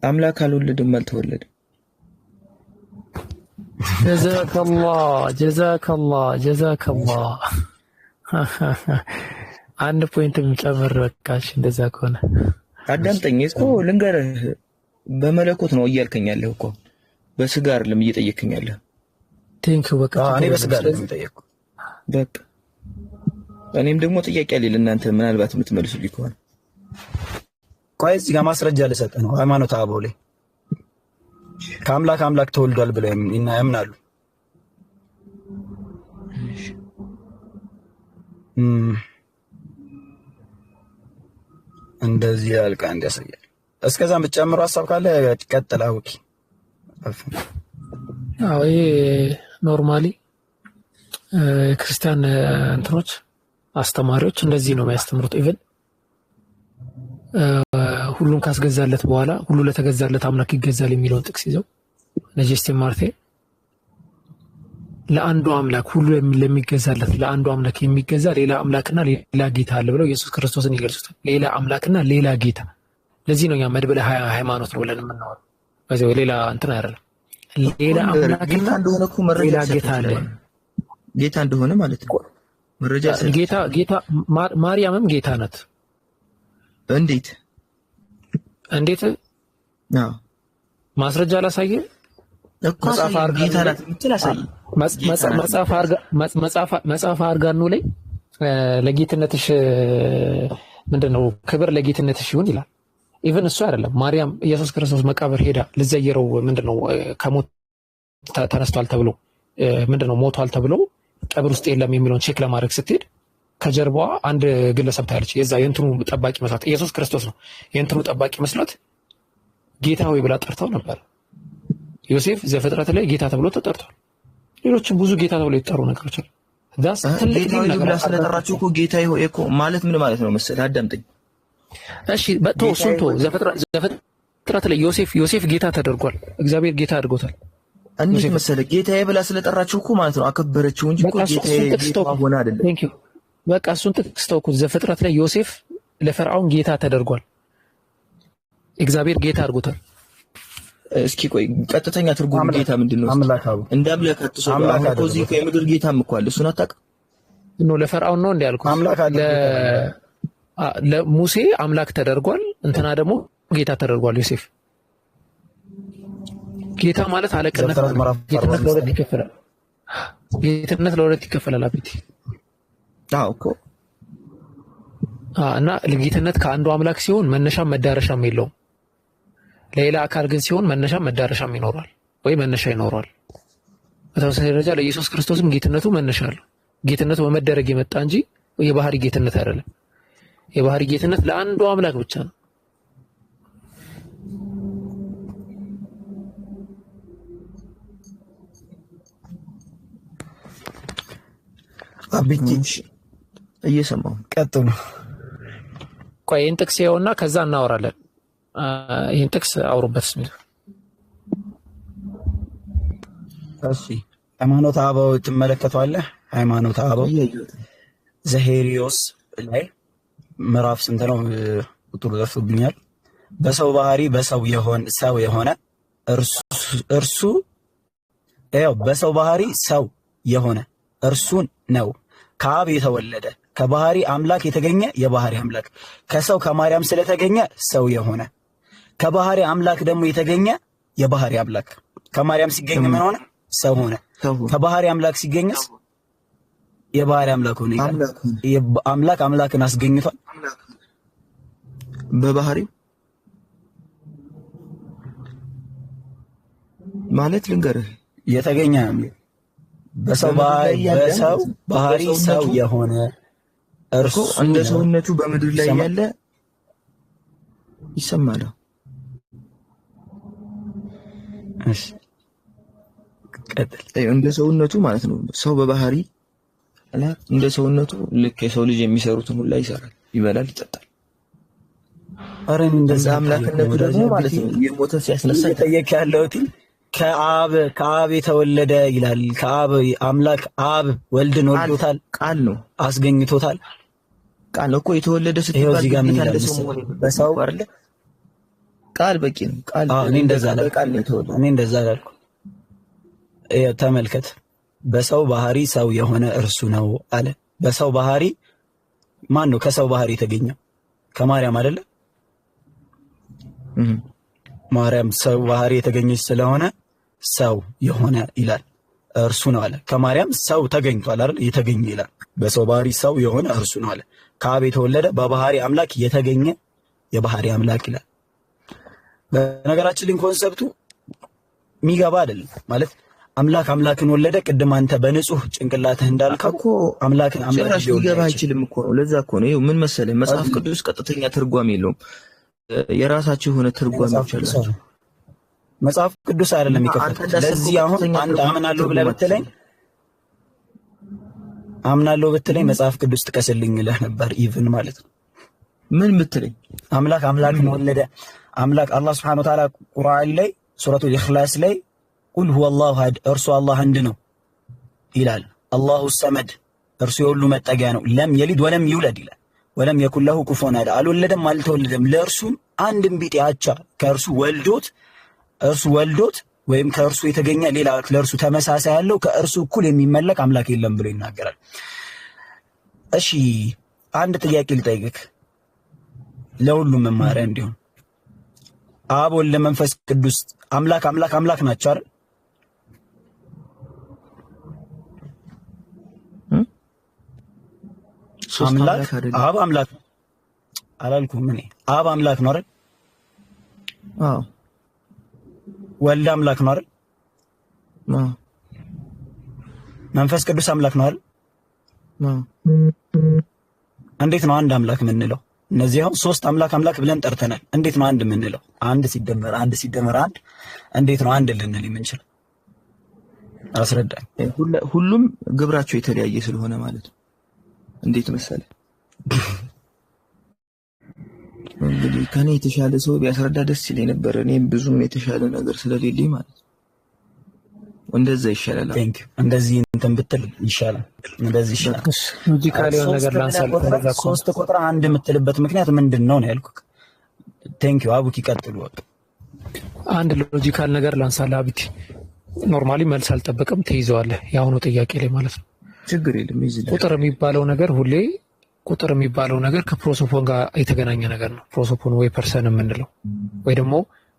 አምላክ አልወለደም፣ አልተወለደም። ጀዛከላህ ጀዛከላህ ጀዛከላህ። አንድ point ጨምር በቃሽ። እንደዛ ከሆነ አዳምጠኝ እኮ ልንገርህ፣ በመለኮት ነው እያልከኝ ያለህ እኮ በስጋ አይደለም እየጠየቅከኝ ያለህ። Thank you በቃ እኔ ችግር የለም። በስጋ አይደለም ስለዚህ የጠየቅኩት። በቃ እኔም ደግሞ ጥያቄ አለኝ ለእናንተ ምናልባት የምትመልሱልኝ ከሆነ። ቆይ እዚህ ጋር ማስረጃ ልሰጥህ ነው። ሃይማኖተ አበው ላይ ከአምላክ አምላክ ተወልዷል ብለው ያምናሉ። እም፣ እንደዚህ ያልቃ እንዲያሳያል። እስከዛ የምትጨምረው ሀሳብ ካለ ቀጥል። አውቂ አዎ ይሄ normally የክርስቲያን እንትኖች አስተማሪዎች እንደዚህ ነው የሚያስተምሩት። Even ሁሉን ካስገዛለት በኋላ ሁሉ ለተገዛለት አምላክ ይገዛል የሚለውን ጥቅስ ይዘው እነ ጀስቲን ማርቴ ለአንዱ አምላክ ሁሉ ለሚገዛለት ለአንዱ አምላክ የሚገዛ ሌላ አምላክና ሌላ ጌታ አለ ብለው ኢየሱስ ክርስቶስን ይገልጹታል። ሌላ አምላክና ሌላ ጌታ። ለዚህ ነው እኛ መድበለ ሃይማኖት ነው ብለን የምናወራው። በዚህ ሌላ እንትን አይደለም። ሌላ ልንገርህ፣ ጌታ አምላክና እንደሆነ እኮ መረጃ ሌላ ልሰጥህ ጌታ አለ። እችላለሁ። ጌታ እንደሆነ ማለት ነው መረጃ ልሰጥህ ጌታ እችላለሁ። ጌታ ማርያምም ጌታ ናት። እንዴት? እንዴት አዎ ማስረጃ ላሳየ? እኮ መጽሐፈ አሳየኝ። አርጋኖ ጌታ ላይ ናት የምትል አሳየኝ። ጌታ ናት መጽሐፈ አርጋኖ ላይ ለጌትነትሽ ምንድን ነው ክብር ለጌትነትሽ ይሁን ይላል። Even እሱ አይደለም ማርያም ኢየሱስ ክርስቶስ መቃብር ሄዳ ልዘየረው ምንድን ነው ከሞት ተነስቷል ተብሎ ምንድን ነው ሞቷል ተብሎ ቀብር ውስጥ የለም የሚለውን check ለማድረግ ስትሄድ ከጀርባዋ አንድ ግለሰብ ታያለች። የዛ የእንትኑ ጠባቂ መስሏት ኢየሱስ ክርስቶስ ነው የእንትኑ ጠባቂ መስሏት ጌታ ሆይ ብላ ጠርተው ነበር። ዮሴፍ ዘፍጥረት ላይ ጌታ ተብሎ ተጠርቷል። ሌሎችም ብዙ ጌታ ተብሎ የተጠሩ ነገሮች አሉ። Thus ትልቅ ጌታ deep ሆይ ነገር ብላ ስለጠራችሁ እኮ ጌታ ሆይ እኮ ማለት ምን ማለት ነው መሰለህ? አዳምጠኝ። እሺ በቶ ጌታ እሱን ቶ ሆይ ዘፍጥረት ላይ ዮሴፍ ጌታ ተደርጓል። እግዚአብሔር ጌታ አድርጎታል እንዴት ዮሴፍን። መሰለህ? ጌታዬ ብላ ስለጠራችሁ እኮ ማለት ነው አከበረችው እንጂ እኮ በቃ ጌታዬ እሱን ጥቅስ ጌታዋ ተውኩት። ሆነ አይደለም። Thank you በቃ እሱን ጥቅስ ተውኩት። ዘፍጥረት ላይ ዮሴፍ ለፈርዖን ጌታ ተደርጓል። እግዚአብሔር ጌታ አድርጎታል። እስኪ ቆይ ቀጥተኛ ትርጉሙ አምላክ ጌታ ምንድን ነው? እስኪ አምላክ አቡ እንደ አምላክ አትውሰደው። አምላክ አሁን እኮ እዚህ እኮ አድርጎታል። የምድር ጌታም እኮ አለ። እሱን አታውቅም? No ለፈርዖን ነው እንዲ ያልኩት። አምላክ አድርጎታል። ለሙሴ አምላክ ተደርጓል። እንትና ደግሞ ጌታ ተደርጓል። ዮሴፍ ጌታ ማለት አለቅነት ዘፍጥረት ማለት ነው። ምዕራፍ ጌትነት 45 ለሁለት ላይ ይከፈላል። ጌትነት ለሁለት ይከፈላል። አቤት አዎ እኮ እና ጌትነት ከአንዱ አምላክ ሲሆን መነሻም መዳረሻም የለውም። ለሌላ አካል ግን ሲሆን መነሻም መዳረሻም ይኖረዋል ወይ መነሻ ይኖረዋል። በተመሳሳይ ደረጃ ለኢየሱስ ክርስቶስም ጌትነቱ መነሻ አለው። ጌትነቱ በመደረግ የመጣ እንጂ የባህሪ ጌትነት አይደለም። የባህሪ ጌትነት ለአንዱ አምላክ ብቻ ነው። አብቲ እሺ፣ እየሰማሁ ነው። ቀጥሉ። ቆይ ይህን ጥቅስ ይኸውና ከዛ እናወራለን። ይህን ጥቅስ አውሩበት ስሚዞ። እሺ ሃይማኖተ አበው ትመለከተዋለህ። ሃይማኖተ አበው ዘሄሪዮስ ላይ ምዕራፍ ስንት ነው? ቁጥሩ ጠፍቶብኛል። በሰው ባህሪ በሰው የሆነ ሰው የሆነ እርሱ ያው በሰው ባህሪ ሰው የሆነ እርሱን ነው። ከአብ የተወለደ ከባህሪ አምላክ የተገኘ የባህሪ አምላክ፣ ከሰው ከማርያም ስለተገኘ ሰው የሆነ፣ ከባህሪ አምላክ ደግሞ የተገኘ የባህሪ አምላክ። ከማርያም ሲገኝ ምን ሆነ? ሰው ሆነ። ከባህሪ አምላክ ሲገኝስ የባህሪ አምላክ ሆነ። አምላክ አምላክን አስገኝቷል በባህሪው ማለት ልንገርህ፣ የተገኘ በሰው ባህሪ ሰው የሆነ እርሱ እንደ ሰውነቱ በምድር ላይ ያለ ይሰማል። እሺ ቀጥል። እንደ ሰውነቱ ማለት ነው። ሰው በባህሪ እንደ ሰውነቱ ልክ የሰው ልጅ የሚሰሩትን ሁላ ይሰራል፣ ይበላል፣ ይጠጣል። ኧረ እንደዛ አምላክነቱ ደግሞ ማለት ነው የሞተ ሲያስነሳ እየጠየቅ ያለሁት ከአብ የተወለደ ይላል። ከአብ አምላክ አብ ወልድን ወልዶታል፣ ቃል ነው አስገኝቶታል። ቃል ነው እኮ የተወለደ ስትባል እዚህ ጋር ምን ይላል? በሰው አይደለ? ቃል በቂ ነው። ቃል እኔ እንደዛ አላልኩም። እኔ እንደዛ አላልኩም። ተመልከት፣ በሰው ባህሪ ሰው የሆነ እርሱ ነው አለ። በሰው ባህሪ ማን ነው? ከሰው ባህሪ የተገኘው ከማርያም አይደለ? ማርያም ሰው ባህሪ የተገኘች ስለሆነ ሰው የሆነ ይላል እርሱ ነው አለ። ከማርያም ሰው ተገኝቷል አይደል? የተገኘ ይላል። በሰው ባህሪ ሰው የሆነ እርሱ ነው አለ። ከአብ የተወለደ በባህሪ አምላክ የተገኘ የባህሪ አምላክ ይላል። በነገራችን ላይ concept ኡ የሚገባ አይደለም። ማለት አምላክ አምላክን ወለደ። ቅድም አንተ በንጹህ ጭንቅላትህ እንዳልከው አምላክን አምላክ ሊገባ አይችልም እኮ ነው። ለዛ እኮ ነው። ይኸው ምን መሰለህ፣ መጽሐፍ ቅዱስ ቀጥተኛ ትርጓሜ የለውም። የራሳቸው የሆነ ትርጓሜዎች አላቸው። መጽሐፍ ቅዱስ አይደለም የከፈተው። ለዚህ አሁን አንድ አምናለሁ ብለህ ብትለኝ አምናለሁ ብትለኝ መጽሐፍ ቅዱስ ጥቀስልኝ እልህ ነበር። even ማለት ነው። ምን ብትለኝ አምላክ አምላክን ወለደ። አምላክ አላህ سبحانه وتعالى ቁርአን ላይ ሱረቱል ኢኽላስ ላይ قل هو الله أحد እርሱ አላህ አንድ ነው ይላል። الله الصمد እርሱ የሁሉ መጠጊያ ነው። لم يلد ولم يولد ይላል። ولم يكن له كفوا أحد አልወለደም አልተወለደም፣ ለእርሱም አንድም ቢጤ አቻ ከእርሱ ወልዶት እርሱ ወልዶት ወይም ከእርሱ የተገኘ ሌላ ለእርሱ ተመሳሳይ ያለው ከእርሱ እኩል የሚመለክ አምላክ የለም ብሎ ይናገራል። እሺ አንድ ጥያቄ ልጠይቅህ ለሁሉም መማሪያ እንዲሆን፣ አብ ወልድ መንፈስ ቅዱስ አምላክ አምላክ አምላክ ናቸው አይደል? አምላክ አብ አምላክ አላልኩም እኔ። አብ አምላክ ነው አይደል? አዎ። ወልድ አምላክ ነው አይደል? አዎ። መንፈስ ቅዱስ አምላክ ነው አይደል? አዎ። እንዴት ነው አንድ አምላክ የምንለው? እነዚህ አሁን ሶስት አምላክ አምላክ ብለን ጠርተናል። እንዴት ነው አንድ የምንለው? አንድ ሲደመር አንድ ሲደመር አንድ እንዴት ነው አንድ ልንል የምንችለው? አስረዳኝ። ሁሉም ግብራቸው የተለያየ ስለሆነ ማለት ነው። እንዴት መሰለህ እንግዲህ ከኔ የተሻለ ሰው ቢያስረዳ ደስ ይለኝ ነበር። እኔም ብዙም የተሻለ ነገር ስለሌለኝ ማለት ነው። እንደዛ ይሻላል። Thank you። እንደዚህ እንትን ብትል ይሻላል። እንደዚህ ይሻላል። logical የሆነ ነገር ላንሳልህ። ሶስት ቁጥር አንድ የምትልበት ምክንያት ምንድን ነው ነው ያልኩህ። Thank you አቡኪ፣ ቀጥሉ። አንድ logical ነገር ላንሳልህ አቢቲ። Normally መልስ አልጠበቅም፣ ትይዘዋለህ የአሁኑ ጥያቄ ላይ ማለት ነው። ችግር የለም። ቁጥር የሚባለው ነገር ሁሌ ቁጥር የሚባለው ነገር ከ prosopon ጋር የተገናኘ ነገር ነው። prosopon ወይ person የምንለው ወይ ደግሞ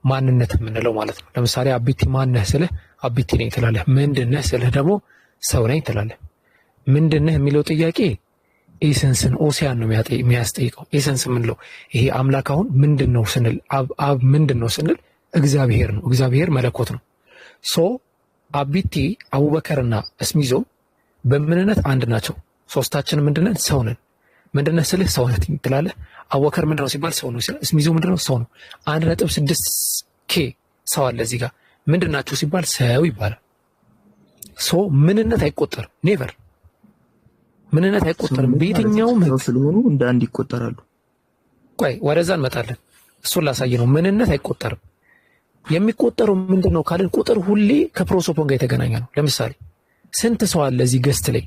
ማንነት የምንለው ማለት ነው። ለምሳሌ አቢቲ ማነህ ስልህ አቢቲ ነኝ ትላለህ። ምንድነህ ስልህ ደግሞ ሰው ነኝ ትላለህ። ምንድነህ የሚለው ጥያቄ essence ን ousia ን ነው የሚያስጠይቀው። Essence የምንለው ይሄ አምላክ አሁን ምንድን ነው ስንል አብ ምንድን ነው ስንል እግዚአብሔር ነው። እግዚአብሔር መለኮት ነው። So አቢቲ አቡበከርና እስሚዞ በምንነት አንድ ናቸው። ሶስታችን ምንድነን? ሰው ነን። ምንድነህ ስልህ ሰው ነህ ትላለህ። አቡበከር ምንድነው ሲባል ሰው ነው ሲል፣ እስሚዞ ምንድነው? ሰው ነው። 1.6 K ሰው አለ እዚህ ጋር። ምንድን ናቸው ሲባል ሰው ይባላል። So ምንነት አይቆጠርም። Never ምንነት አይቆጠርም። በየትኛውም ስለሆኑ እንደ አንድ ይቆጠራሉ። ቆይ ወደዛ እንመጣለን። እሱን ላሳይ ነው። ምንነት አይቆጠርም። የሚቆጠረው ምንድን ነው ካልን ቁጥር ሁሌ ከ prosopon ጋር የተገናኘ ነው። ለምሳሌ ስንት ሰው አለ እዚህ guest ላይ?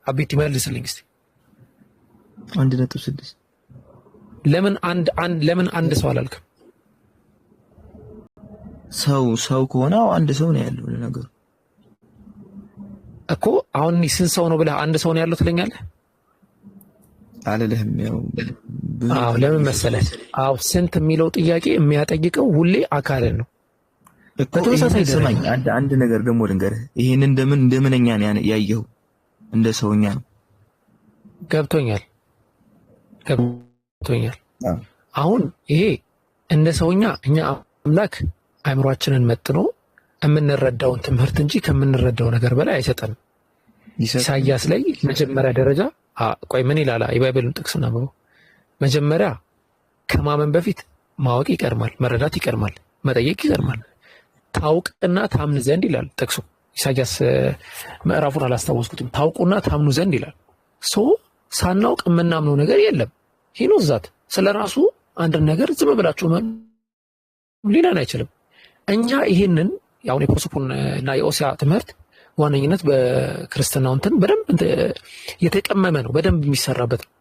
አቤት ይመልስልኝ እስኪ። 1.6። ለምን አንድ አንድ ለምን አንድ ሰው አላልክም? ሰው ከሆነ አንድ ሰው ነው ያለው ለነገሩ እኮ። አሁን ስንት ሰው ነው ብለህ አንድ ሰው ነው ያለው ትለኛለህ? አልልህም። ያው አዎ፣ ለምን መሰለህ? አዎ ስንት የሚለው ጥያቄ የሚያጠይቀው ሁሌ አካልን ነው። በተመሳሳይ ስማኝ፣ አንድ ነገር ደግሞ ልንገርህ። ይሄን እንደምን እንደምንኛ ነው ያየኸው? እንደ ሰውኛ ነው። ገብቶኛል ገብቶኛል። አሁን ይሄ እንደ ሰውኛ እኛ አምላክ አእምሯችንን መጥኖ የምንረዳውን ትምህርት እንጂ ከምንረዳው ነገር በላይ አይሰጠንም። ኢሳያስ ላይ መጀመሪያ ደረጃ ቆይ ምን ይላል? የባይብልን ጥቅስ እናንብበው። መጀመሪያ ከማመን በፊት ማወቅ ይቀድማል፣ መረዳት ይቀድማል፣ መጠየቅ ይቀድማል። ታውቅና ታምን ዘንድ ይላል ጥቅሱ። ኢሳያስ ምዕራፉን አላስታወስኩትም። ታውቁና ታምኑ ዘንድ ይላል። So ሳናውቅ የምናምነው ነገር የለም። He knows that ስለ ራሱ አንድ ነገር ዝም ብላችሁ ሊለን አይችልም። እኛ ይሄንን አሁን የ prosopon እና የ ousia ትምህርት ዋነኝነት በክርስትናው እንትን በደንብ የተቀመመ ነው፣ በደንብ የሚሰራበት ነው።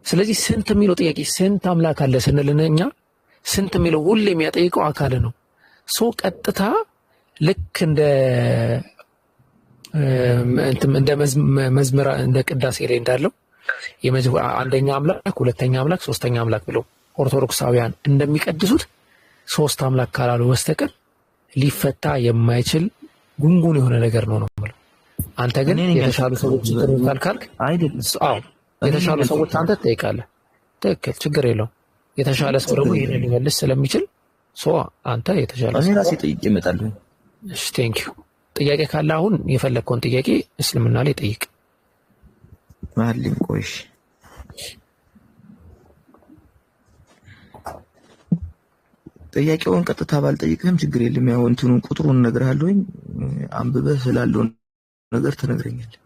ስለዚህ ስንት የሚለው ጥያቄ ስንት አምላክ አለ ስንል እኛ ስንት የሚለው ሁሌ የሚያጠይቀው አካል ነው። So ቀጥታ ልክ እንደ መዝሙር እንደ ቅዳሴ ላይ እንዳለው አንደኛ አምላክ፣ ሁለተኛ አምላክ፣ ሶስተኛ አምላክ ብለው ኦርቶዶክሳውያን እንደሚቀድሱት ሶስት አምላክ ካላሉ በስተቀር ሊፈታ የማይችል ጉንጉን የሆነ ነገር ነው ነው የምለው። አንተ ግን የተሻሉ ሰዎች ትሩታል ካልክ አዎ የተሻሉ ሰዎች አንተ ትጠይቃለህ። ትክክል፣ ችግር የለውም። የተሻለ ሰው ደግሞ ይሄንን ሊመልስ ስለሚችል so አንተ የተሻለ እኔ ራሴ ጠይቄ እመጣለሁ። እሺ thank you። ጥያቄ ካለ አሁን የፈለግከውን ጥያቄ እስልምና ላይ ጠይቅ። ማልኝ ቆይሽ ጥያቄውን ቀጥታ ባልጠይቅህም ችግር የለም። ያው እንትኑን ቁጥሩን እነግርሃለሁኝ፣ አንብበህ ስላለው ነገር ትነግረኛለህ።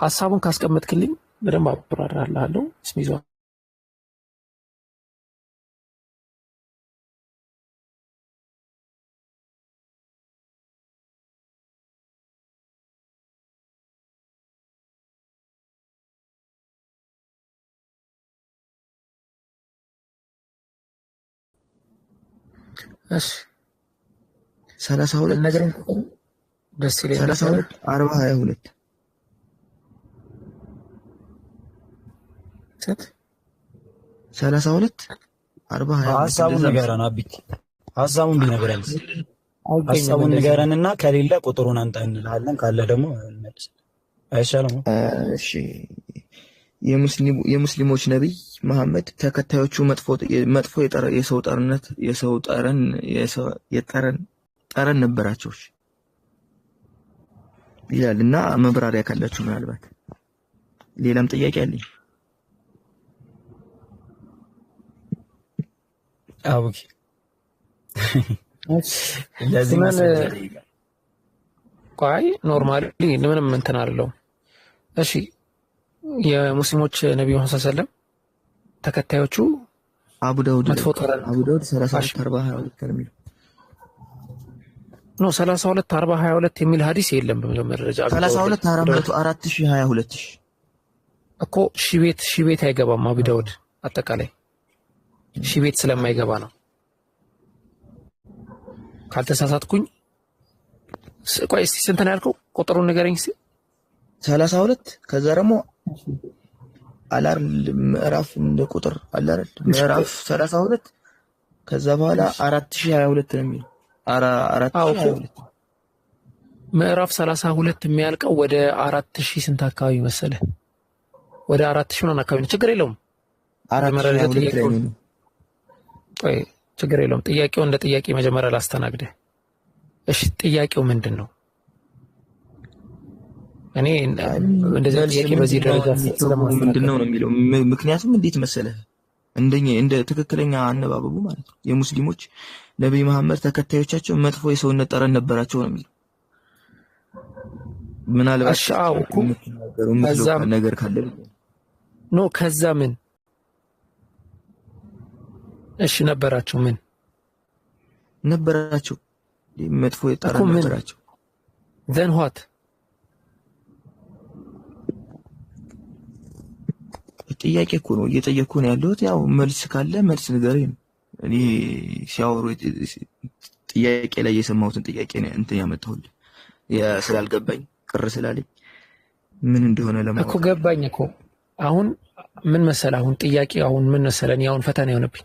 ሀሳቡን ካስቀመጥክልኝ በደንብ አብራራልሃለሁ። ስሚዟ እሺ 32 ነገርን ደስ ይለኛል። 32 40 22 ስንት? 32 40 22። ሀሳቡን ንገረን አቢት፣ ሀሳቡን ቢነግረን ሀሳቡን ንገረንና ከሌለ ቁጥሩን አንተ እንልሃለን፣ ካለ ደግሞ እንመልስ። አይሻልም? እሺ የሙስሊሞች ነብይ መሐመድ ተከታዮቹ መጥፎ የሰው ጠርነት የሰው ጠረን የጠረን ጠረን ነበራቸው ይላል እና መብራሪያ ካላችሁ ምናልባት ሌላም ጥያቄ አለኝ። አቡኪ ለዚህ ቆይ normally ምንም እንትን አይደለሁም። እሺ የሙስሊሞች ነብዩ መሐመድ ሰለላሁ ዐለይሂ ወሰለም ተከታዮቹ አቡ ዳውድ መጥፎ ጠረን አቡ ዳውድ 32 40 22 ነው የሚለው። No 32 40 22 የሚል ሐዲስ የለም። በመጀመሪያ ደረጃ 32 4022 እኮ ሺህ ቤት አይገባም። አቡ ዳውድ አጠቃላይ ሺህ ቤት ስለማይገባ ነው። ካልተሳሳትኩኝ ቆይ እስቲ ስንት ነው ያልከው? ቁጥሩን ንገረኝ እስቲ። 32 ከዛ ደግሞ አላር ምዕራፍ እንደ ቁጥር አላር ምዕራፍ 32 ከዛ በኋላ 4022 ነው የሚለው። 4022 ምዕራፍ 32 የሚያልቀው ወደ 4000 ስንት አካባቢ መሰለህ? ወደ 4000 ምናምን አካባቢ ነው። ችግር የለውም። 4022 ላይ ነው። ቆይ ችግር የለውም። ጥያቄው እንደ ጥያቄ መጀመሪያ ላስተናግደህ። እሺ ጥያቄው ምንድን ነው? እኔ እንደዚህ ጥያቄ በዚህ ደረጃ ምንድን ነው የሚለው ምክንያቱም እንዴት መሰለህ እንደኛ እንደ ትክክለኛ አነባበቡ ማለት ነው የሙስሊሞች ነብይ መሐመድ ተከታዮቻቸው መጥፎ የሰውነት ጠረን ነበራቸው ነው የሚለው። ምናልባት ነገር ካለ no ከዛ ምን እሺ ነበራቸው። ምን ነበራቸው? መጥፎ ጠረን ነበራቸው። Then what? ጥያቄ እኮ ነው እየጠየቅኩ ነው ያለሁት። ያው መልስ ካለ መልስ ንገረኝ ነው። እኔ ሲያወሩ ጥያቄ ላይ የሰማሁትን ጥያቄ ነው እንትን ያመጣሁልህ ስላልገባኝ ቅር ስላለኝ ምን እንደሆነ ለማወቅ እኮ ገባኝ እኮ። አሁን ምን መሰለህ፣ አሁን ጥያቄ አሁን ምን መሰለህ፣ እኔ አሁን ፈተና የሆነብኝ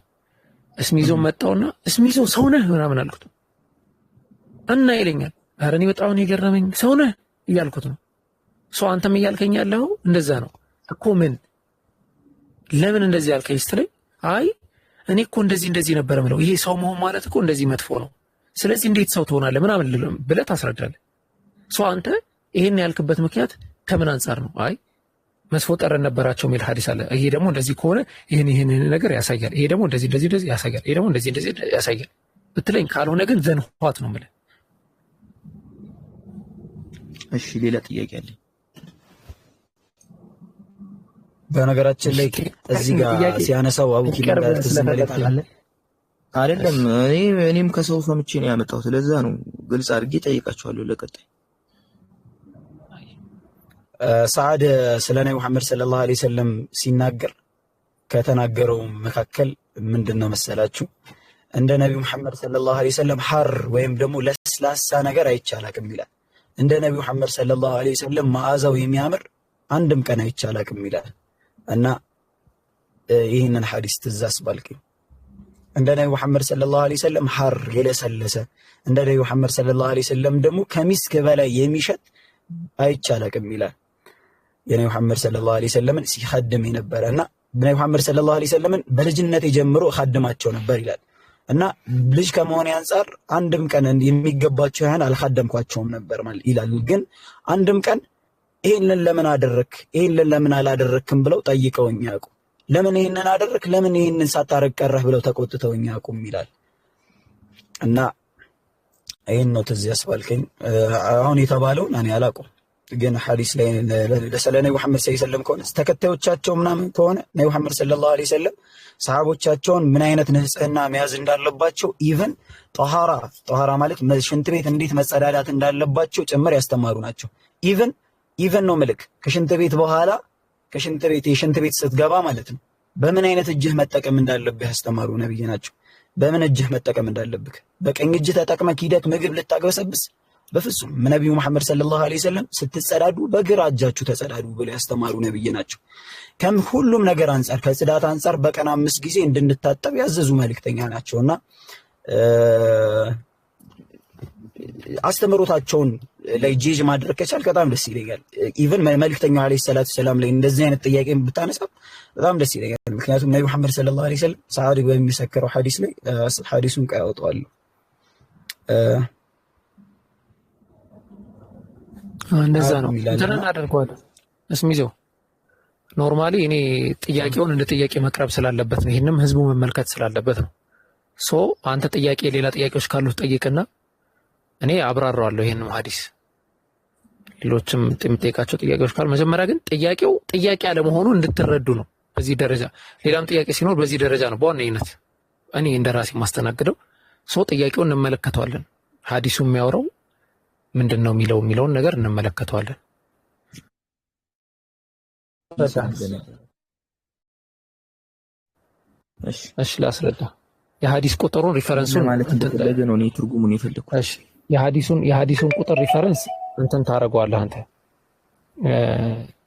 እስሚዞ መጣውና እስሚዞ ሰው ነህ ምናምን አልኩት እና ይለኛል። ኧረ እኔ በጣም ነው የገረመኝ ሰው ነህ እያልኩት ነው። ሰው አንተም እያልከኝ ያለው እንደዛ ነው እኮ። ምን ለምን እንደዚህ ያልከኝ ስትለኝ፣ አይ እኔ እኮ እንደዚህ እንደዚህ ነበር የምለው፣ ይሄ ሰው መሆን ማለት እኮ እንደዚህ መጥፎ ነው፣ ስለዚህ እንዴት ሰው ትሆናለህ ምናምን ብለህ ታስረዳለህ። ሰው አንተ ይሄን ያልክበት ምክንያት ከምን አንጻር ነው? አይ መጥፎ ጠረን ነበራቸው የሚል ሐዲስ አለ። ይሄ ደግሞ እንደዚህ ከሆነ ይሄን ይሄን ነገር ያሳያል፣ ይሄ ደግሞ እንደዚህ እንደዚህ እንደዚህ ያሳያል፣ ይሄ ደግሞ እንደዚህ እንደዚህ ያሳያል ብትለኝ፣ ካልሆነ ግን then what ነው የምልህ። እሺ ሌላ ጥያቄ አለኝ። በነገራችን ላይ እዚህ ጋር ሲያነሳው አቡኪ አይደለም እኔም ከሰው ሰምቼ ነው ያመጣሁት። ለዛ ነው ግልጽ አድርጌ ጠይቃቸዋለሁ ለቀጣይ። ሰዓድ ስለ ነቢ ሙሐመድ ሰለላሁ ዐለይሂ ወሰለም ሲናገር ከተናገረው መካከል ምንድን ነው መሰላችሁ? እንደ ነቢ ሙሐመድ ሰለላሁ ዐለይሂ ወሰለም ሐር ወይም ደግሞ ለስላሳ ነገር አይቻላቅም ይላል። እንደ ነቢ ሙሐመድ ሰለላሁ ዐለይሂ ወሰለም መዓዛው የሚያምር አንድም ቀን አይቻላቅም ይላል። እና ይህንን ሐዲስ ትዝ አስባልከኝ። እንደ ነቢ ሙሐመድ ሰለላሁ ዐለይሂ ወሰለም ሐር የለሰለሰ፣ እንደ ነቢ ሙሐመድ ሰለላሁ ዐለይሂ ወሰለም ደግሞ ከሚስክ በላይ የሚሸት አይቻላቅም ይላል። የነቢ ሙሐመድ ሰለላሁ ዐለይሂ ወሰለምን ሲኸድም የነበረ እና ነቢ ሙሐመድ ሰለላሁ ዐለይሂ ወሰለምን በልጅነቴ ጀምሮ ኸድማቸው ነበር ይላል። እና ልጅ ከመሆኔ አንጻር አንድም ቀን የሚገባቸው ያህል አልኸደምኳቸውም ነበር ማለት ይላል። ግን አንድም ቀን ይሄንን ለምን አደረክ፣ ይሄንን ለምን አላደረክም ብለው ጠይቀውኝ አያውቁም። ለምን ይሄንን አደረክ፣ ለምን ይሄንን ሳታረግ ቀረህ ብለው ተቆጥተውኝ አያውቁም ይላል። እና ይሄን ነው ትዝ ያስባልከኝ። አሁን የተባለውን እኔ አላውቅም፣ ግን ሐዲስ ላይ ስለ ነቢ ሙሐመድ ሰለላሁ ዐለይሂ ወሰለም ከሆነ ተከታዮቻቸው ምናምን ከሆነ ነቢ ሙሐመድ ሰለላሁ ዐለይሂ ወሰለም ሰሃቦቻቸውን ምን አይነት ንጽህና መያዝ እንዳለባቸው even ጧሃራ ጧሃራ ማለት ሽንት ቤት እንዴት መጸዳዳት እንዳለባቸው ጭምር ያስተማሩ ናቸው። even ነው ምልክ ከሽንት ቤት በኋላ ከሽንት ቤት የሽንት ቤት ስትገባ ማለት ነው በምን አይነት እጅህ መጠቀም እንዳለብህ ያስተማሩ ነብይ ናቸው። በምን እጅህ መጠቀም እንዳለብህ፣ በቀኝ እጅህ ተጠቅመህ ሂደት ምግብ ልታግበሰብስ በፍጹም። ነብዩ መሐመድ ሰለላሁ ዐለይሂ ወሰለም ስትጸዳዱ በግራ እጃችሁ ተጸዳዱ ብለው ያስተማሩ ነብይ ናቸው። ከሁሉም ነገር አንጻር ከጽዳት አንጻር በቀን 5 ጊዜ እንድንታጠብ ያዘዙ መልእክተኛ ናቸውና አስተምሮታቸውን ላይ ጄጅ ማድረግ ከቻልክ በጣም ደስ ይለኛል። even መልእክተኛው ዐለይሂ ሰላቱ ሰላም ላይ እንደዚህ አይነት ጥያቄ ብታነሳ በጣም ደስ ይለኛል። ምክንያቱም ነቢ መሐመድ ሰለላሁ ዐለይሂ ወሰለም ሰዓድ በሚመሰክረው ሐዲስ ላይ ሐዲሱን ቆይ አወጣዋለሁ። እንደዛ ነው እንትን አደርገዋለሁ። እስሚዘው normally እኔ ጥያቄውን እንደ ጥያቄ መቅረብ ስላለበት ነው። ይሄንም ህዝቡ መመልከት ስላለበት ነው። so አንተ ጥያቄ ሌላ ጥያቄዎች ካሉት ጠይቅና እኔ አብራራዋለሁ ይሄንም ሐዲስ። ሌሎችም የምጠይቃቸው ጥያቄዎች ካሉ መጀመሪያ ግን ጥያቄው ጥያቄ አለመሆኑ እንድትረዱ ነው። በዚህ ደረጃ ሌላም ጥያቄ ሲኖር በዚህ ደረጃ ነው በዋነኝነት እኔ እንደራሴ ማስተናግደው። so ጥያቄውን እንመለከተዋለን። ሐዲሱ የሚያወራው ምንድነው የሚለውን ነገር እንመለከተዋለን። እሺ ላስረዳ። የሐዲስ ቁጥሩን reference ኡን ማለት እንደፈለገ ነው እኔ ትርጉሙን የፈለኩት። እሺ የሐዲሱን ቁጥር reference እንትን ታደርገዋለህ አንተ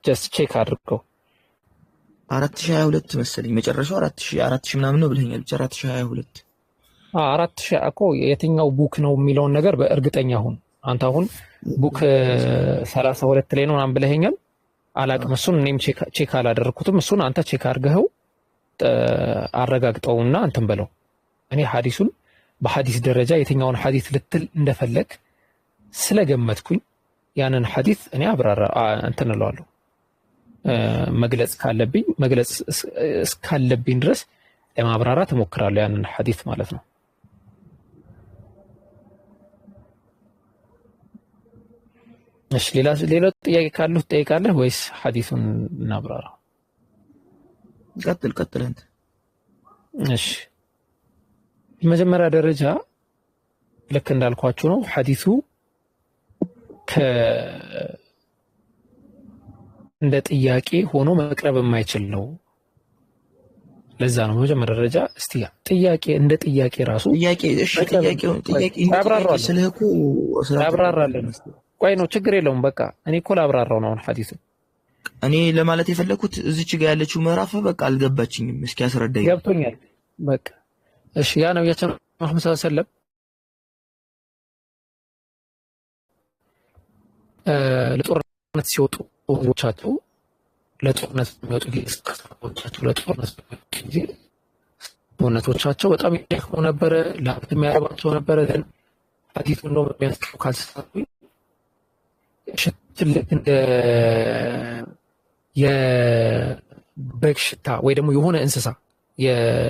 just check አድርገው። 4022 መሰለኝ መጨረሻው 4000 ምናምን ነው ብለኸኛል። ብቻ 4022 4000 እኮ የትኛው book ነው የሚለውን ነገር በእርግጠኛ ሁን። አንተ አሁን book 32 ላይ ነው ምናምን ብለኸኛል። አላቅም፣ እሱን እኔም check አላደረኩትም። እሱን አንተ check አድርገኸው አረጋግጠውና እንትን በለው። እኔ ሐዲሱን በሐዲስ ደረጃ የትኛውን ሐዲስ ልትል እንደፈለግ ስለገመትኩኝ ያንን ሐዲስ እኔ አብራራ እንትን እለዋለሁ። መግለጽ ካለብኝ መግለጽ እስካለብኝ ድረስ ለማብራራት እሞክራለሁ ያንን ሐዲስ ማለት ነው። እሺ ሌላ ጥያቄ ካሉት ትጠይቃለህ ወይስ ሐዲሱን እናብራራው? ቀጥል አንተ። እሺ መጀመሪያ ደረጃ ልክ እንዳልኳችሁ ነው። ሐዲሱ እንደ ጥያቄ ሆኖ መቅረብ የማይችል ነው። ለዛ ነው መጀመሪያ ደረጃ እስቲ ጥያቄ እንደ ጥያቄ ራሱ ጥያቄ እሺ፣ ጥያቄው ጥያቄ ስልህ እኮ አብራራለን። ቆይ ነው ችግር የለውም። በቃ እኔ እኮ ላብራራው ነው አሁን ሐዲሱ። እኔ ለማለት የፈለኩት እዚች ጋር ያለችው ምዕራፍ በቃ አልገባችኝም። እስኪ አስረዳኝ። ገብቶኛል። በቃ እሺ፣ ያ ነብያችን መሐመድ ሰለላሁ ዐለይሂ ወሰለም ለጦርነት ሲወጡ ህዝቦቻቸው ለጦርነት የሚወጡ ጊዜ ለጦርነት ጊዜ ሰውነቶቻቸው በጣም ይደክሙ ነበረ፣ ላብ የሚያረባቸው ነበረ። ሐዲሱ እንደውም የሚያስቀው ካልተሳሳትኩኝ ልክ እንደ የበግ ሽታ ወይ ደግሞ የሆነ እንስሳ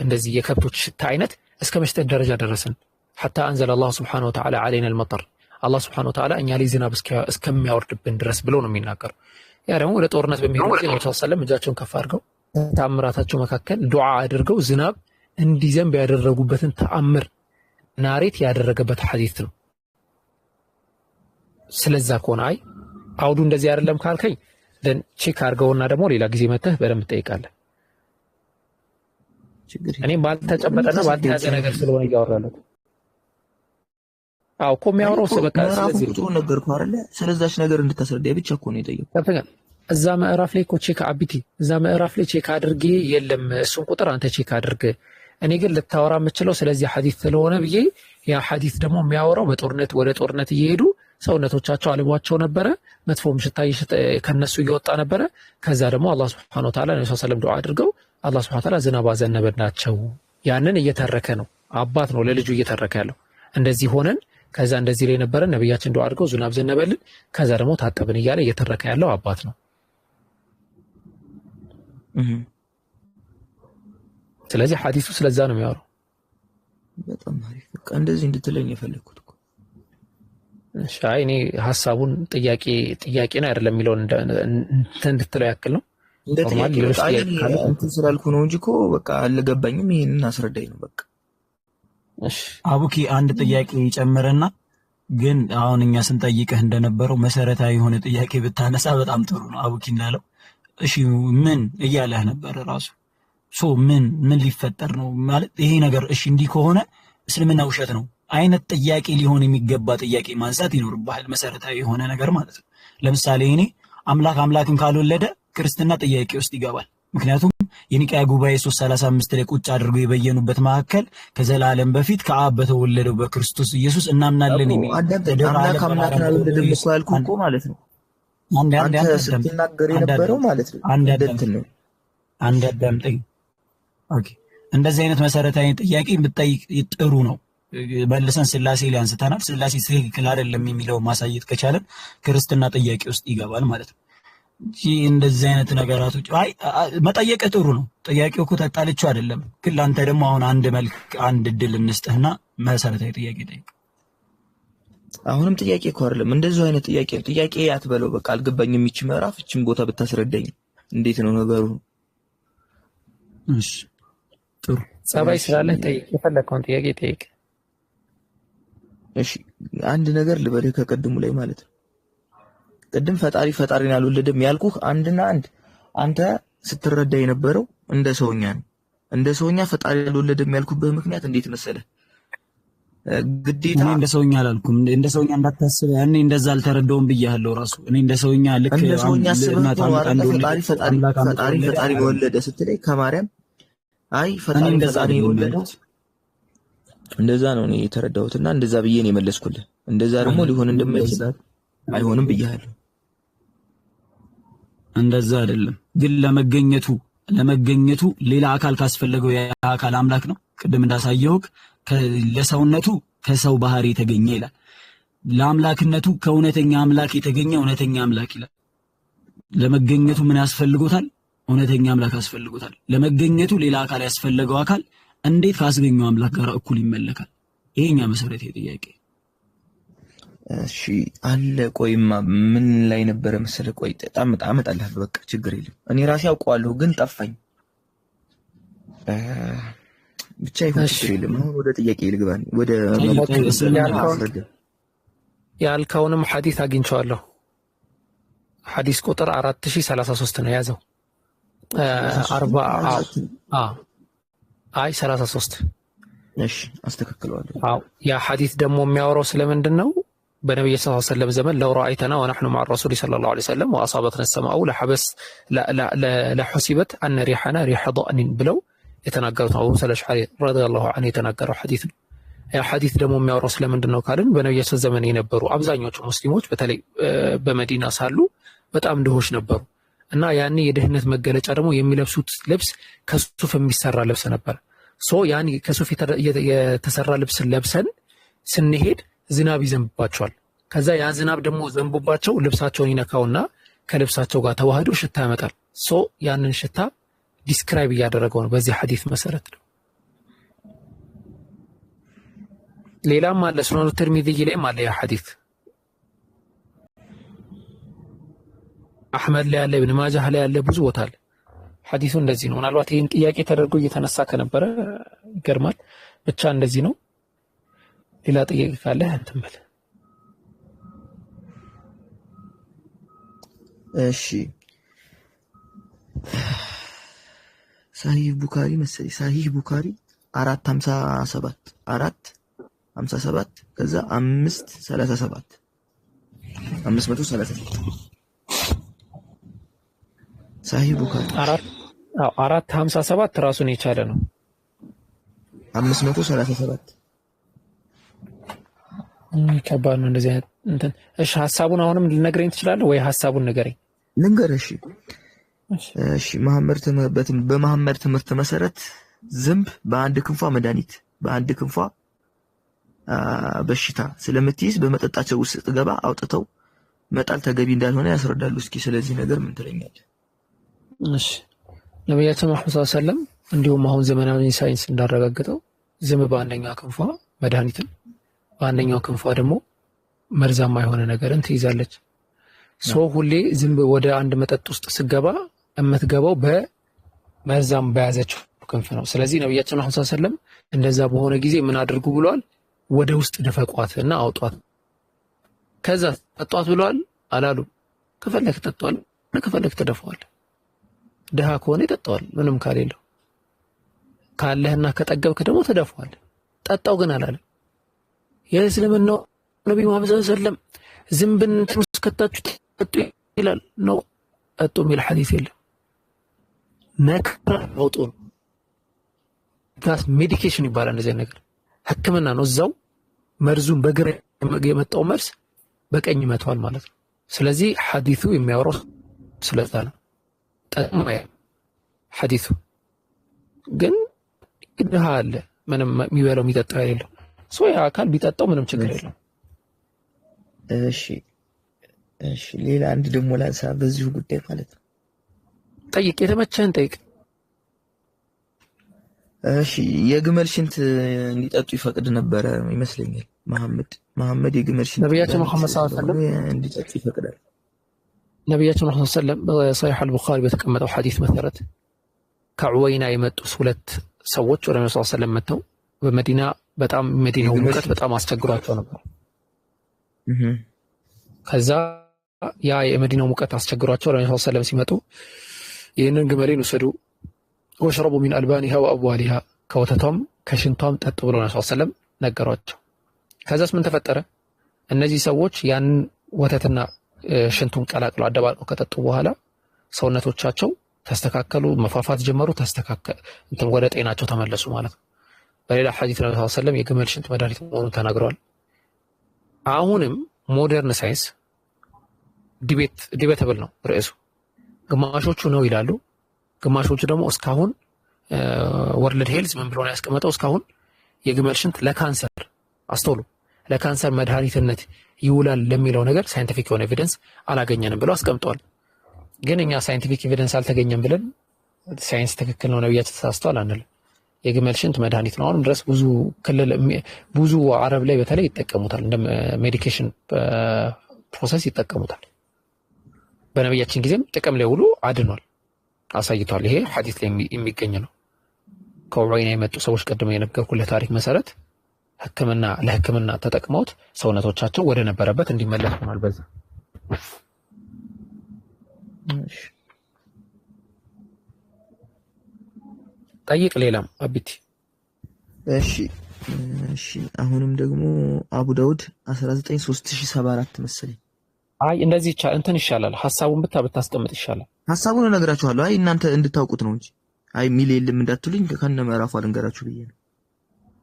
እንደዚህ የከብቶች ሽታ አይነት እስከ መሽተት ደረጃ ደረስን። ሐታ አንዘለ አላሁ ስብሓነሁ ወተዓላ ዐለይና አልመጠር፣ አላህ ስብሓነሁ ወተዓላ እኛ ላይ ዝናብ እስከሚያወርድብን ድረስ ብሎ ነው የሚናገረው። ያ ደግሞ ወደ ጦርነት በሚሄዱ ጊዜ ነብዩ ሰለላሁ ዐለይሂ ወሰለም እጃቸውን ከፍ አድርገው ተአምራታቸው መካከል ዱዓ አድርገው ዝናብ እንዲዘንብ ያደረጉበትን ተአምር narrate ያደረገበት ሐዲስ ነው። ስለዛ ከሆነ አይ አውዱ እንደዚህ አይደለም ካልከኝ check አድርገውና ደግሞ ሌላ ጊዜ መተህ በደንብ ትጠይቃለህ። እኔም ባልተጨበጠና ባልተያዘ ነገር ስለሆነ እያወራለሁ። አዎ እኮ የሚያወራው በቃ ስለዚህ ቁጥሩን ነገርኩህ አይደለ? ስለዛች ነገር እንድታስረዳኝ ብቻ እኮ ነው የጠየኩህ። እዛ ምዕራፍ ላይ እኮ check አቢቲ እዛ ምዕራፍ ላይ check አድርጌ የለም እሱን ቁጥር አንተ check አድርግ። እኔ ግን ልታወራ የምችለው ስለዚህ ሐዲስ ስለሆነ ብዬ ያ ሐዲስ ደግሞ የሚያወራው በጦርነት ወደ ጦርነት እየሄዱ ሰውነቶቻቸው አልቧቸው ነበረ፣ መጥፎም ሽታ ከነሱ እየወጣ ነበረ። ከዛ ደግሞ አላህ ሱብሓነሁ ወተዓላ ነብዩ ሰለላሁ ዐለይሂ ወሰለም ዱዓ አድርገው አላህ ሱብሓነሁ ወተዓላ ዝናብ አዘነበላቸው። ያንን እየተረከ ነው፣ አባት ነው ለልጁ እየተረከ ያለው። እንደዚህ ሆነን ከዛ እንደዚህ ላይ ነበረ ነብያችን ዱዓ አድርገው ዝናብ ዘነበልን፣ ከዛ ደግሞ ታጠብን እያለ እየተረከ ያለው አባት ነው። ስለዚህ ሐዲሱ ስለዛ ነው የሚያወራው። በጣም አሪፍ። በቃ እንደዚህ እንድትለኝ የፈለኩት እኮ። እሺ፣ አይ እኔ ሐሳቡን ጥያቄ ጥያቄ ነው አይደለም የሚለውን እንድትለው ያክል ነው። እንደ ጥያቄ በቃ እንትን ስላልኩ ነው እንጂ እኮ በቃ አልገባኝም። ይሄንን አስረዳኝ ነው በቃ። እሺ አቡኪ አንድ ጥያቄ ይጨምርና ግን አሁን እኛ ስንጠይቅህ እንደነበረው መሰረታዊ የሆነ ጥያቄ ብታነሳ በጣም ጥሩ ነው። አቡኪ እንዳለው እሺ ምን እያለህ ነበር ራሱ so ምን ምን ሊፈጠር ነው ማለት ይሄ ነገር እሺ እንዲህ ከሆነ እስልምና ውሸት ነው አይነት ጥያቄ ሊሆን የሚገባ ጥያቄ ማንሳት ይኖርብሃል። መሰረታዊ የሆነ ነገር ማለት ነው። ለምሳሌ እኔ አምላክ አምላክን ካልወለደ ክርስትና ጥያቄ ውስጥ ይገባል። ምክንያቱም የኒቃያ ጉባኤ 335 ላይ ቁጭ አድርገው የበየኑበት መካከል ከዘላለም በፊት ከአብ በተወለደው በክርስቶስ ኢየሱስ እናምናለን የሚል አምላክ አምላክን አልወለደም እኮ ያልኩህ እኮ ማለት ነው። አንተ ስትናገር የነበረው ማለት ነው። አንድ አዳምጠኝ። okay፣ እንደዚህ አይነት መሰረታዊ ጥያቄ ብትጠይቅ ጥሩ ነው። መልሰን ስላሴ ላይ አንስተናል። ስላሴ ትክክል አይደለም የሚለው ማሳየት ከቻለን ክርስትና ጥያቄ ውስጥ ይገባል ማለት ነው። እንደዚህ አይነት ነገራቶች አይ መጠየቅ ጥሩ ነው። ጥያቄው እኮ ተጣልቼው አይደለም፣ ግን ለአንተ ደግሞ አሁን አንድ መልክ አንድ እድል እንስጥህና መሰረታዊ ጥያቄ ጠይቅ። አሁንም ጥያቄ እኮ አይደለም እንደዚሁ አይነት ጥያቄ ነው። ጥያቄ አትበለው በቃ አልገባኝም። ይህች ምዕራፍ ይህችን ቦታ ብታስረዳኝ እንዴት ነው ነገሩ? እሺ ጥሩ ጸባይ ስላለህ ጠይቅ፣ የፈለግከውን ጥያቄ ጠይቅ። እሺ አንድ ነገር ልበልህ ከቅድሙ ላይ ማለት ነው። ቅድም ፈጣሪ ፈጣሪን አልወለደም ያልኩህ አንድና አንድ አንተ ስትረዳ የነበረው እንደ ሰውኛ ነው። እንደ ሰውኛ ፈጣሪ አልወለደም ያልኩበት ምክንያት እንዴት መሰለህ? ግዴታ እኔ እንደ ሰውኛ አላልኩም። እንደ ሰውኛ እንዳታስብ፣ እኔ እንደዛ አልተረዳውም ብያለሁ። ራሱ እኔ እንደ ሰውኛ ልክ እንደ ሰውኛ አስበህ ነው አይደል? ፈጣሪ ፈጣሪ ፈጣሪ ፈጣሪ ወለደ ስትለኝ ከማርያም አይ ፈጣሪ ፈጣሪ ወለደው እንደዛ ነው እኔ የተረዳሁትና እንደዛ ብዬ ነው የመለስኩልህ። እንደዛ ደግሞ ሊሆን እንደማይችል አይሆንም ብያለሁ። እንደዛ አይደለም ግን ለመገኘቱ ሌላ አካል ካስፈለገው ያ አካል አምላክ ነው። ቅድም እንዳሳየውክ ለሰውነቱ ከሰው ባህሪ የተገኘ ይላል። ለአምላክነቱ ከእውነተኛ አምላክ የተገኘ እውነተኛ አምላክ ይላል። ለመገኘቱ ምን ያስፈልጎታል? እውነተኛ አምላክ ያስፈልጎታል። ለመገኘቱ ሌላ አካል ያስፈለገው አካል እንዴት ካስገኘው አምላክ ጋር እኩል ይመለካል? ይሄኛ መሰረታዊ ጥያቄ። እሺ አለ። ቆይማ ምን ላይ ነበረ መሰለህ? ቆይ አመጣልሃለሁ። በቃ ችግር የለም። እኔ ራሴ አውቀዋለሁ ግን ጠፋኝ። ብቻ ይሁን ችግር የለም። አሁን ወደ ጥያቄ ልግባ። ወደ ያልከውንም ሐዲስ አግኝቼዋለሁ። ሐዲስ ቁጥር 4033 ነው የያዘው። 40 አይ 33። እሺ አስተካክለዋለሁ። አዎ ያ ሐዲስ ደግሞ የሚያወራው ስለምንድን ነው? በነብዩ صلى الله عليه وسلم ዘመን لو رأيتنا ونحن مع الرسول صلى الله عليه وسلم وأصابتنا السماء لحسبت أن ريحنا ريح ضأن ብለው የተናገሩት አቡ ሙሳ አልአሽዓሪ رضي الله عنه የተናገረው ሐዲስ ነው። ያ ሐዲስ ደግሞ የሚያወራው ስለምንድን ነው ካልን በነብዩ ዘመን የነበሩ አብዛኞቹ ሙስሊሞች በተለይ በመዲና ሳሉ በጣም ድሆች ነበሩ እና ያኔ የድህነት መገለጫ ደግሞ የሚለብሱት ልብስ ከሱፍ የሚሰራ ልብስ ነበር። So ያኔ ከሱፍ የተሰራ ልብስ ለብሰን ስንሄድ ዝናብ ይዘንብባቸዋል። ከዛ ያ ዝናብ ደግሞ ዘንቦባቸው ልብሳቸውን ይነካውና ከልብሳቸው ጋር ተዋህዶ ሽታ ያመጣል። So ያንን ሽታ describe እያደረገው ነው በዚህ ሐዲስ መሰረት ነው። ሌላም አለ፣ ሱነኑ ትርሚዚ ላይም አለ ያ ሐዲስ፣ አሕመድ ላይ አለ፣ ኢብን ማጃህ ላይ አለ፣ ብዙ ቦታ አለ። ሐዲሱ እንደዚህ ነው። ምናልባት ይህን ጥያቄ ተደርጎ እየተነሳ ከነበረ ይገርማል። ብቻ እንደዚህ ነው። ሌላ ጥያቄ ካለ እንትን በል። እሺ ሳሂህ ቡካሪ መሰለኝ፣ ሳሂህ ቡካሪ 457 457 ከዛ 537 537 ሳሂህ ቡካሪ 457 ራሱን የቻለ ነው። 537 ከባድ ነው እንደዚህ አይነት እንትን። እሺ ሐሳቡን አሁንም ልነግረኝ ትችላለህ ወይ? ሐሳቡን ንገረኝ። ልንገርህ። እሺ እሺ በመሐመድ ትምህርት መሰረት ዝንብ በአንድ ክንፏ መድኃኒት በአንድ ክንፏ በሽታ ስለምትይዝ በመጠጣቸው ውስጥ ስትገባ አውጥተው መጣል ተገቢ እንዳልሆነ ያስረዳሉ። እስኪ ስለዚህ ነገር ምን ትለኛለህ? እሺ ነብያችን መሐመድ صلى الله عليه وسلم እንዲሁም አሁን ዘመናዊ ሳይንስ እንዳረጋገጠው ዝንብ በአንደኛው ክንፏ መድኃኒትን በአንደኛው ክንፏ ደግሞ መርዛማ የሆነ ነገርን ትይዛለች። So ሁሌ ዝንብ ወደ አንድ መጠጥ ውስጥ ስገባ የምትገባው በመርዛም በያዘችው ክንፍ ነው። ስለዚህ ነብያችን መሐመድ صلى الله عليه وسلم እንደዛ በሆነ ጊዜ ምን አድርጉ ብለዋል? ወደ ውስጥ ደፈቋት እና አውጧት። ከዛ ጠጧት ብለዋል አላሉ? ከፈለክ ጠጧል፣ ከፈለክ ተደፈዋል። ድሃ ከሆነ ይጠጣዋል ምንም ካሌለው፣ ካለህና ከጠገብክ ደግሞ ተደፈዋል። ጠጣው ግን አላለም። የእስልምናው ነብዩ መሐመድ صلى الله عليه وسلم ዝንብን እንትን ውስጥ ከታችሁ ጠጡ ይላል። ነው ጠጡ የሚል ሐዲስ የለም። ነክራ አውጡ ነው። That's medication ይባላል። እንደዚህ ነገር ሕክምና ነው። እዛው መርዙን በግራ የመጣው መርዝ በቀኝ መቷል ማለት ነው። ስለዚህ ሐዲሱ የሚያወራው ስለዛ ነው። ጠቅሞ ሐዲሱ ግን ድሃ አለ ምንም የሚበላው የሚጠጣው የሌለው so ያ አካል ቢጠጣው ምንም ችግር የለውም። እሺ እሺ፣ ሌላ አንድ ደግሞ ላንሳ በዚሁ ጉዳይ ማለት ነው። ጠይቅ፣ የተመቸህን ጠይቅ። እሺ የግመል ሽንት እንዲጠጡ ይፈቅድ ነበረ ይመስለኛል። መሐመድ የግመል ሽንት ነብያችን መሐመድ صلى الله عليه وسلم እንዲጠጡ ይፈቅዳል። ነብያችን መሐመድ صلى الله عليه وسلم በሰሒህ አልቡኻሪ በተቀመጠው ሐዲስ መሰረት ከዑወይና የመጡ ሁለት ሰዎች ወደ ነብዩ صلى الله عليه وسلم መጥተው በመዲና በጣም መዲናው ሙቀት በጣም አስቸግሯቸው ነበር። ከዛ ያ የመዲናው ሙቀት አስቸግሯቸው ወደ ነብዩ صلى الله عليه وسلم ሲመጡ ይህንን ግመሌን ውሰዱ واشربوا من ألبانها وأبوالها ከወተቷም ከሽንቷም ጠጡ ብለው ነብዩ صلى الله عليه وسلم ነገሯቸው። ከዛስ ምን ተፈጠረ? እነዚህ ሰዎች ያንን ወተትና ሽንቱን ቀላቅለው አደባልቀው ከጠጡ በኋላ ሰውነቶቻቸው ተስተካከሉ፣ መፋፋት ጀመሩ፣ እንትን ወደ ጤናቸው ተመለሱ ማለት ነው። በሌላ ሐዲስ ነብዩ صلى الله عليه وسلم የግመል ሽንት መድኃኒት መሆኑን ተናግረዋል። አሁንም modern science debatable ነው ርዕሱ። ግማሾቹ ነው ይላሉ፣ ግማሾቹ ደግሞ እስካሁን World Health ምን ብሎ ነው ያስቀመጠው? እስካሁን የግመል ሽንት ለካንሰር አስተውሉ፣ ለካንሰር መድኃኒትነት ይውላል ለሚለው ነገር scientific የሆነ evidence አላገኘንም ብለው አስቀምጠዋል። ግን እኛ scientific evidence አልተገኘም ብለን ሳይንስ ትክክል ነው ነብያችን ተሳስተዋል አንልም። የግመል ሽንት መድኃኒት ነው። አሁንም ድረስ ብዙ ክልል ብዙ አረብ ላይ በተለይ ይጠቀሙታል፣ እንደ medication process ይጠቀሙታል። በነብያችን ጊዜም ጥቅም ላይ ውሎ አድኗል፣ አሳይቷል። ይሄ ሐዲስ ላይ የሚገኝ ነው። ከዑይና የመጡ ሰዎች ቀድመው የነገርኩልህ ታሪክ መሰረት ሕክምና ለሕክምና ተጠቅመውት ሰውነቶቻቸው ወደ ነበረበት እንዲመለስ ሆኗል። በዛ ጠይቅ። ሌላም አቢቲ። እሺ እሺ። አሁንም ደግሞ አቡ ዳውድ 193074 መሰለኝ። አይ እንደዚህ እንትን ይሻላል፣ ሐሳቡን ብታስቀምጥ ይሻላል። ሐሳቡን እነግራችኋለሁ። አይ እናንተ እንድታውቁት ነው እንጂ አይ ሚል የለም እንዳትሉኝ ከነ ምዕራፉ አልንገራችሁ ብዬ ነው።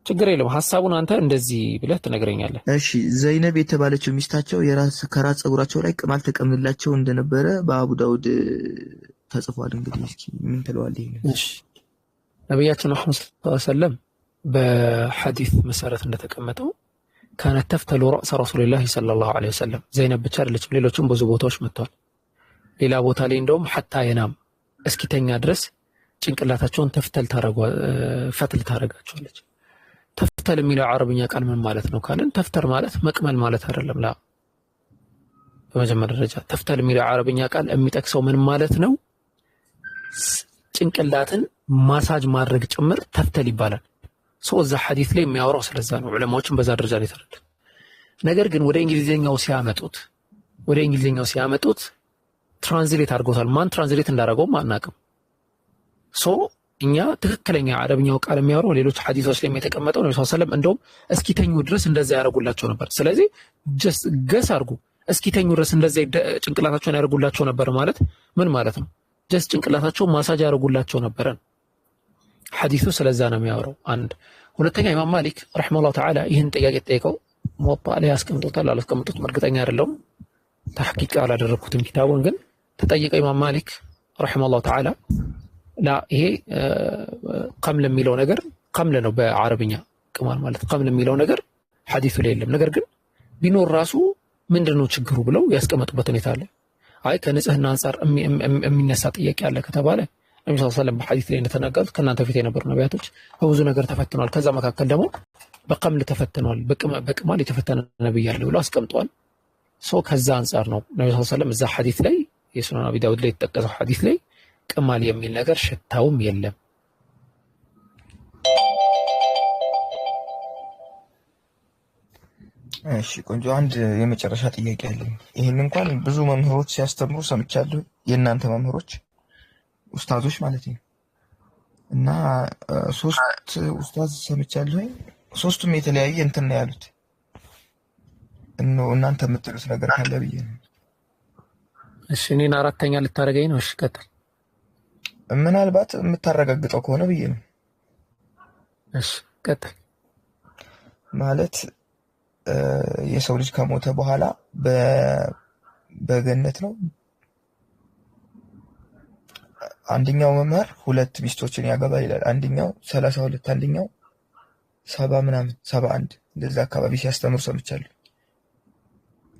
ችግር የለም። ሐሳቡን አንተ እንደዚህ ብለህ ትነግረኛለህ። እሺ ዘይነብ የተባለችው ሚስታቸው የራስ ከራስ ፀጉራቸው ላይ ቅማል ተቀምላቸው እንደነበረ በአቡ ዳውድ ተጽፏል። እንግዲህ እስኪ ምን ትለዋለህ? ይሄን እሺ ነብያችን መሐመድ ሰለላሁ ዐለይሂ ወሰለም በሐዲስ መሰረት እንደተቀመጠው ካነት ተፍተሉ ረእሰ ረሱልላህ ሰለላሁ ዐለይሂ ወሰለም። ዘይነብ ብቻ አይደለችም፣ ሌሎችም ብዙ ቦታዎች መጥተዋል። ሌላ ቦታ ላይ እንደውም ሐታ የናም እስኪተኛ ድረስ ጭንቅላታቸውን ተፍተል ፈትል ታረጋቸዋለች። ተፍተል የሚለው አረብኛ ቃል ምን ማለት ነው ካልን ተፍተር ማለት መቅመል ማለት አይደለም። ላ በመጀመሪያ ደረጃ ተፍተል የሚለው አረብኛ ቃል የሚጠቅሰው ምን ማለት ነው? ጭንቅላትን ማሳጅ ማድረግ ጭምር ተፍተል ይባላል። ሰው እዛ ሐዲስ ላይ የሚያወራው ስለዛ ነው። ዑለማዎችም በዛ ደረጃ ላይ ተረዱት። ነገር ግን ወደ እንግሊዘኛው ሲያመጡት translate አድርገውታል። ማን translate እንዳደረገውም አናውቅም። so እኛ ትክክለኛ አረብኛው ቃል የሚያወራው ሌሎች ሐዲሶች ላይ የተቀመጠው ነብዩ ሰለላሁ ዐለይሂ ወሰለም እንደውም እስኪተኙ ድረስ እንደዛ ያደርጉላቸው ነበር። ስለዚህ just guess አድርጉ፣ እስኪተኙ ድረስ እንደዛ ጭንቅላታቸውን ያደርጉላቸው ነበር ማለት ምን ማለት ነው? just ጭንቅላታቸውን ማሳጅ ያደርጉላቸው ነበር። ሐዲሱ ስለዛ ነው የሚያወራው። አንድ ሁለተኛ ኢማም ማሊክ رحمه الله تعالى ይህን ጥያቄ ጠይቀው ሙወጣ ላይ አስቀምጦታል አላስቀምጦትም እርግጠኛ አይደለሁም፣ تحقيق አላደረኩትም ኪታቡን። ግን ተጠየቀው ኢማም ማሊክ رحمه الله تعالى لا ይሄ قمل የሚለው ነገር قمل ነው በአረብኛ ቅማል ማለት قمل የሚለው ነገር ሐዲሱ ላይ የለም። ነገር ግን ቢኖር ራሱ ምንድነው ችግሩ ብለው ያስቀመጡበት ሁኔታ አለ። አይ ከንጽህና አንፃር የሚነሳ ጥያቄ አለ ከተባለ ነብዩ ሰለላሁ ዐለይሂ ወሰለም በሐዲስ ላይ እንደተናገሩት ከእናንተ ፊት የነበሩ ነቢያቶች በብዙ ነገር ተፈትነዋል፣ ከዛ መካከል ደግሞ በ قمل ተፈትነዋል፣ በቅማል የተፈተነ ነብይ አለ ብለው አስቀምጠዋል። so ከዛ አንፃር ነው ነብዩ ሰለላሁ ዐለይሂ ወሰለም እዛ ሐዲስ ላይ የሱናን አቢ ዳውድ ላይ የተጠቀሰው ሐዲስ ላይ ቅማል የሚል ነገር ሽታውም የለም። እሺ ቆንጆ፣ አንድ የመጨረሻ ጥያቄ አለኝ። ይህን እንኳን ብዙ መምህሮች ሲያስተምሩ ሰምቻለሁ፣ የእናንተ መምህሮች ኡስታዞች ማለት ነው። እና ሶስት ኡስታዝ ሰምቻለሁ፣ ሶስቱም የተለያየ እንትን ነው ያሉት። እናንተ የምትሉት ነገር ካለ ብዬ ነው። እሺ እኔን አራተኛ ልታደርገኝ ነው? እሺ ቀጥል። ምናልባት የምታረጋግጠው ከሆነ ብዬ ነው። እሺ ቀጥል። ማለት የሰው ልጅ ከሞተ በኋላ በገነት ነው። አንደኛው መምህር ሁለት ሚስቶችን ያገባል ይላል። አንደኛው 32፣ አንደኛው 70 ምናምን 71 እንደዛ አካባቢ ሲያስተምሩ ሰምቻለሁ።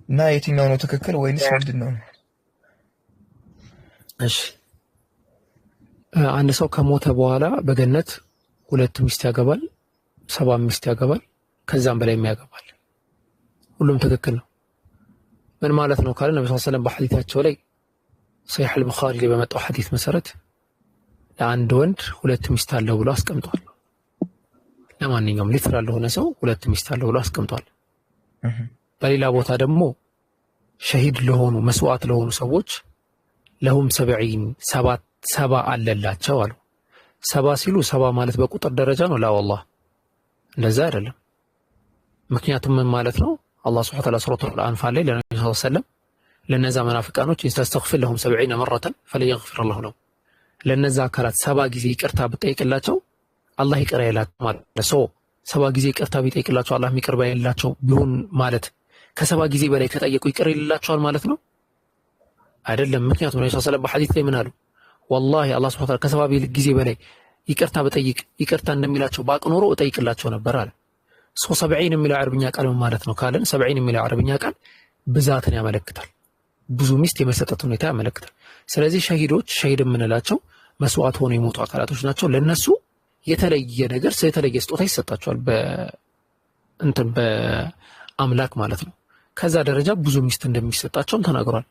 እና የትኛው ነው ትክክል ወይንስ ምንድን ነው? እሺ አንድ ሰው ከሞተ በኋላ በገነት ሁለት ሚስት ያገባል፣ 70 ሚስት ያገባል፣ ከዛም በላይ ያገባል። ሁሉም ትክክል ነው። ምን ማለት ነው ካለ ነብዩ ሰለላሁ ዐለይሂ ወሰለም በሐዲታቸው ላይ ሰሂህ አልቡኻሪ ላይ በመጣው ሐዲስ መሰረት ለአንድ ወንድ ሁለት ሚስት አለው ብሎ አስቀምጧል። ለማንኛውም literal ለሆነ ሰው ሁለት ሚስት አለው ብሎ አስቀምጧል። በሌላ ቦታ ደግሞ ሸሂድ ለሆኑ መስዋዕት ለሆኑ ሰዎች ለሁም 70 70 አለላቸው አሉ። 70 ሲሉ 70 ማለት በቁጥር ደረጃ ነው? ላ ወላሂ እንደዛ አይደለም። ምክንያቱም ምን ማለት ነው? አላህ ሱብሓነሁ ወተዓላ ሱረቱል አንፋል ላይ ለነብዩ ሰለላሁ ዐለይሂ ወሰለም ለነዛ መናፍቃኖች ኢንተስተግፊር ለሁም 70 መረተን ፈለን የግፊር አላሁ ለሁም፣ ለነዛ አካላት 70 ጊዜ ይቅርታ ብጠይቅላቸው አላህ ይቅር አይላቸው ማለት ነው። 70 ጊዜ ይቅርታ ቢጠይቅላቸው አላህ ይቅር ባይላቸው ቢሆን ማለት ከ70 ጊዜ በላይ ከጠየቁ ይቅር ይላቸዋል ማለት ነው አይደለም። ምክንያቱም ነብዩ ሰለላሁ ዐለይሂ ወሰለም በሐዲስ ላይ ምን አሉ? ወላሂ አላህ ሱብሓነሁ ወተዓላ ከ70 ጊዜ በላይ ይቅርታ በጠይቅ ይቅርታ እንደሚላቸው ባቅ ኖሮ እጠይቅላቸው ነበር አለ። so 70 የሚለው አረብኛ ቃል ምን ማለት ነው ካለን 70 የሚለው አረብኛ ቃል ብዛትን ያመለክታል። ብዙ ሚስት የመሰጠት ሁኔታ ያመለክታል። ስለዚህ ሸሂዶች ሸሂድ የምንላቸው መስዋዕት ሆነው የሞቱ አካላቶች ናቸው። ለነሱ የተለየ ነገር የተለየ ስጦታ ይሰጣቸዋል በእንትን በአምላክ ማለት ነው። ከዛ ደረጃ ብዙ ሚስት እንደሚሰጣቸውም ተናግሯል።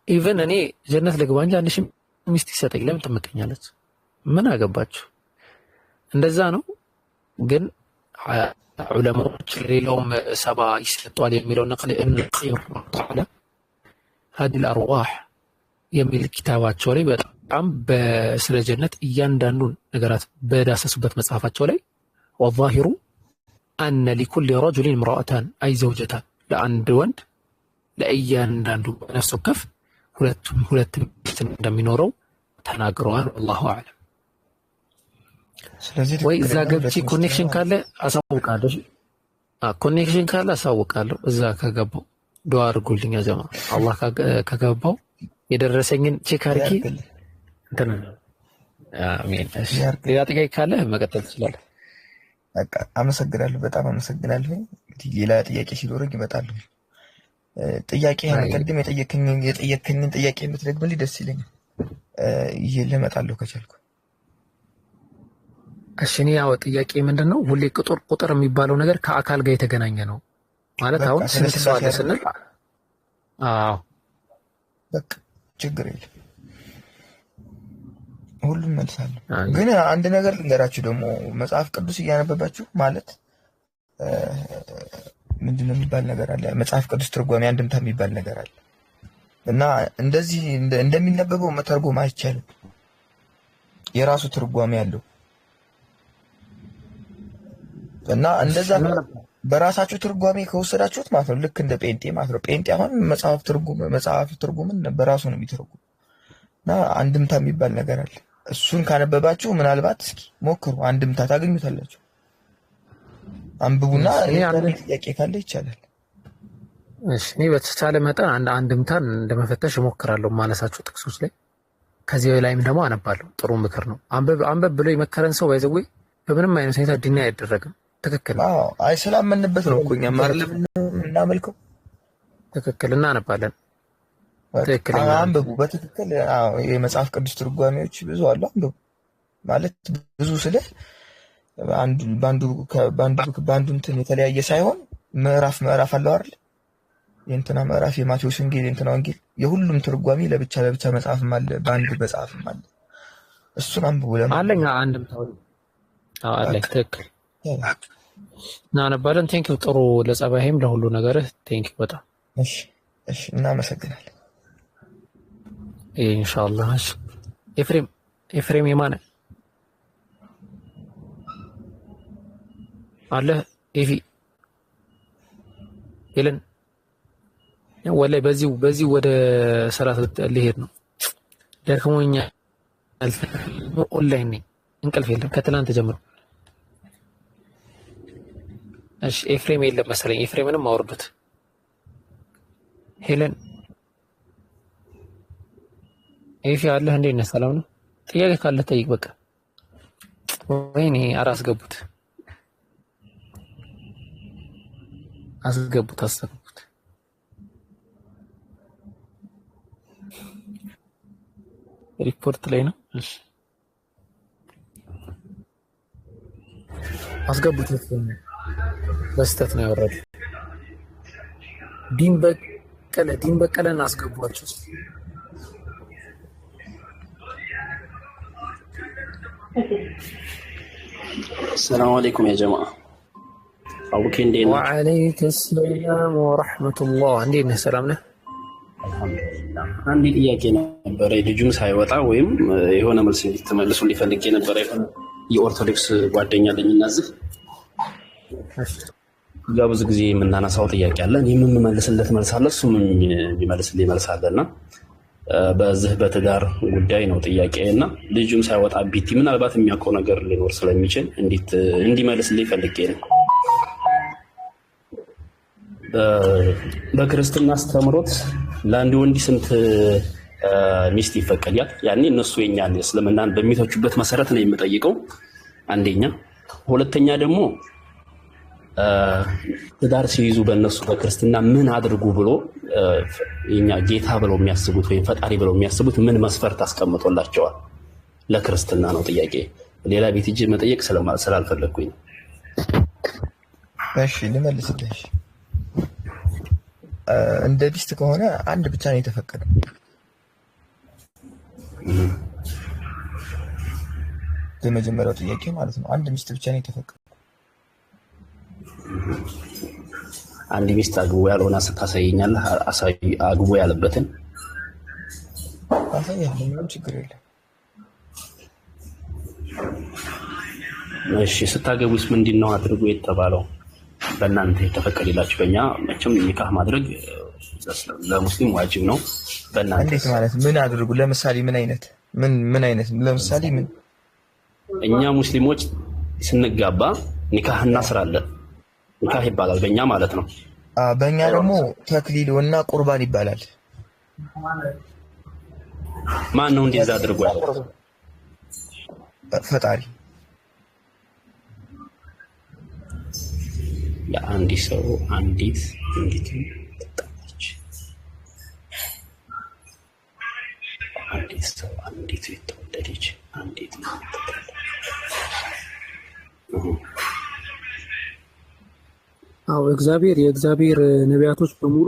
even እኔ ጀነት ልግባ እንጂ አንድ ሺህ ሚስት ይሰጠኝ ለምን ትመቀኛለች? ምን አገባችሁ? እንደዛ ነው። ግን ዑለማዎች ሌላውም 70 ይሰጠዋል የሚለው ነቅል ኢብኑ ቀይም ተዓላ ሀዲል አርዋህ የሚል ኪታባቸው ላይ በጣም ስለ ጀነት እያንዳንዱን ነገራት በዳሰሱበት መጽሐፋቸው ላይ ወዛሂሩ አነ ሊኩል ረጁሊን እምራአታን አይ ዘውጀታን፣ ለአንድ ወንድ ለእያንዳንዱ ነፍስ ወከፍ ሁለት ሚስት እንደሚኖረው ተናግረዋል። والله أعلم። ስለዚህ ወይ እዛ ትክክለኛ ገብቼ ሁለት ሚስት ነው connection ማለት ካለ አሳውቃለሁ። Connection ካለ አሳውቃለሁ። እዛ ከገባው ዱዓ አድርጉልኝ ጀማ። አላህ ከገባው የደረሰኝን check አድርጌ ያርግልህ እንትን አሜን። እሺ ያርግልህ። ሌላ ጥያቄ ካለ መቀጠል ትችላለህ። በቃ አመሰግናለሁ፣ በጣም አመሰግናለሁ። እንግዲህ ሌላ ጥያቄ ሲኖረኝ እመጣለሁ። ጥያቄህን አይ ቅድም የጠየከኝን ጥያቄ የምትደግምልኝ ደስ ይለኛል። ይዤልህ እመጣለሁ ከቻልኩ። እሺ እኔ ያው ጥያቄ ምንድን ነው ሁሌ ቁጥር የሚባለው ነገር ከአካል ጋር የተገናኘ ነው ማለት በቃ አሁን ስለ ስንት ሰው ስላሴ አለ አይደል? ስንል አዎ በቃ ችግር የለም፣ ሁሉም መልሳለሁ። አይ ግን አንድ ነገር ልንገራችሁ ደግሞ መጽሐፍ ቅዱስ እያነበባችሁ ማለት ምንድነው የሚባል ነገር አለ። መጽሐፍ ቅዱስ ትርጓሜ አንድምታ የሚባል ነገር አለ እና እንደዚህ እንደሚነበበው መተርጎም አይቻልም። የራሱ ትርጓሜ አለው እና እንደዛ በራሳችሁ ትርጓሜ ከወሰዳችሁት ማለት ነው ልክ እንደ ጴንጤ ማለት ነው። ጴንጤ አሁን መጽሐፍ ትርጉምን በራሱ ነው የሚተረጉም እና አንድምታ የሚባል ነገር አለ። እሱን ካነበባችሁ ምናልባት እስኪ ሞክሩ፣ አንድምታ ታገኙታላችሁ። አንብቡና እኔ የዛኔ ጥያቄ ካለ ይቻላል። እሺ እኔ በተቻለ መጠን አንድምታን እንደመፈተሽ እሞክራለሁ ማነሳቸው ጥቅሶች ላይ ከዚህ ላይም ደግሞ አነባለሁ። ጥሩ ምክር ነው። አንብብ አንብብ ብሎ የመከረን ሰው ባይዘዌ በምንም አይነት ሁኔታ ድኛ አይደረግም። ትክክል ነው። አዎ፣ አይ ስላመንበት ነው እኮ እኛም አይደለም የምናመልከው። ትክክል እናነባለን። በቃ ትክክለኛ ነው። አንብቡ በትክክል። አዎ፣ የመጽሐፍ ቅዱስ ትርጓሜዎች ብዙ አሉ። አንብቡ ማለት ብዙ ስለ አንዱ በአንዱ በአንዱ እንትን የተለያየ ሳይሆን ምዕራፍ ምዕራፍ አለው አይደል? የእንትና ምዕራፍ የማቴዎስ ወንጌል የእንትና ወንጌል የሁሉም ትርጓሜ ለብቻ ለብቻ መጽሐፍም አለ፣ በአንድ መጽሐፍም አለ። እሱን አንብቡ አለኝ ለማንኛውም አንድምታው አዎ አለኝ። በቃ ትክክል እናነባለን። Thank you ጥሩ ለጸባይም ለሁሉ ነገርህ thank you በጣም እሺ፣ እሺ፣ እናመሰግናለን። ኢንሻአላህ። እሺ ኤፍሬም ኤፍሬም የማነ አለ ኤፊ ሄለን ወላሂ በዚሁ ወደ ሰላት ሊሄድ ነው። ደክሞኛል። ኦንላይን ነኝ፣ እንቅልፍ የለም ከትናንት ጀምሮ። እሺ ኤፍሬም የለም መሰለኝ። ኤፍሬምንም አውርዱት። ሄለን ኤፊ አለህ? እንዴት ነህ? ሰላም ነው? ጥያቄ ካለህ ጠይቅ። በቃ ወይኔ ኧረ አስገቡት አስገቡት አስገቡት። ሪፖርት ላይ ነው። እሺ አስገቡት። በስህተት ነው ያወረደው። ዲን በቀለ ዲን በቀለን አስገቧቸው። ሰላም አለይኩም ያ ጀማዓ። አቡኬ እንዴት ናችሁ? ወዓለይከ ሰላም ወረሕመቱላህ። እንዴት ነህ? ሰላም ነህ? አልሐምዱሊላህ። አንድ ጥያቄ ነበረ፣ ልጁም ሳይወጣ ወይም የሆነ መልስ እንድትመልሱ ሊፈልግ የነበረ የሆነ የኦርቶዶክስ ጓደኛ አለኝ እና እዚህ ጋር ብዙ ጊዜ የምናነሳው ጥያቄ አለ። እኔም የምመልስለት መልስ አለ፣ እሱም የሚመልስልኝ መልስ አለ እና በዚህ በትዳር ጉዳይ ነው ጥያቄ እና ልጁም ሳይወጣ ቢቲ ምናልባት የሚያውቀው ነገር ሊኖር ስለሚችል እንዲመልስልኝ ፈልጌ ነው። በክርስትና አስተምሮት ለአንድ ወንድ ስንት ሚስት ይፈቀዳል? ያኔ እነሱ የኛን እስልምናን በሚተቹበት መሰረት ነው የምጠይቀው። አንደኛ። ሁለተኛ ደግሞ ትዳር ሲይዙ በእነሱ በክርስትና ምን አድርጉ ብሎ የኛ ጌታ ብለው የሚያስቡት ወይም ፈጣሪ ብለው የሚያስቡት ምን መስፈርት አስቀምጦላቸዋል? ለክርስትና ነው ጥያቄ። ሌላ ቤት ሂጄ መጠየቅ ስላልፈለግኩኝ ነው። እሺ ልመልስልህ። እሺ እንደ ሚስት ከሆነ አንድ ብቻ ነው የተፈቀደው። በመጀመሪያው ጥያቄ ማለት ነው። አንድ ሚስት ብቻ ነው የተፈቀደው። አንድ ሚስት አግቡ ያልሆነ ስታሳየኛለህ። አግቡ ያለበትን አሳያለሁ፣ ምንም ችግር የለም። እሺ ስታገቡስ ምንድን ነው አድርጉ የተባለው? በእናንተ የተፈቀደላችሁ። በእኛ መቼም ኒካህ ማድረግ ለሙስሊም ዋጅብ ነው። በእናንተ እንዴት ማለት ምን አድርጉ? ለምሳሌ ምን አይነት ምን ምን አይነት ለምሳሌ ምን እኛ ሙስሊሞች ስንጋባ ኒካህ እናስራለን። ኒካህ ይባላል በእኛ ማለት ነው። በእኛ ደግሞ ተክሊል እና ቁርባን ይባላል። ማን ነው እንደዛ አድርጎ ያለው? ፈጣሪ። ለአንድ ሰው አንዲት እንዲት ትጣለች። አንዲት ሰው አንዲት የተወለደች አንዲት ትጣለች። አዎ እግዚአብሔር የእግዚአብሔር ነቢያቶች በሙሉ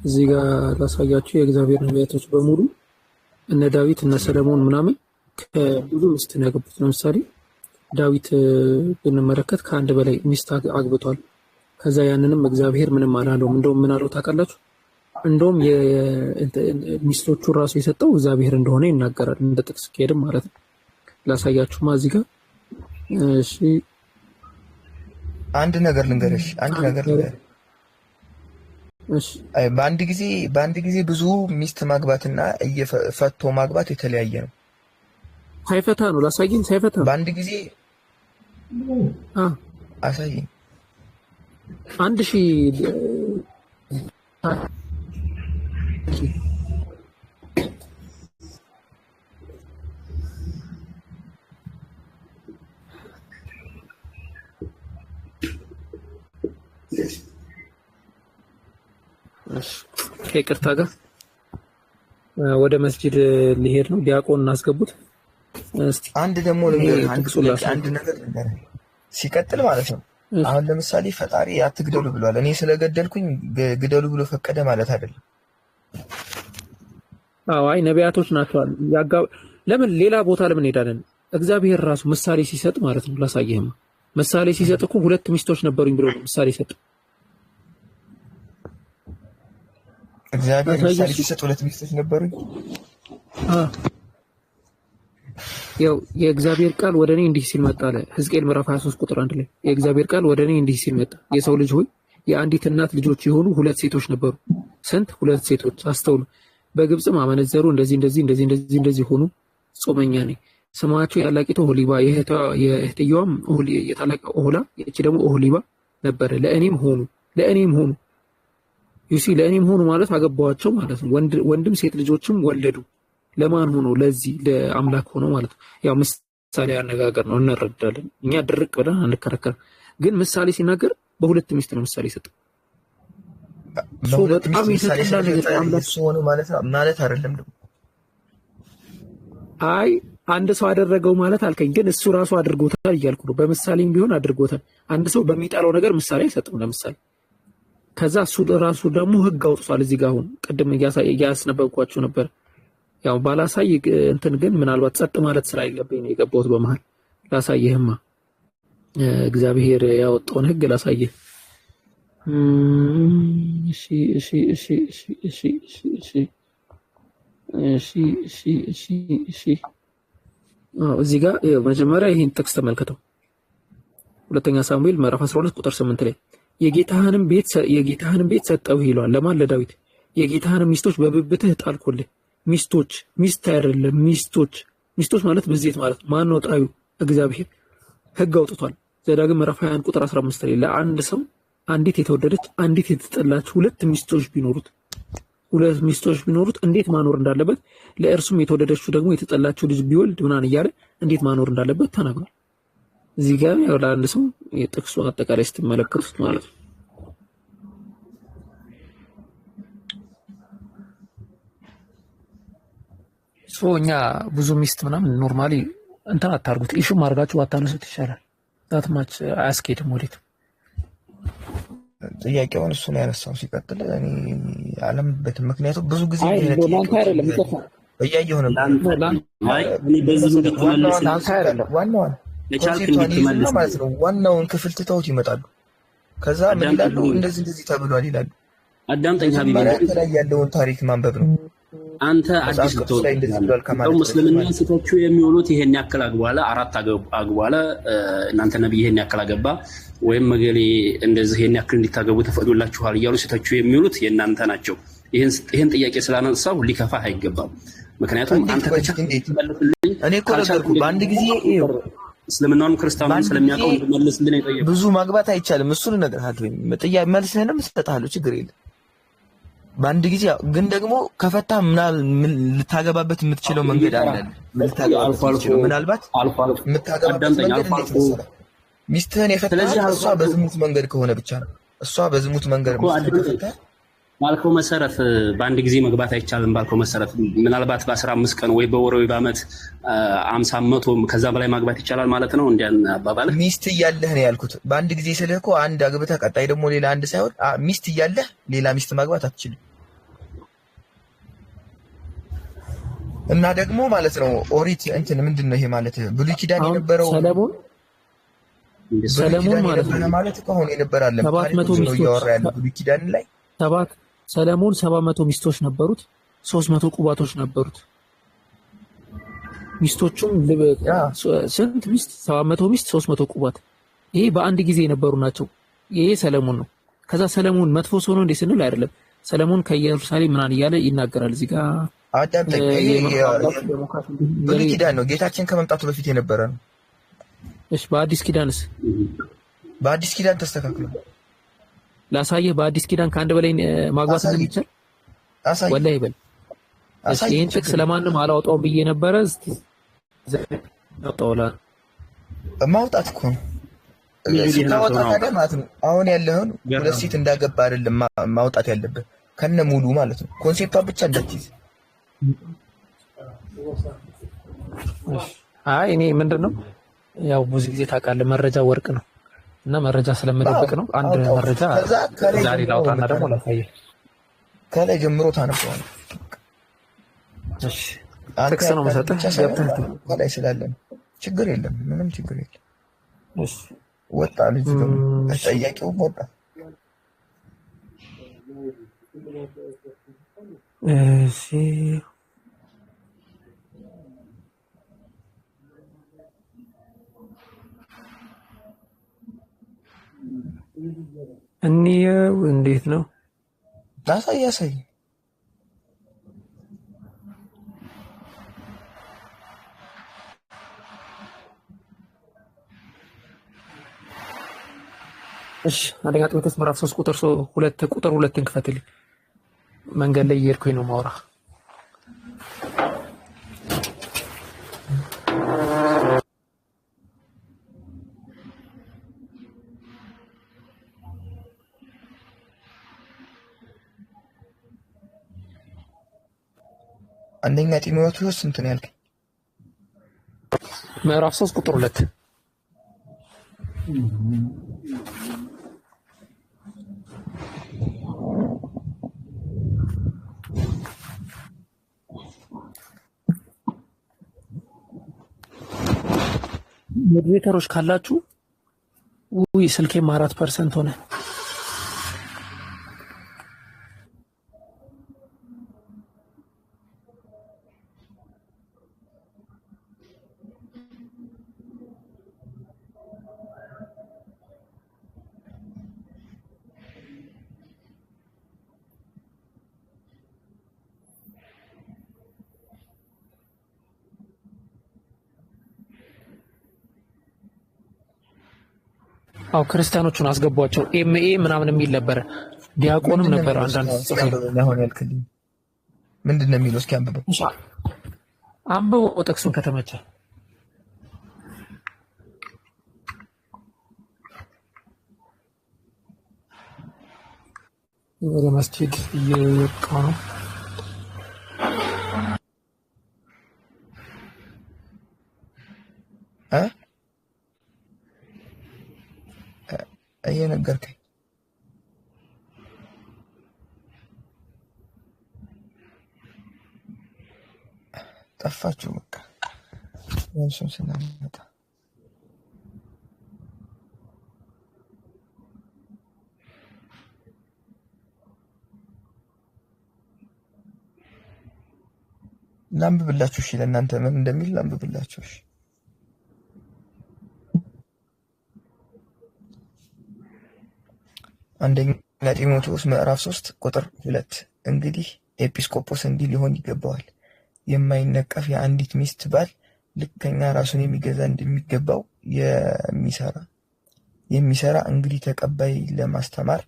እዚህ ጋር ላሳያችሁ። የእግዚአብሔር ነቢያቶች በሙሉ እነ ዳዊት እነ ሰለሞን ምናምን ከብዙ ሚስት ነው ያገቡት። ለምሳሌ ዳዊት ብንመለከት ከአንድ በላይ ሚስት አግብቷል። ከዛ ያንንም እግዚአብሔር ምንም አላለውም። እንደውም ምን አለው ታውቃላችሁ? እንደውም ሚስቶቹ ራሱ የሰጠው እግዚአብሔር እንደሆነ ይናገራል። እንደ ጥቅስ ከሄድም ማለት ነው። ላሳያችሁማ እዚህ ጋር እሺ። አንድ ነገር ልንገርሽ፣ አንድ ነገር ልንገርሽ። በአንድ ጊዜ ብዙ ሚስት ማግባትና እየፈቶ ማግባት የተለያየ ነው። ሳይፈታ ነው ላሳየኝ። ሳይፈታ በአንድ ጊዜ አሳየኝ። 1000 ከይቅርታ ጋር ወደ መስጂድ ሊሄድ ነው። ዲያቆን እናስገቡት። አንድ ደግሞ ልንገርህ፣ አንድ ነገር ልንገርህ ሲቀጥል ማለት ነው። አሁን ለምሳሌ ፈጣሪ አትግደሉ ብሏል። እኔ ስለገደልኩኝ ግደሉ ብሎ ፈቀደ ማለት አይደለም። አዎ፣ አይ ነቢያቶች ናቸው። ለምን ሌላ ቦታ ለምን እንሄዳለን? እግዚአብሔር ራሱ ምሳሌ ሲሰጥ ማለት ነው። ላሳየህማ፣ ምሳሌ ሲሰጥ እኮ ሁለት ሚስቶች ነበሩኝ ብሎ ምሳሌ ሰጥ። እግዚአብሔር ምሳሌ ሲሰጥ ሁለት ሚስቶች ነበሩኝ። ያው የእግዚአብሔር ቃል ወደ እኔ እንዲህ ሲል መጣ አለ። ሕዝቅኤል ምዕራፍ 23 ቁጥር 1 ላይ የእግዚአብሔር ቃል ወደ እኔ እንዲህ ሲል መጣ፣ የሰው ልጅ ሆይ የአንዲት እናት ልጆች የሆኑ ሁለት ሴቶች ነበሩ። ስንት? ሁለት ሴቶች። አስተውሉ። በግብፅም አመነዘሩ፣ እንደዚህ እንደዚህ እንደዚህ እንደዚህ እንደዚህ ሆኑ። ጾመኛ ነኝ። ስማቸው የታላቂቱ ኦሆሊባ የእህትየዋም የታላቅ ኦሆላ ይቺ ደግሞ ኦሆሊባ ነበረ። ለእኔም ሆኑ ለእኔም ሆኑ you see ለእኔም ሆኑ ማለት አገባዋቸው ማለት ነው። ወንድም ሴት ልጆችም ወለዱ። ለማን ሆኖ? ለዚህ ለአምላክ ሆኖ ማለት ነው። ያው ምሳሌ አነጋገር ነው፣ እንረዳለን። እኛ ድርቅ ብለን አንከራከርም። ግን ምሳሌ ሲናገር በሁለት ሚስት ነው ምሳሌ የሰጠው። በጣም የተጠላ ነገር አምላክ ሆኖ ማለት አይደለም። አይ አንድ ሰው አደረገው ማለት አልከኝ፣ ግን እሱ ራሱ አድርጎታል እያልኩ ነው። በምሳሌም ቢሆን አድርጎታል። አንድ ሰው በሚጠላው ነገር ምሳሌ አይሰጥም። ለምሳሌ ከዛ እሱ ራሱ ደግሞ ሕግ አውጥቷል። እዚህ ጋር አሁን ቅድም እያስነበብኳችሁ ነበር። ያው ባላሳይ እንትን ግን ምናልባት ጸጥ ማለት ስላይገባኝ ነው የገባሁት በመሀል። ላሳየህማ እግዚአብሔር ያወጣውን ሕግ ላሳየህ። እሺ እሺ እሺ እሺ እሺ እሺ እሺ እሺ እሺ እሺ አዎ እዚህ ጋር መጀመሪያ ይሄን ጥቅስ ተመልከተው። ሁለተኛ ሳሙኤል ምዕራፍ 12 ቁጥር 8 ላይ የጌታህንም ቤት ሰጠሁህ ይለዋል። ለማን? ለዳዊት። የጌታህንም ሚስቶች በብብትህ ጣልኩልህ። ሚስቶች፣ ሚስት አይደለም ሚስቶች። ሚስቶች ማለት ብዜት ማለት ማን ነው ጣዩ? እግዚአብሔር ሕግ አውጥቷል። ዘዳግም ምዕራፍ 21 ቁጥር 15 ላይ ለአንድ ሰው አንዲት የተወደደች አንዲት የተጠላች ሁለት ሚስቶች ቢኖሩት ሁለት ሚስቶች ቢኖሩት እንዴት ማኖር እንዳለበት ለእርሱም የተወደደችው ደግሞ የተጠላችው ልጅ ቢወልድ ምናምን እያለ እንዴት ማኖር እንዳለበት ተናግሯል። እዚህ ጋር ያው ለአንድ ሰው የጥቅሱ አጠቃላይ ስትመለከቱት ማለት ነው። so እኛ ብዙ ሚስት ምናምን normally እንትን አታርጉት፣ issue ም አድርጋችሁ ባታነሱት ይሻላል። that much አያስኬድም ወዴት ጥያቄውን እሱ ነው ያነሳው። ሲቀጥል እኔ አላምንበትም። ምክንያቱም ብዙ ጊዜ ለአንተ አይደለም እያየሁ ነበር። ለአንተ አይ እኔ በዚህ እንድትመልስልኝ ለአንተ አይደለም። ዋናዋን የቻልክ concept ቷን ይይዙና እንድትመልስልኝ ማለት ነው ዋናውን ክፍል ትተውት ይመጣሉ። ከዛ ምን አዳምጠኝ ይላሉ? ሀቢቢ፣ እንደዚህ እንደዚህ ተብሏል ይላሉ። አዳምጠኝ ሀቢቢ። መጀመሪያ ከላይ ያለውን ታሪክ ማንበብ ነው። አንተ መጽሐፍ አዲስ ቅዱስ ልትሆን ላይ እንደዚህ ትችላለህ። ብሏል ከማለት እንደውም በፊት እስልምና ማለት ነው። ሴቶቹ የሚውሉት ይሄን ያክል አግቧለ፣ አራት አግቧለ፣ እናንተ ነብይ ይሄን ያክል አገባ ወይም መገሌ እንደዚህ ይሄን ያክል እንዲታገቡ ተፈቅዶላችኋል እያሉ ሴቶቹ የሚውሉት የእናንተ ናቸው። ይሄን ጥያቄ ስላነሳሁ ሊከፋህ አይገባም። ምክንያቱም እንዴት አንተ ቆይ ከቻልክ እንዴት? መልስልኝ፣ እኔ እኮ ካልቻልክ ነገርኩህ። በአንድ ጊዜ ይኸው እስልምናውንም ክርስቲያኑንም በአንድ ጊዜ ስለሚያውቀው እንድመልስልን የጠየቁት ብዙ ማግባት አይቻልም። እሱን እነግርሃለሁ። ጥያ መልስህንም እሰጥሃለሁ። ችግር የለም። በአንድ ጊዜ ግን ደግሞ ከፈታ ልታገባበት የምትችለው መንገድ አለ። ልታገባበት አልፎ አልፎ የምትችለው ምናልባት አልፎ አልፎ የምታገባበት አዳምጠኝ። መንገድ አልፎ እንዴት አልፎ መሰለህ? ሚስትህን ስለዚህ የፈታሃት አልፎ እሷ አልፎ በዝሙት መንገድ ከሆነ ብቻ ነው። እሷ በዝሙት መንገድ እኮ ሚስትህን አዳምጠኝ። ከፈታህ ባልከው መሰረት በአንድ ጊዜ መግባት አይቻልም። ባልከው መሰረት ምናልባት በ15 ቀን ወይ በወር ወይ በዓመት 50 100 ከዛ በላይ ማግባት ይቻላል ማለት ነው። እንዲያን አባባልህ ሚስት እያለህ ነው ያልኩት። በአንድ ጊዜ ስልህ እኮ አንድ አግብተህ ቀጣይ ደግሞ ሌላ አንድ ሳይሆን ሚስት እያለህ ሌላ ሚስት ማግባት አትችልም። እና ደግሞ ማለት ነው ኦሪት እንትን ምንድን ነው ይሄ ማለት ብሉይ ኪዳን አሁን የነበረው ሰለሞን ብሉይ ሰለሞን ኪዳን ማለት የነበረ ነው ማለት እኮ አሁን የነበረ አለም 700 ታሪኮች ነው ሚስቶች እያወራ ያለው ብሉይ ኪዳን ላይ ሰባት ሰለሞን 700 ሚስቶች ነበሩት። 300 ቁባቶች ነበሩት። ሚስቶቹም ያ ስንት ሚስት? 700 ሚስት 300 ቁባት። ይሄ በአንድ ጊዜ የነበሩ ናቸው። ይሄ ሰለሞን ነው። ከዛ ሰለሞን መጥፎ ሰው ነው እንዴ ስንል አይደለም። ሰለሞን ከኢየሩሳሌም ምናምን እያለ ይናገራል። እዚህ ጋር አዳምጠኝ። ይሄ የመጥፎ አምላክ ዴሞክራት ብሉይ ኪዳን ነው፣ ጌታችን ከመምጣቱ በፊት የነበረ ነው። እሺ፣ በአዲስ ኪዳንስ በአዲስ ኪዳን ተስተካክሏል። ላሳየህ። በአዲስ ኪዳን ከአንድ በላይ ማግባት አሳይ እንደሚቻል አሳይ ወላሂ በል። እሺ፣ አሳይ፣ ይህን ጥቅስ ችግር የለም። ለማንም አላወጣውም ብዬ ነበረ። እስቲ አውጣው። ማውጣት እኮ ነው እንግዲህ ስታወጣ ነው ታዲያ ማለት ነው። አሁን ያለህን ሁለት ገራም ሴት እንዳገባ አይደለም ማውጣት ያለብህ ከነ ሙሉ ማለት ነው። concept ቷን ብቻ እንዳትይዝ። እሺ። አይ እኔ ምንድን ነው ያው ብዙ ጊዜ ታውቃለህ መረጃ ወርቅ ነው እና መረጃ ስለምደብቅ ነው። አንድ አውጣው። መረጃ ከዛ ከላይ ዛሬ ጀምሮ ነው ላውጣና ደግሞ የምታነበው። ላሳየህ። ከላይ ጀምሮ ታነበዋለህ። እሺ፣ አንተ ጥቅስ ነው ያልካት የምሰጥህ ብቻ ሳይሆን ገብተህ ከላይ ስላለ ነው። ችግር የለም፣ ምንም ችግር የለም። እሺ። ወጣ ልጁ ደግሞ እሺ። ጠያቂውም ወጣ። እሺ እንየው እንዴት ነው? አሳይ አሳይ። እሺ አንደኛ ጢሞቴዎስ ምዕራፍ 3 ቁጥር 2 ቁጥር 2ን ክፈትልኝ። መንገድ ላይ እየሄድኩኝ ነው ማውራ። አንደኛ ጢሞቴዎስ ስንት ነው ያልከኝ? ምዕራፍ 3 ቁጥር 2 moderator ኦች ካላችሁ ውይ ስልኬም 4% ሆነ። አዎ ክርስቲያኖቹን አስገቧቸው። ኤምኤ ምናምን የሚል ነበረ፣ ዲያቆንም ምንድን ነው ነበረ የሚለው? እስኪ አንዳንድ አሁን እስኪ ጽሑፍ አንብበው። አሁን ያልክልኝ ምንድን ነው የሚለው? እስኪ አንብበው። አንብበው ጥቅሱን ከተመቸ። ወደ መስጂድ እየወጣሁ ነው። እ? እየነገርከኝ ጠፋችሁ። በቃ እሱን ስናመጣ ላንብብላችሁ። እሺ ለእናንተ ምን እንደሚል ላንብብላችሁ። እሺ አንደኛ ጢሞቴዎስ ምዕራፍ 3 ቁጥር 2 እንግዲህ ኤጲስቆጶስ እንዲህ ሊሆን ይገባዋል፣ የማይነቀፍ የአንዲት ሚስት ባል፣ ልከኛ፣ ራሱን የሚገዛ፣ እንደሚገባው የሚሰራ እንግዲህ ተቀባይ፣ ለማስተማር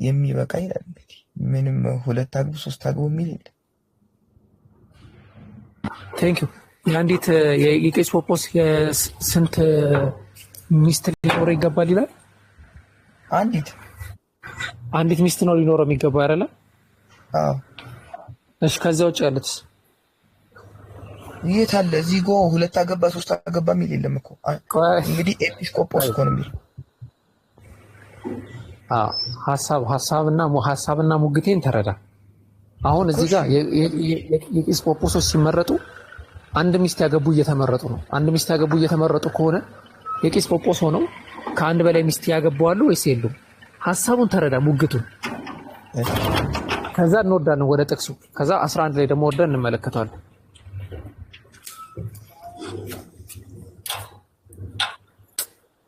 የሚበቃ ይላል። እንግዲህ ምንም ሁለት አግቡ ሶስት አግቡ የሚል የለም። Thank you። የአንዲት የቄስ ጶጶስ ስንት ሚስት ሊኖረው ይገባል ይላል? አንዲት። አንዲት ሚስት ነው ሊኖረው የሚገባው አይደለ? አዎ። እሺ ከዛ ውጭ ያሉትስ? የት አለ? እዚህ ጎ ሁለት አገባ ሶስት አገባ የሚል የለም እኮ። እንግዲህ ኤጲስቆጶስ እኮ ነው የሚለው። ሀሳብ ሀሳብና ሙግቴን ተረዳ። አሁን እዚህ ጋር የቄስ ጶጶሶች ሲመረጡ አንድ ሚስት ያገቡ እየተመረጡ ነው። አንድ ሚስት ያገቡ እየተመረጡ ከሆነ የቄስ ጶጶስ ሆነው ከአንድ በላይ ሚስት ያገቡ አሉ ወይስ የሉም? ሀሳቡን ተረዳ፣ ሙግቱን። ከዛ እንወርዳለን ወደ ጥቅሱ። ከዛ 11 ላይ ደግሞ ወርደን እንመለከተዋለን።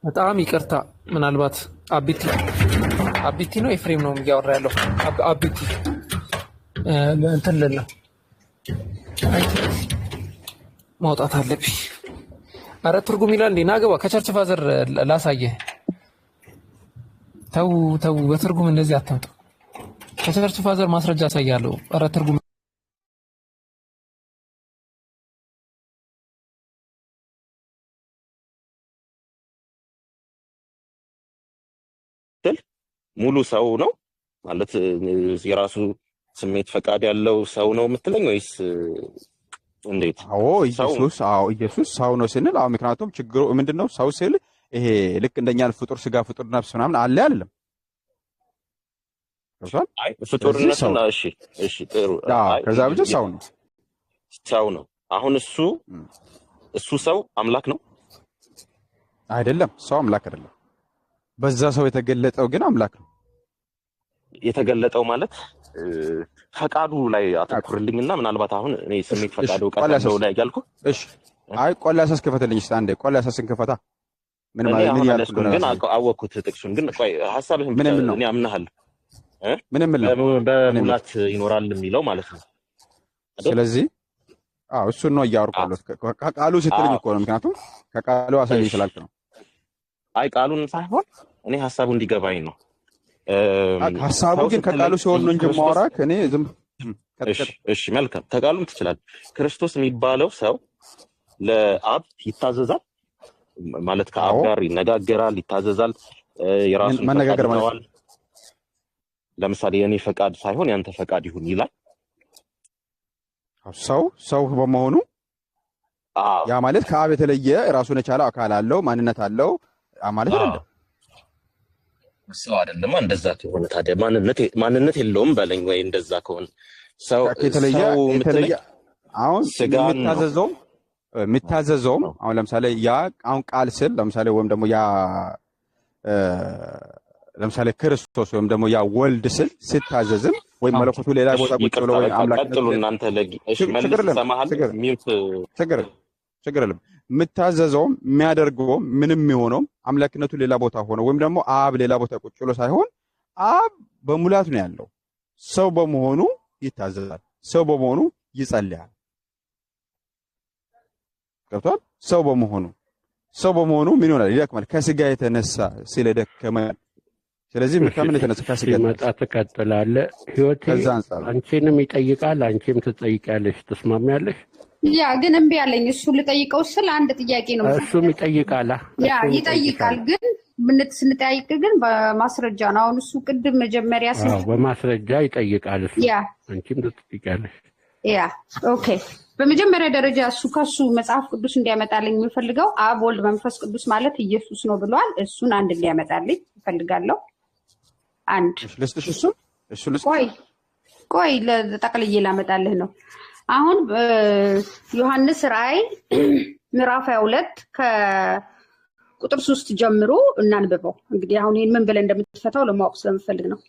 በጣም ይቅርታ፣ ምናልባት አቢቲ አቢቲ ነው ኤፍሬም ነው እያወራ ያለው። አቢቲ እንትን ልል ነው ማውጣት አለብኝ። አረ ትርጉም ይላል እንዴ? ና ግባ፣ ከ church father ላሳየህ። ተው ተው፣ በትርጉም እንደዚህ አታምጡ። ከ church father ማስረጃ አሳያለሁ። አረ ትርጉም ሙሉ ሰው ነው ማለት የራሱ ስሜት ፈቃድ ያለው ሰው ነው የምትለኝ ወይስ እንዴት? አዎ ኢየሱስ፣ አዎ ኢየሱስ ሰው ነው ስንል፣ አዎ ምክንያቱም ችግሩ ምንድነው? ሰው ስል ይሄ ልክ እንደኛ ፍጡር ስጋ ፍጡር ነፍስ ምናምን አለ አይደለም። ገብቷል? አይ ፍጡርነቱን እሺ፣ እሺ ጥሩ። ከዛ ብቻ ሰው ነው፣ ሰው ነው። አሁን እሱ ሰው አምላክ ነው አይደለም? ሰው አምላክ አይደለም። በዛ ሰው የተገለጠው ግን አምላክ ነው። የተገለጠው ማለት ፈቃዱ ላይ አተኩርልኝና ምናልባት አሁን እኔ ስሜት ፈቃዱ እውቀት ያለው ላይ ያልኩ። እሺ አይ ቆላስይስ ክፈትልኝ እስኪ አንዴ፣ ቆላስይስን ክፈታ። ምን ማለት ምን ያልኩ ግን አወኩት ጥቅሱን። ግን ቆይ ሐሳብህን እኔ አምናለሁ። ምን ምን ነው በሙላት ይኖራል የሚለው ማለት ነው። ስለዚህ አዎ እሱን ነው እያወራሁ ያለሁት። ከቃሉ ስትልኝ እኮ ነው። ምክንያቱም ከቃሉ አሳየኝ ስላልክ ነው። አይ ቃሉን ሳይሆን እኔ ሐሳቡ እንዲገባኝ ነው። ሐሳቡ ግን ከቃሉ ሲሆን ነው እንጂ የማወራህ እኔ ዝም። እሺ መልካም፣ ከቃሉም ትችላለህ። ክርስቶስ የሚባለው ሰው ለአብ ይታዘዛል ማለት ከአብ ጋር ይነጋገራል፣ ይታዘዛል፣ የራሱን መነጋገር ማለት ለምሳሌ የኔ ፈቃድ ሳይሆን ያንተ ፈቃድ ይሁን ይላል። ሰው በመሆኑ ያ ማለት ከአብ የተለየ ራሱን የቻለ አካል አለው፣ ማንነት አለው ማለት አይደለም። ሰው አይደለም። እንደዛ ከሆነ ታዲያ ማንነት የለውም በለኝ ወይ? እንደዛ ከሆነ ሰው የተለየ አሁን የሚታዘዘውም አሁን ለምሳሌ ያ አሁን ቃል ስል ለምሳሌ ወይም ደግሞ ያ ለምሳሌ ክርስቶስ ወይም ደግሞ ያ ወልድ ስል ስታዘዝም ወይም መለኮቱ ሌላ ቦታ ቁጭ ብሎ ወይም አምላክ ቀጥሉ እናንተ ለጊ እሺ መልስ ሰማሃል mute ችግር የለም። የምታዘዘውም የሚያደርገውም ምንም የሚሆነውም አምላክነቱ ሌላ ቦታ ሆኖ ወይም ደግሞ አብ ሌላ ቦታ ቁጭ ብሎ ሳይሆን አብ በሙላቱ ነው ያለው። ሰው በመሆኑ ይታዘዛል። ሰው በመሆኑ ይጸልያል። ገብቷል? ሰው በመሆኑ ምን ይሆናል? ይደክማል። ከስጋ የተነሳ ስለደከመ። ስለዚህ ከምን የተነሳ? ከስጋ ሲመጣ ትቀጥላለህ። ህይወቴ አንቺንም ይጠይቃል፣ አንቺም ትጠይቂያለሽ። ትስማሚያለሽ? ያ ግን እምቢ አለኝ። እሱ ልጠይቀው ስል አንድ ጥያቄ ነው። እሱም ይጠይቃል። ያ ይጠይቃል፣ ግን ስንጠያይቅ ግን በማስረጃ ነው። አሁን እሱ ቅድም መጀመሪያ በማስረጃ ይጠይቃል እሱ፣ አንቺም ትጠይቂያለሽ። Yeah okay። በመጀመሪያ ደረጃ እሱ ከሱ መጽሐፍ ቅዱስ እንዲያመጣልኝ የምፈልገው አብ ወልድ መንፈስ ቅዱስ ማለት ኢየሱስ ነው ብሏል። እሱን አንድ እንዲያመጣልኝ እፈልጋለሁ። አንድ ልስጥሽ። እሱ ቆይ ቆይ ጠቅልዬ ላመጣልህ ነው። አሁን ዮሐንስ ራእይ ምዕራፍ 22 ከቁጥር 3 ጀምሮ እናንብበው። እንግዲህ አሁን ይሄን ምን ብለን እንደምትፈታው ለማወቅ ስለምፈልግ ነው።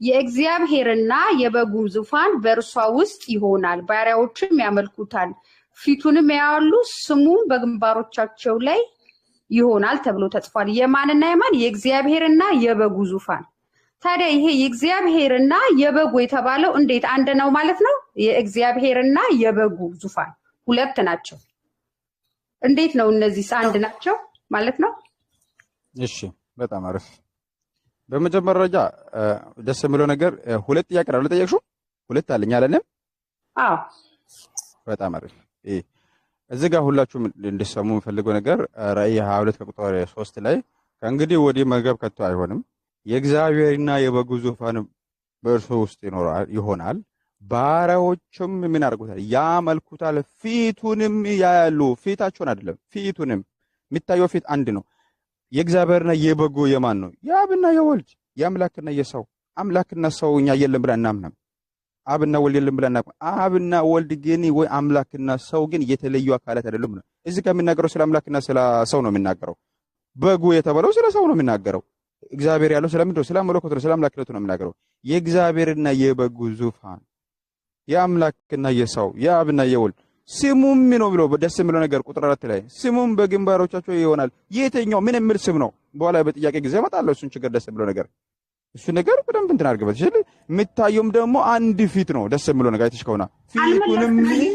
የእግዚአብሔርና የበጉ ዙፋን በእርሷ ውስጥ ይሆናል፣ ባሪያዎችም ያመልኩታል፣ ፊቱንም ያያሉ፣ ስሙም በግንባሮቻቸው ላይ ይሆናል ተብሎ ተጽፏል። የማንና የማን? የእግዚአብሔርና የበጉ ዙፋን። ታዲያ ይሄ የእግዚአብሔርና የበጉ የተባለው እንዴት አንድ ነው ማለት ነው? የእግዚአብሔርና የበጉ ዙፋን ሁለት ናቸው። እንዴት ነው እነዚህ አንድ ናቸው ማለት ነው? እሺ በጣም አሪፍ። በመጀመሪያ ደረጃ ደስ የሚለው ነገር ሁለት ጥያቄ ነው የጠየቅሽው። ሁለት አለኝ አለንም? አዎ። በጣም አሪፍ። እዚህ ጋር ሁላችሁም እንድሰሙ የምፈልገው ነገር ራእይ 22 ከቁጥር 3 ላይ ከእንግዲህ ወዲህ መርገም ከቶ አይሆንም፣ የእግዚአብሔርና የበጉ ዙፋን በእርሱ ውስጥ ይሆናል፣ ባሪያዎቹም ምን ያደርጉታል? ያመልኩታል፣ ፊቱንም ያያሉ። ፊታቸውን አይደለም ፊቱንም። የሚታየው ፊት አንድ ነው። የእግዚአብሔርና የበጉ የማን ነው? የአብና የወልድ፣ የአምላክና የሰው። አምላክና ሰው እኛ የለም ብለን አናምንም። አብና ወልድ የለም ብለን አናምንም። አብና ወልድ ግን ወይ አምላክና ሰው ግን የተለዩ አካላት አይደሉም ነው። እዚህ ጋር የሚናገረው ስለ አምላክና ስለ ሰው ነው የሚናገረው። በጉ የተባለው ስለ ሰው ነው የሚናገረው። እግዚአብሔር ያለው ስለምንድን ነው? ስለ መለኮቱ ነው፣ ስለ አምላክነቱ ነው የሚናገረው። የእግዚአብሔርና የበጉ ዙፋን የአምላክና የሰው የአብና የወልድ ስሙም ነው ብሎ ደስ የሚለው ነገር ቁጥር 4 ላይ ስሙም በግንባሮቻቸው ይሆናል። የትኛው ምን የሚል ስም ነው? በኋላ በጥያቄ ጊዜ እመጣለሁ። እሱን ችግር ደስ የሚለው ነገር እሱ ነገር በደንብ እንትን አድርግበት። እሺ የሚታየውም ደግሞ አንድ ፊት ነው። ደስ የሚለው ነገር አይተሽ ከሆነ ፊቱንም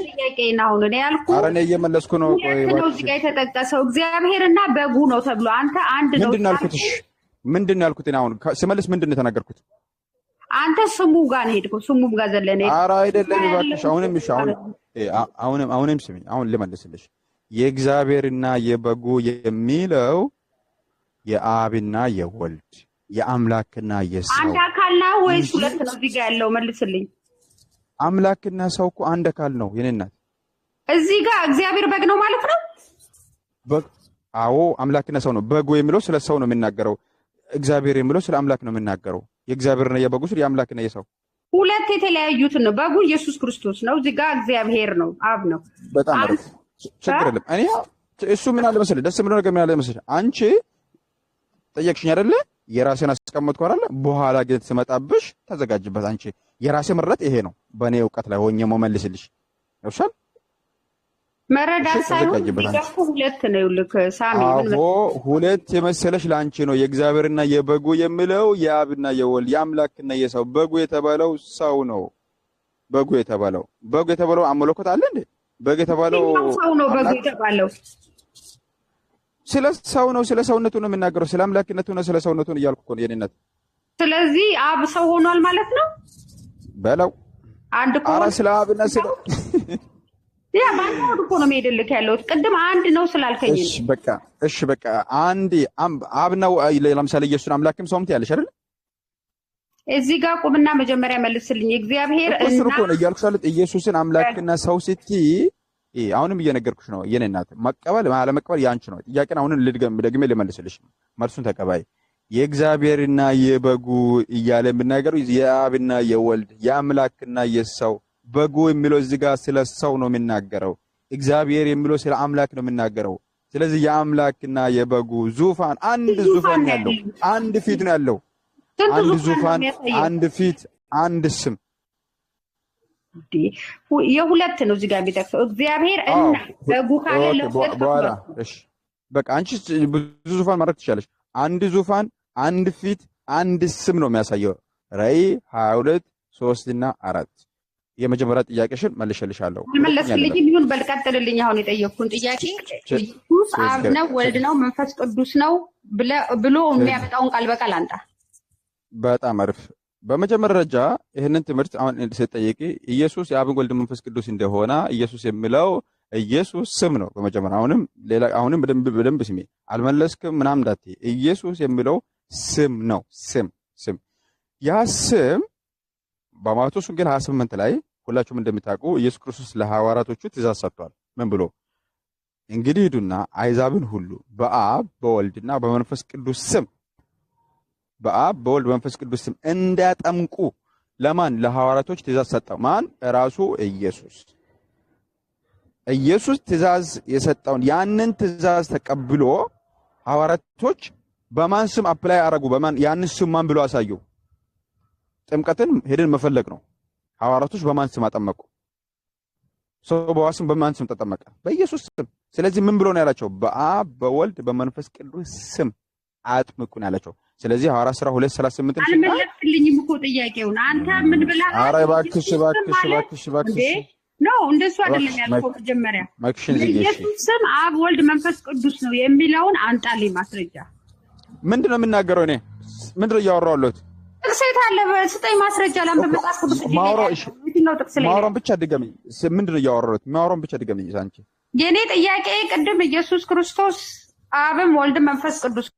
ጥያቄ ነው እኔ ያልኩህ። ኧረ እኔ እየመለስኩ ነው። ቆይ ነው እዚህ ጋር የተጠቀሰው እግዚአብሔርና በጉ ነው ተብሎ አንተ አንድ ነው። ምንድን ነው ያልኩት? እሺ ምንድን ነው ያልኩት? እኔ አሁን ስመልስ ምንድን ነው የተናገርኩት? አንተ ስሙ ጋር ነው የሄድከው። ስሙ ጋር ዘለህ ነው። ኧረ አይደለም እባክሽ። አሁንም እሺ አሁን አሁንም ስሚኝ፣ አሁን ልመልስልሽ። የእግዚአብሔርና የበጉ የሚለው የአብና የወልድ የአምላክና የሰው አንድ አካል ነው ወይስ ሁለት ነው? እዚህ ጋር ያለው መልስልኝ። አምላክና ሰው እኮ አንድ አካል ነው የኔ እናት። እዚህ ጋር እግዚአብሔር በግ ነው ማለት ነው? በግ አዎ፣ አምላክና ሰው ነው። በጉ የሚለው ስለ ሰው ነው የሚናገረው። እግዚአብሔር የሚለው ስለ አምላክ ነው የሚናገረው። የእግዚአብሔርና የበጉ ስለ የአምላክና የሰው ሁለት የተለያዩትን ነው። በጉ ኢየሱስ ክርስቶስ ነው። እዚህ ጋር እግዚአብሔር ነው፣ አብ ነው። በጣም አሪፍ፣ ችግር የለም። እኔ እሱ ምን አለ መሰለህ፣ ደስ የሚለው ነገር ምን አለ መሰለህ፣ አንቺ ጠየቅሽኝ አይደለ? የራሴን አስቀመጥኩ አይደለ? በኋላ ግን ስመጣብሽ ተዘጋጅበት። አንቺ የራሴ መረዳት ይሄ ነው፣ በእኔ እውቀት ላይ ሆኜ መመልስልሽ ይሻል። መረዳት ሳይሆን ቢገፉ ሁለት ነው። ልክ ሳሚ አዎ፣ ሁለት የመሰለሽ ለአንቺ ነው። የእግዚአብሔርና የበጉ የሚለው የአብና የወልድ የአምላክና የሰው። በጉ የተባለው ሰው ነው። በጉ የተባለው በጉ የተባለው አመለኮት አለ እንዴ? በጉ የተባለው ሰው ነው። በጉ የተባለው ስለ ሰው ነው። ስለ ሰውነቱ ነው የሚናገረው። ስለ አምላክነቱ ነው፣ ስለ ሰውነቱ ነው እያልኩ እኮ ነው የኔ እናት። ስለዚህ አብ ሰው ሆኗል ማለት ነው በለው። አንድ ኧረ ስለ አብና ስለ ያ ባንተ እኮ ነው የምሄድልህ ያለሁት። ቅድም አንድ ነው ስላልከኝ እሺ በቃ እሺ በቃ አንድ አብ ነው። ለምሳሌ ኢየሱስን አምላክም ሰውም ትያለሽ አይደል? እዚህ ጋር ቁምና መጀመሪያ መልስልኝ። እግዚአብሔር እና እሱን እኮ ነው እያልኩሽ ያለሁት። ኢየሱስን አምላክና ሰው ስትይ አሁንም እየነገርኩሽ ነው የኔ እናት። መቀበል አለመቀበል ያንቺ ነው። ጥያቄን አሁንም ልድገም ደግሜ ልመልስልሽ። መልሱን ተቀባይ። የእግዚአብሔርና የበጉ እያለ የምናገረው የአብና የወልድ የአምላክና የሰው። በጉ የሚለው እዚህ ጋር ስለ ሰው ነው የሚናገረው። እግዚአብሔር የሚለው ስለ አምላክ ነው የሚናገረው። ስለዚህ የአምላክና የበጉ ዙፋን አንድ ዙፋን ያለው አንድ ፊት ነው ያለው። አንድ ዙፋን፣ አንድ ፊት፣ አንድ ስም። የሁለት ነው እዚህ ጋር የሚጠቅሰው እግዚአብሔር እና በጉ ካለ ለሁለት በኋላ። እሺ በቃ አንቺ ብዙ ዙፋን ማድረግ ትችላለሽ። አንድ ዙፋን፣ አንድ ፊት፣ አንድ ስም ነው የሚያሳየው። ራእይ 22 3 እና 4። የመጀመሪያ ጥያቄሽን መልሼልሻለሁ። አልመለስክልኝም። ይሁን በል ቀጥልልኝ። አሁን የጠየቅኩህን ጥያቄ ኢየሱስ አብ ነው ወልድ ነው መንፈስ ቅዱስ ነው ብሎ የሚያመጣውን ቃል በቃል አንጣ። በጣም አሪፍ። በመጀመሪያ ደረጃ ይህንን ትምህርት አሁን ስትጠይቂ ኢየሱስ የአብን ወልድ መንፈስ ቅዱስ እንደሆነ ኢየሱስ የሚለው ኢየሱስ ስም ነው። በመጀመሪያ አሁንም ሌላ አሁንም በደንብ ስሚ። አልመለስክም ምናምን እንዳትዪ። ኢየሱስ የሚለው ስም ነው። ስም ስም ያ ስም በማቴዎስ ወንጌል 28 ላይ ሁላችሁም እንደምታውቁ ኢየሱስ ክርስቶስ ለሐዋርያቶቹ ትእዛዝ ሰጥቷል። ምን ብሎ? እንግዲህ ሂዱና አሕዛብን ሁሉ በአብ በወልድና በመንፈስ ቅዱስ ስም በአብ በወልድ በመንፈስ ቅዱስ ስም እንዳጠምቁ ለማን? ለሐዋርያቶች ትእዛዝ ሰጠው። ማን? ራሱ ኢየሱስ። ኢየሱስ ትእዛዝ የሰጠውን ያንን ትእዛዝ ተቀብሎ ሐዋርያቶች በማን ስም apply አረጉ? በማን ያንን ስም ማን ብሎ አሳዩ? ጥምቀትን ሄደን መፈለግ ነው። ሐዋርያቶች በማን ስም አጠመቁ? ሰው በውሃ ስም በማን ስም ተጠመቀ? በኢየሱስ ስም። ስለዚህ ምን ብሎ ነው ያላቸው? በአብ በወልድ በመንፈስ ቅዱስ ስም አጥምቁ ነው ያላቸው። ስለዚህ ሐዋርያት ሥራ 2:38 ስናይ አልመለስክልኝም እኮ ጥያቄውን። አንተ ምን ብለሃል? ኧረ እባክሽ በኢየሱስ ስም እባክሽ ማለት እባክሽ እንዴ እባክሽ No፣ እንደሱ አይደለም እባክሽ ያልከው። መጀመሪያ mic ሽን ዝጊ። እሺ በኢየሱስ ስም አብ ወልድ መንፈስ ቅዱስ ነው የሚለውን አንጣልኝ ማስረጃ። ምንድን ነው የምናገረው? እኔ ምንድን ነው እያወራሁ ያለሁት? ጥቅስ የት አለ? ስጠኝ ማስረጃ። ለአንተ እኮ መጽሐፍ ቅዱስ እጅ ላይ ማውራው ያለው እሺ የትኛው ጥቅስ ላይ ነው ማውራውን ያለው? ብቻ ድገመኝ። ምንድን ነው እያወራሁ ያለሁት? ማውራውን ብቻ ድገመኝ አንቺ። የእኔ ጥያቄ ቅድም ኢየሱስ ክርስቶስ አብም ወልድም መንፈስ ቅዱስ